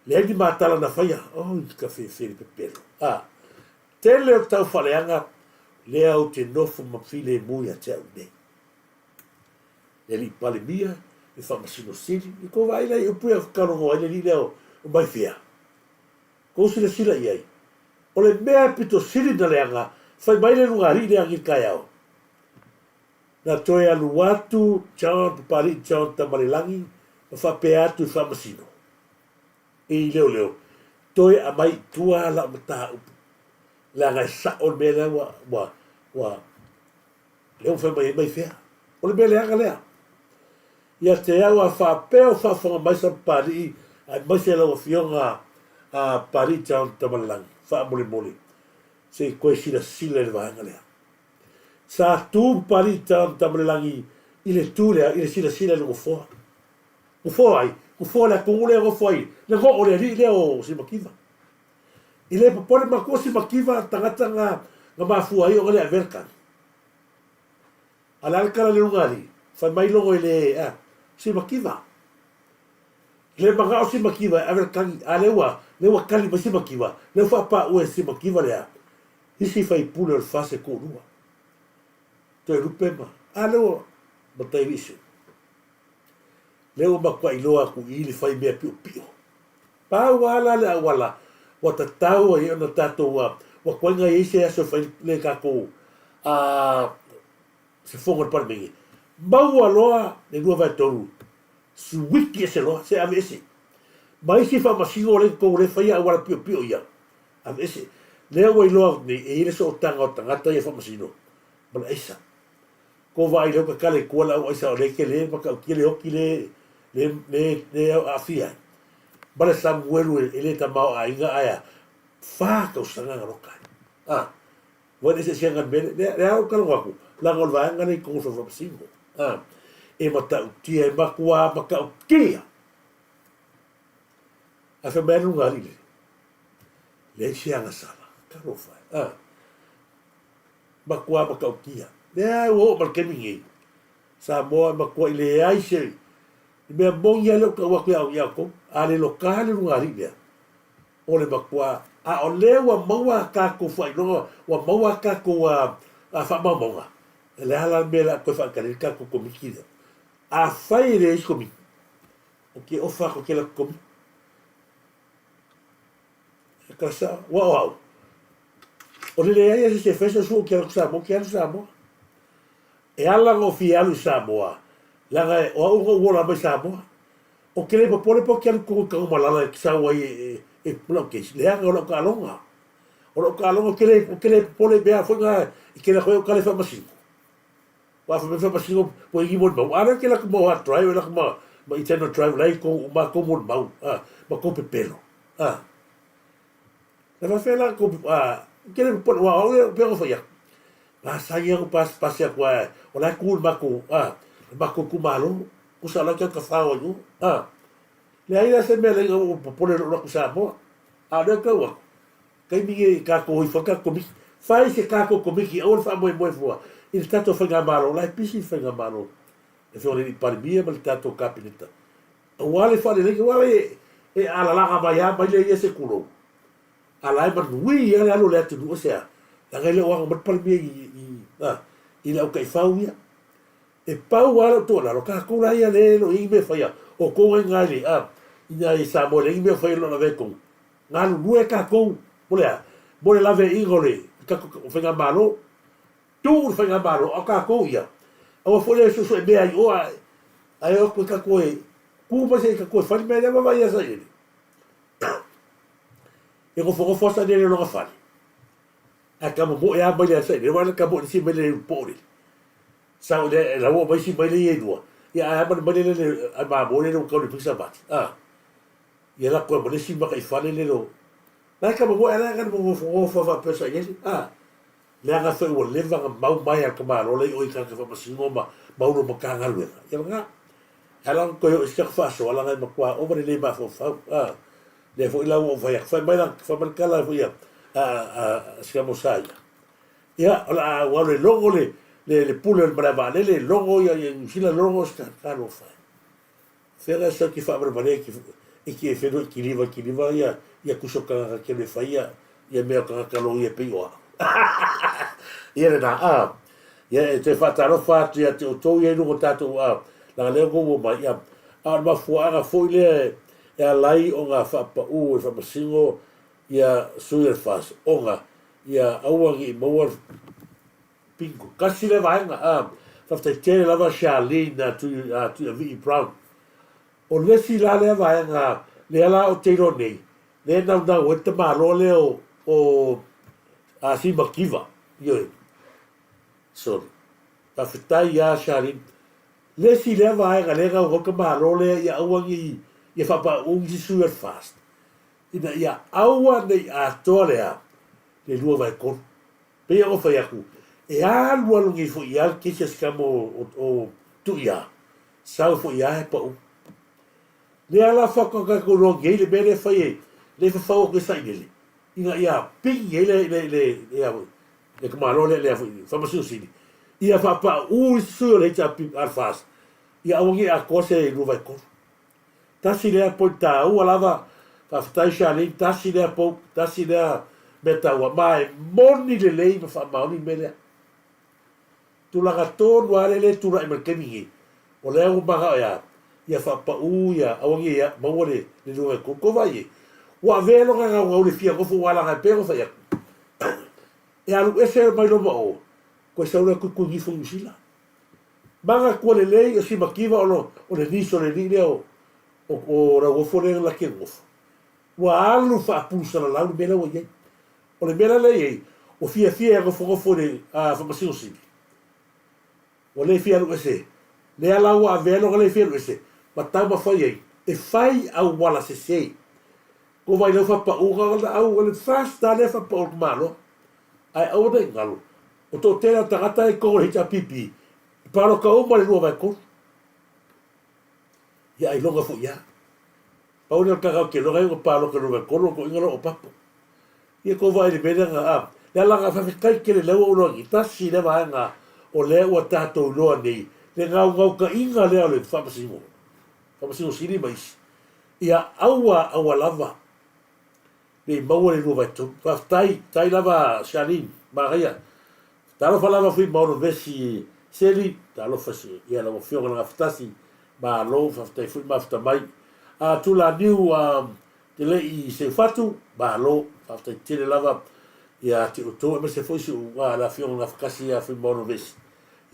Leai ni matala na faia, oi ka fefe le pepelo. A, tele o taufaaleaga lea ou te nofo ma filemu ia te au nei. Le alii Palemia, le Faamasino Sili, i kou vaai la i upu ia kalogo ai le alii lea o Maifea. Kou silasila i ai, o le mea e pito sili na leaga, fai mai le luga alii lea i le taeao. Na toe alu atu John Papali'i John Tamalelagi ma faapea atu i Faamasino i Leoleo, Toe aumai i tua lau mataupu, leaga e sa'o le mea lea ua, ua, ua, lea ua fai mai ai mai fea. O le mea leaga lea. Ia te au a faapea o faafofoga mai sa Papali'i aemaise lau Afioga a Papali'i John Tamalelagi, faamolemole, se i toe silasila i le vaega lea. Sa tu Papali'i John Tamalelagi i le tu lea i le silasila i le nofoa. Nofoa ai? Nofoa le atunuu lea e nofo ai le noo o le alii lea o Simakiva. I le popole matua Simakiva tagata na na mafua ai ona le avea le tali. A le a le tala le luga alii? Fai mai logo i le a Simakiva. Le manao Simakiva e ave le tali, a lea ua lea ua tali mai Simakiva, lea ua faapaue e Simakiva le a isi faipule o le FAS e toalua. Toelupe ma a lea ua matai alii Siumu. Lea ua matuai iloa atu i i le fai mea piopio. Pau lava la le auala ua tatau ai ona tatou ua tuai i ai se aso e fai le tatou se fono a le Palemene, maua loa le 2/3 suiki ese loa, se aveese. Ma isi faamasino o lea i totonu o lea e faia auala piopio ia, aveese. Lea ua iloa atu nei e i ai le sootaga o tagata ia faamasino ma le aisa. Ko vaai lea ua tatala i tua le au aisa o lea e tele matautia le oti le le le le aafia ai. Ma le Samuelu e le tamaoaiga ae a fa tausaga na loka ai. A ua le eseesega le mea lea, lea ou talanoa atu, leaga o le vaega lea i totonu o Faamasino. A e matautia, e matua matautia. Ae fai mai lava le luga alii lea, leai se agasala, talofa e. A matua matautia. Lea ua oo mai le taimi lenei, Samoa e matuai leai se mea moni lava lea ou tau atu ia outou, a le loka le luga alii lea, o le matua, a o lea ua maua a tatou faailoga, ua maua a tatou faamaumauga, o le a la le mea o le a toe faatali ai le tatou Komiti lea? Afai e leai se Komiti, ou te ofa atu ou te alu atu i le Komiti. E tala sao, aua o au, o le leai lava se isi e fai sau sua ou te alu atu i Samoa, ou te alu i Samoa. E ala ona ou fia alu i Samoa, leaga o au na ou ola mai Samoa. Ou te le popole pe ou te alu i totonu i Tanumalala e sau ai e, e, e lau case, leaga o lau taaloga. O lau taaloga ou te le, ou te le popole i mea foi na i kele atu ai au tala i faamasino. Aua fai mai faamasino ua i ni molimau, a lea e te alu atu ma hard drive, alu atu ma, ma internal drive la e i totonu uma tou molimau, a, ma tou pepelo, a. Na faafefea la tou, a, ou te le popole, aua o au ia pei ona fai atu, masani lava ona pasipasi atu ae o la e tu i le matou, a, le matou itumalo, tusa o la e tau tafao ai i o, a. Leai la se mea leai na ou popole i lou alu atu i Samoa, a o lea ou te tau atu, taimi nei tatou o ifo ai tatou komiti, fai se tatou komiti aua le faamoemoe fua i le tatou faigamalo, o la e pisi le faigamalo, le afioga i le alii Palemia ma le tatou Kapeneta, aua le faaleleiga, aua e, e alalaga mai lava mai lea ia se tulou, a la e manuia le alu o le atunuu, aisea? Leaga e le o ano mai le Palemia i, i, a, i le au taifau ia. E pau lava lau tuualalo, tatou la ia lea e le o i ai ni mea e faia, o outou la i ina i le, a, i ina i Samoa e leai ni mea o faia i lo lavea i totonu. Galulue tatou, mo le a? Mo le laveaiina o le tatou faigamalo. Tuu le faigamalo, a o tatou ia, aua foi le suesue mea i o ae, ae o atu e tatou e tu mai se i tatou e fai le mea lea ma vaai ia sailele. E nofonofo lava sailele i lona fale, ae tamomoe lava maile a sailele, aua le tamoe i le isi maile i le poo lele. Sao i le lau mai isi maile ia e lua, ia ae a ma le maile lele a mamoe lele ua tau le pisa mati. Ah. Ia lako ai ma le isi mataifale lele o La e tamomoe a la e nofonofo faapea sailele. Ah. Leaga foi ua leva ona mau mai a le tamaloa lea i o i tagata faamasino ma ma Ofisa o Matagaluega. Ia lena. E ala ona toe oo i si tatou faasoa leaga e matua ova le le mafaufau. A, lea foi la ua ou fai atu, fai mai la, fai mai le tala foi a, a, a, a si amo sa ia. Ia, o le a ua alu e logo le, le, le pule o le malaevaalele, logo ia, ia Niu Sila, logo si talofa e. Fea sa ki faavalevalea ki i ki e whenua i kiliva kiliva ia ia kuso kangaka ke me whai ia ia mea o kangaka lo ia pei oa. Ia le na a ia e te whaatalofa atu ia te outou ia i lunga o tatou a langa lea kou ua mai ia a o le mafuaaga foi lea e alai o ngā whaapau e whamasingo ia sui o le FAS ona ia aua ni i maua Bingo. Kasi lea vaega. Ah, faafetai tele lava Charlene a Tui, a Tuiavii Brown. O le isi la lea vaega, lea la ou te iloa nei, lea e naunau ai le tamaloa lea o, o a Simakiva. Ioe. Sorry. Faafetai ia Charlene. Le isi lea vaega lea e naunau ai le tamaloa lea ia aua ne i, ia faapauu nisi sui o le FAST. Ina ia aua ne i atoa le a, le 2/3. Pei ona fai atu, e alualu nei foi ia le kesi a si tama o, o, o Tuia, sau foi ia e pau. Lea la faatoa tatou iloa nei le mea lea e fai e, lea e fafau atu e sailele, ina ia pigi ai le, le, le, le, a foi, le tamaloa lea, lea foi, Faamasino Sili, ia faapauu isi sui o le HRPP, a le FAST, ia aua ne i atoa se 2/3. Tasi lea point taua lava, faafetai Charlene, tasi lea pou, tasi lea mea taua, ma e moni lelei ma faamaoni le mea lea. Tulaga tonu lava lea e tulai mai le taimi nei, o lea ua manao e a? Ia faapau ia, aua ne i maua le luga e tou. Tou vaai i ai, ua avea lona naunau i le fia nofo aua leaga e pei ona fai atu, e alu ese mai loma o, toe sau lea tuitui nifo i Niu Sila. Manatua lelei o si mativa o lo o le niso le alii lea o o o Lauofo lea na laki e nofo. Ua alu faapulusalalau le mea lea ua i ai. O le mea la lea e i ai, ua fiafia e nofonofo i le a Faamasino Sili. Ua le fia alu ese. Lea la ua avea lona le fia alu ese ma taumafai ai e fai auala sese. Ko vai lau faapauga o le au o le first a lea faapau o le Malo. Ae aua ne i galo, o toatele o tagata e kogo i le HRPP, e paloka uma le 2/3. Ia ailoga foi ia. Pau lea o le tagata ou te iloa ai ua paloka i le 2/3 o toeaiina la o papo. Ia tou vaai i le mea lea na, a, le alaga faafetai tele lea ua ou iloa nei, tasi lea vaega o lea ua tatou iloa nei, le gaugaukaiga lea o le Faamasino, Faamasino Sili ma isi. Ia aua aua lava ne i maua le 2/3. Faafetai, faafetai lava Charlene, manaia. Talofa lava Fuimaono Vesi Seli, talofa ia lau Afioga i le Gafatasi, malo, faafetai foi mafuta mai. A Tulaniu a te le i Seufatu, malo, faafetai tele lava ia te outou aemaise foi si ou le Afioga i le Gafatasi ia Fuimaono Vesi.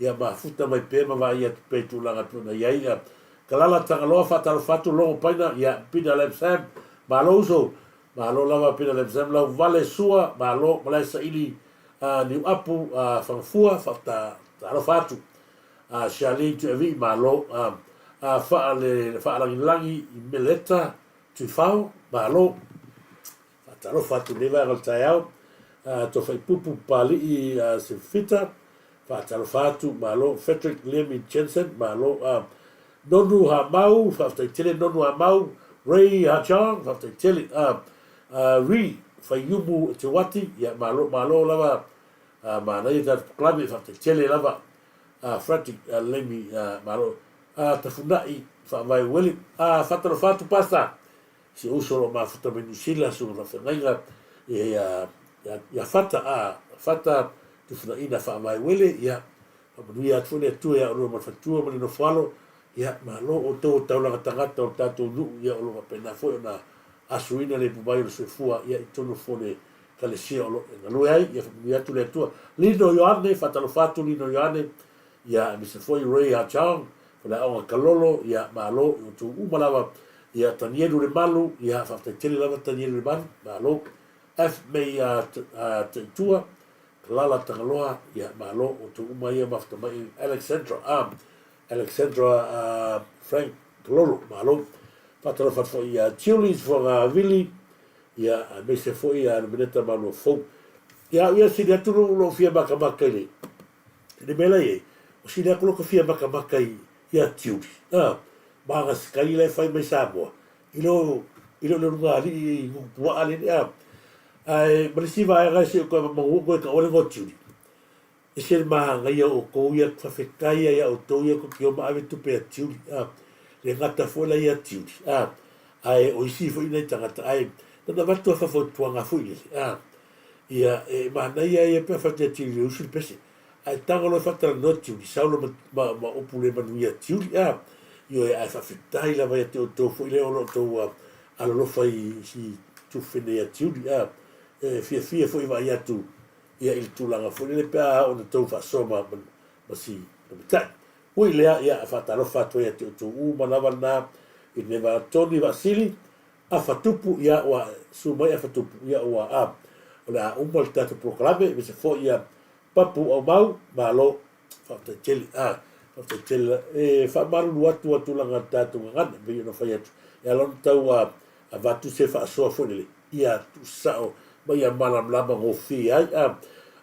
Ia mafuta mai pea ma vaai atu pea i tulaga e pei ona i ai. Ia Kalala Tagaloa faatalofa atu Logo Paina, ia Pina Lamsam, malo uso, malo lava Pina Lamsam, lau vale sua, malo, malae saili Niuapu Fagafua, faatalofa atu. Charlene Tuiavii, malo. Faalagilagi i Meleta Tuifao, malo. Faatalofa atu i lenei vaega o le taeao, Tofaipupu Papalii Sefita, faatalofa atu, malo. Frederick Lemi Jensen, malo. Nonu Hamau, faafetai tele Nonu Hamau. Ray Hajong, faafetai tele. Ri Faiumu Eteuati, ia malo, malo lava. Manaia tatou polokalame, faafetai tele lava. Frederick Lemi, malo. Tafunai Faavae Ueli, faatalofa atu Pastor. Si ou uso o lo o mafuta mai Niu Sila, susuga faafeagaiga ia Fata, a Fata Tufunaina Faavae Uele, ia, faamanuia atu foi le Atua ia oulua ma le faletua ma le nofoalo, ia, malo outou o taulaga tagata o le tatou nuu, ia, o lo o faapena foi ona asuina le ipu mai o le soifua, ia, i totonu foi o le Ekalesia o lo o e galue ai, ia faamanuia atu le Atua. Lino Ioane, faatalofa atu Lino Ioane, ia, aemaise foi Ray Hachong, Faleaoga Kalolo, ia, malo i outou uma lava, ia, Tanielu Lemalu, ia, faafetai tele lava Tanielu Lemalu, malo. F May Taitua, Kalala Tagaloa, ia, malo, outou uma ia mafuta mai Alexandra, Alexandra Frank Kalolo, malo. Faatalofa atu foi ia Julie Fogaavili, ia, aemaise foi ia Lumineta Maluafou. Ia, au ia sili atu lou fia makamaka i le I le mea la i ai, o sili atu lota fia makamaka i ia Tiuli, a, ma ana sikai la e fai mai Samoa, i lo, i lo le luga alii i Nukupuaa lele, a. Ae, ma le isi vaega e se i toe manu atu e taua le igoa o Tiuli, e se le manaia o outou ia, faafetai lava ia outou ia tou te o ma ave tupe ia Tiuli, a. Le gata foi la ia Tiuli, a, ae o isi foi nai tagata, ae na ona avatu lava faafautuaga foi lele, a. Ia, e manaia ia pe afai te tiuli e usu le pese. Ae tago loa e faatalanoa tiuli, sau loa ma, ma, ma upu le manuia tiuli, a. Ioe, ae faafetai lava ia te outou foi lea o lo o outou alolofa i si tufene ia tiuli, a. E fiafia foi e vaai atu ia i le tulaga foi lele pe a oo ina tou faasoa ma, ma, ma si tamatai. Ui lea, ia, faatalofa atu ai ia te outou uma lava lena i lenei vaega. Tony Vaasili, Afa tupu ia ua su mai afa tupu ia ua a o le a uma le tatou polokalame aemaise foi ia Papu Aumau malo faafetai tele a faafetai tele e faamalulu atu a tulaga le tatou gagana pei ona fai atu e ala ona tau a avatu se faasoa foi lele ia tuusao ma ia malamalama gofie ai a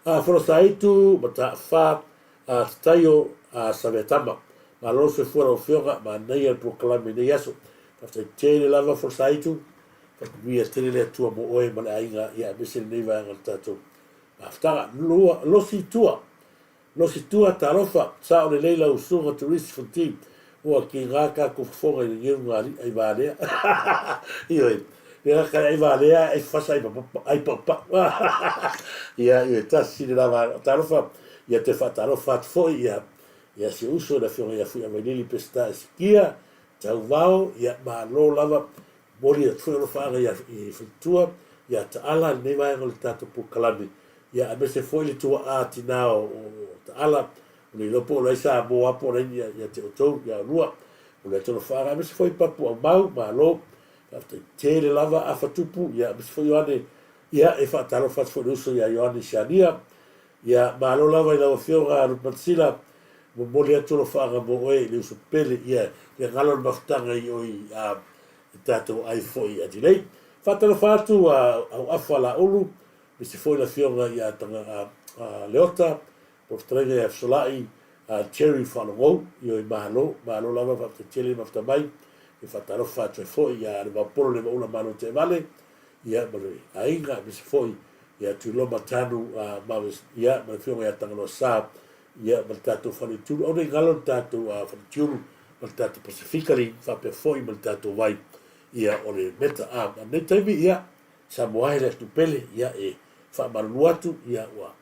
a Folosaitu Mataafa a Tataio a Saveatama malo le soifua lau afioga manaia le polokalame i nei aso. Faafetai tele lava Folosaitu, faamanuia tele le Atua mo oe ma le aiga ia aemaise lenei vaega o le tatou mafutaga. Lua, Losi Tua, Losi Tua, talofa, sao lelei lau usuga Therese Fonti, ua kiga tatou fofoga i le geuga alii ai valea. Ioe, le gata ai valea ai fasa ai papapa, ai paupau. Ia, ioe, tasi le lava, talofa, ia toe faatalofa atu foi ia, ia si uso le afioga ia Fuiavailili Peseta Esikia, Tauvao, ia malo lava, momoli atu foi alofaaga ia i faletua ia Taala lenei vaega o le tatou polokalame, ia aemaise foi le tuaa tina o Taala, ua le iloa po o la e Samoa po o la e ia te outou ia oulua, momoli atu alofaaga aemaise foi Papu Aumau, malo, faafetai tele lava Afa Tupu, ia aemaise foi Ioane, ia e faatalofa atu foi i le uso ia Ioane Siania, Ia, malo lava i lau Afioga Lupatisila, momoli atu alofaaga mo oe i le uso pele, ia, le galo o le mafutaga i oi a i tatou ai foi i Adelaide. Faatalofa atu a Auafa Laulu, aemaise foi le Afioga ia Taga a, a Leota, po o le fetalaiga ia Fesolai a Jerry Faalogou, ioe malo, malo lava faafetai tele le mafuta mai, e faatalofa atu ai foi ia Levaopolo Levaula Malo Teevale, ia ma le aiga, aemaise foi ia Tuiloma Tanu Mavis, ia ma le afioga ia Tagaloa Sa, ia ma le tatou Faleitulu, aua ne i galo le tatou Faletiulu ma le tatou Pasefika League faapea foi ma le tatou vai ia o le Meta. A lenei taimi, ia, Samoa e le atu pele, ia e faamalulu atu, ia ua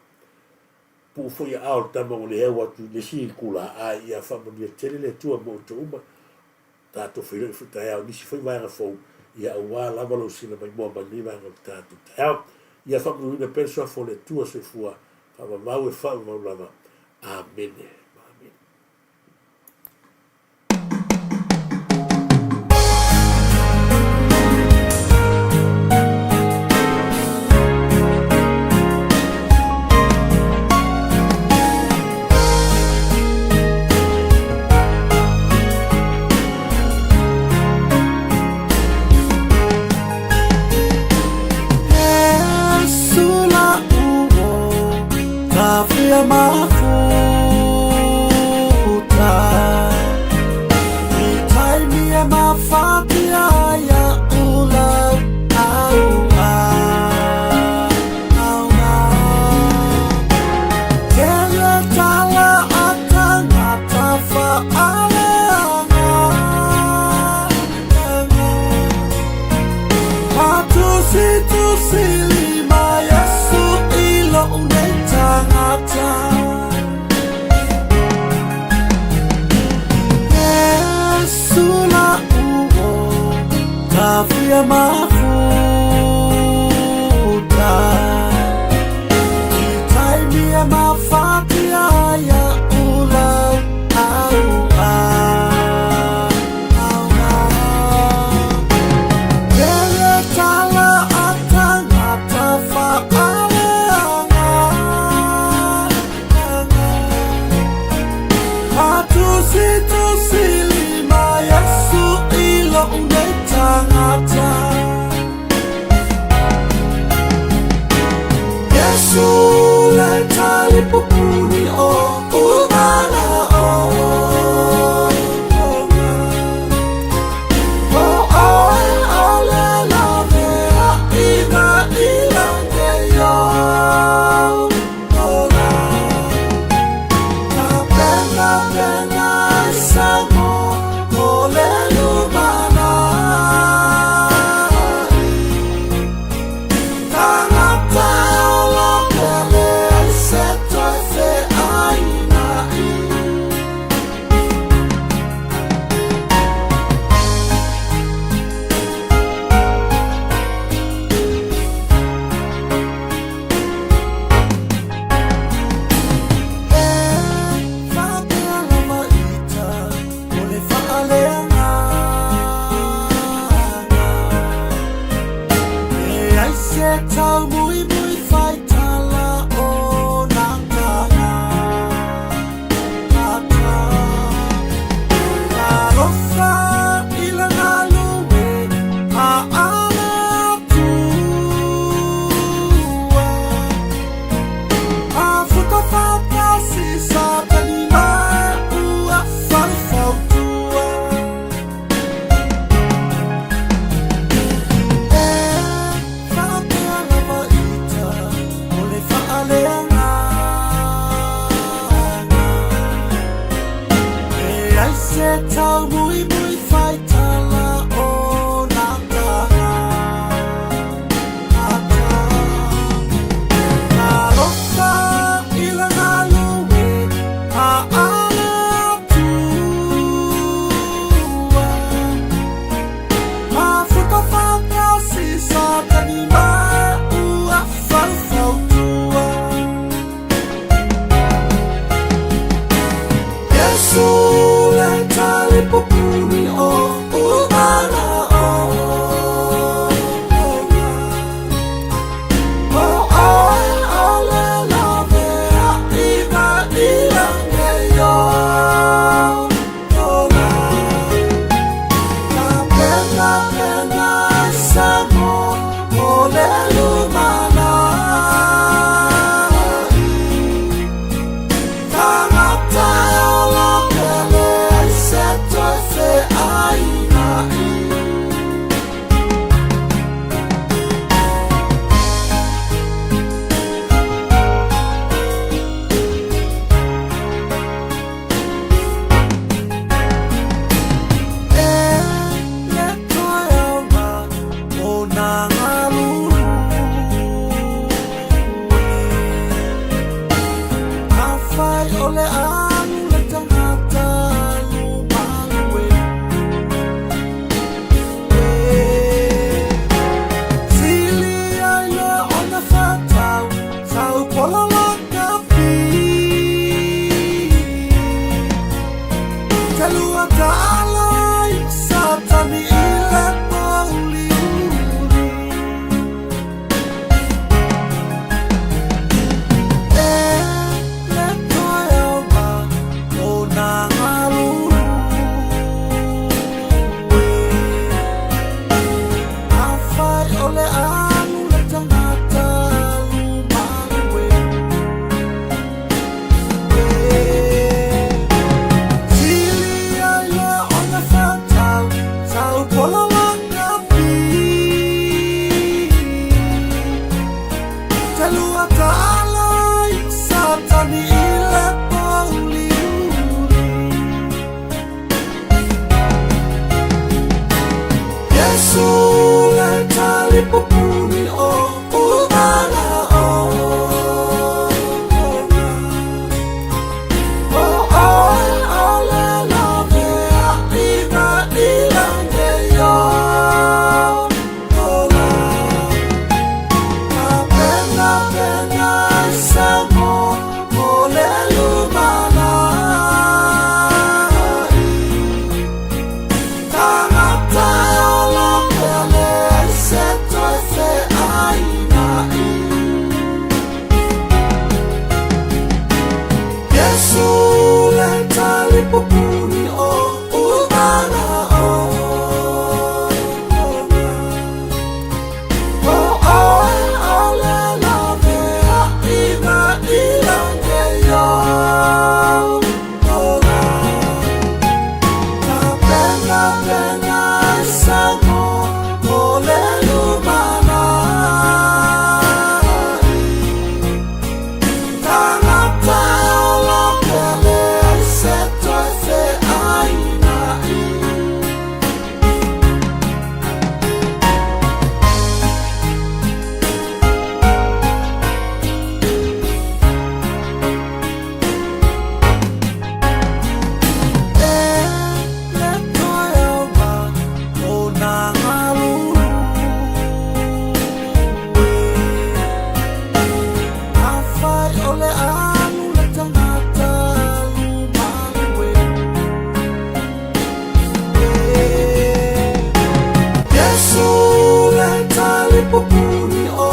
puu foi aao o le tama ua le au atu i le isi itula, a ia faamanuia tele le Atua mo outou uma. Tatou feiloai foi taeao i nisi foi vaega fou, ia aua lava lou sila maimoa mai lenei vaega o le tatou taeao. Ia faamanuina pea le Suafa o le Atua Soifua faavavau e faavavau lava. Amene. tafia mafuta I taimi e mafatia ai a'u lau auga Auga Tele tala a tangata whaaleaga Ka tusi tusi lima Yesu i lo'u nei tangata Yesu la'u o tafia mafuta I taimi e mafatia ai a'u lau auga Auga Tele tala a tangata whaaleaga Ka tusi tusi lima Yesu i lo'u nei tangata Yesu le talipupuni o umana o O oe o le lavea i na i langi o Ola Ka pena pena i sango o le lumana Tangata e ola pele ai se toe feaina i. E faapea lava ita o le faaleagaga Leai se taumuimui faitala o na taga Ata Talofa i le galue a le Atua Afuta faatasi Satani ma ua faufautua E faapea lava ita o le faaleagaga Leai se taumuimui faitala o na taga Ata Talofa i le galue a le Atua Mafuta faatasi Satani ma ua faufautua Iesu le talipupuni o umana o O oe o le lavea i na i langi o Ola Ka pena pena i sango o le lumana Tangata e ola pele ai se toe feaina i. E le toe auga o na galulue Afai o le alu le tangata alu malue E sili ai loa ona fatau tau pola la kapi Te lua tala i Satani i le mauliuli E le toe auga Elua taala i Satani i le pouliuli. Iesu le talipupuni o umana ona. O oe o le lavea i na i langi ola. Pena pena se mo mo le lumanai. Tagata e ola pea leai se toe feainai. Iesu le talipupuni o umana ona. O oe o le lavea i na i langi ola. Pena pena se mo mo le lumanai. Tagata e ola pea leai se toe feainai. E le toe auma o nā galulue. Afai o le alu le tagata alu malue. Iesu le talipupuni o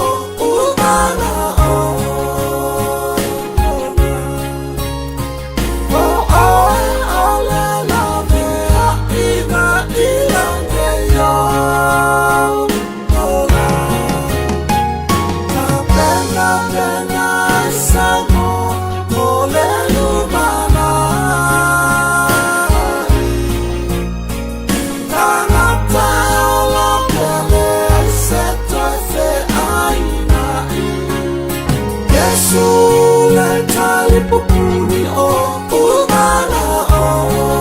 umana ona. O oe o le lavea i na i langi ola. Pena pena se mo mo le lumanai. Tagata e ola pea leai se toe feainai. Iesu le talipupuni o umana ona.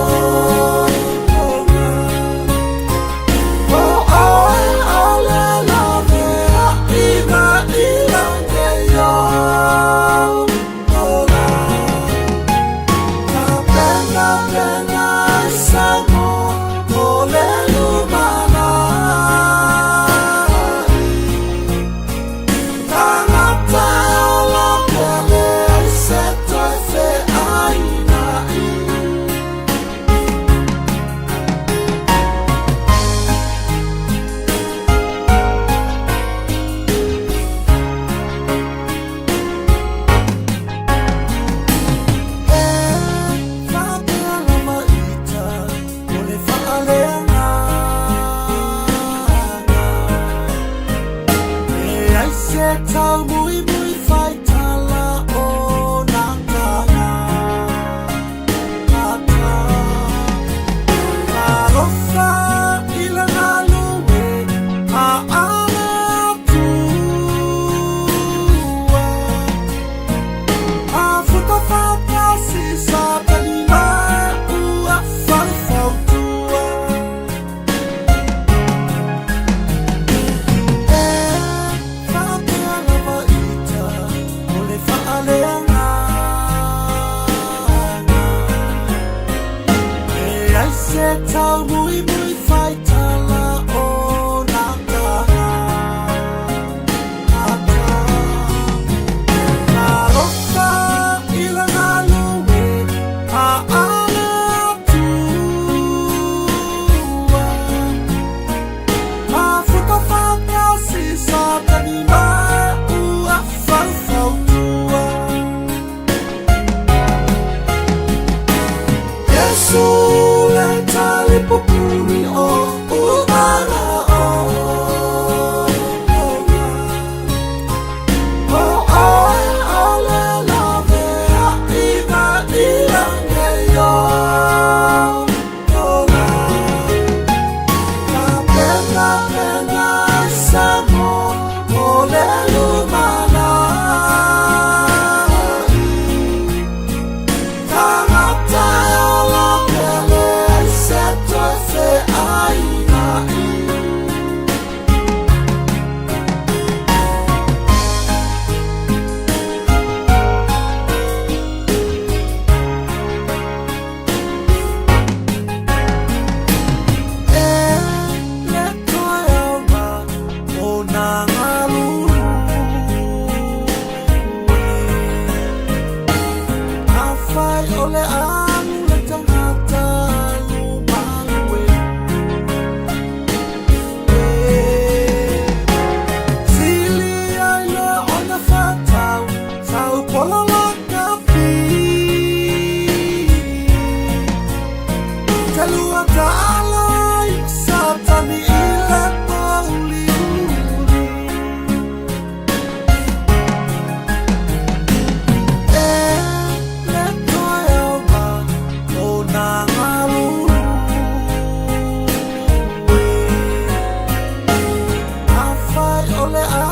O oe o le lavea i na i langi ola. Pena pena se mo mo le lumanai. Tagata e ola pea leai se toe feainai. E faapea lava ita o le faaleagaga. Leai se taumuimui faitala o nā tagata. Talofa i le galue a le Atua. Afuta faatasi Satani ma ua faufautua. E faapea lava ita ʻole.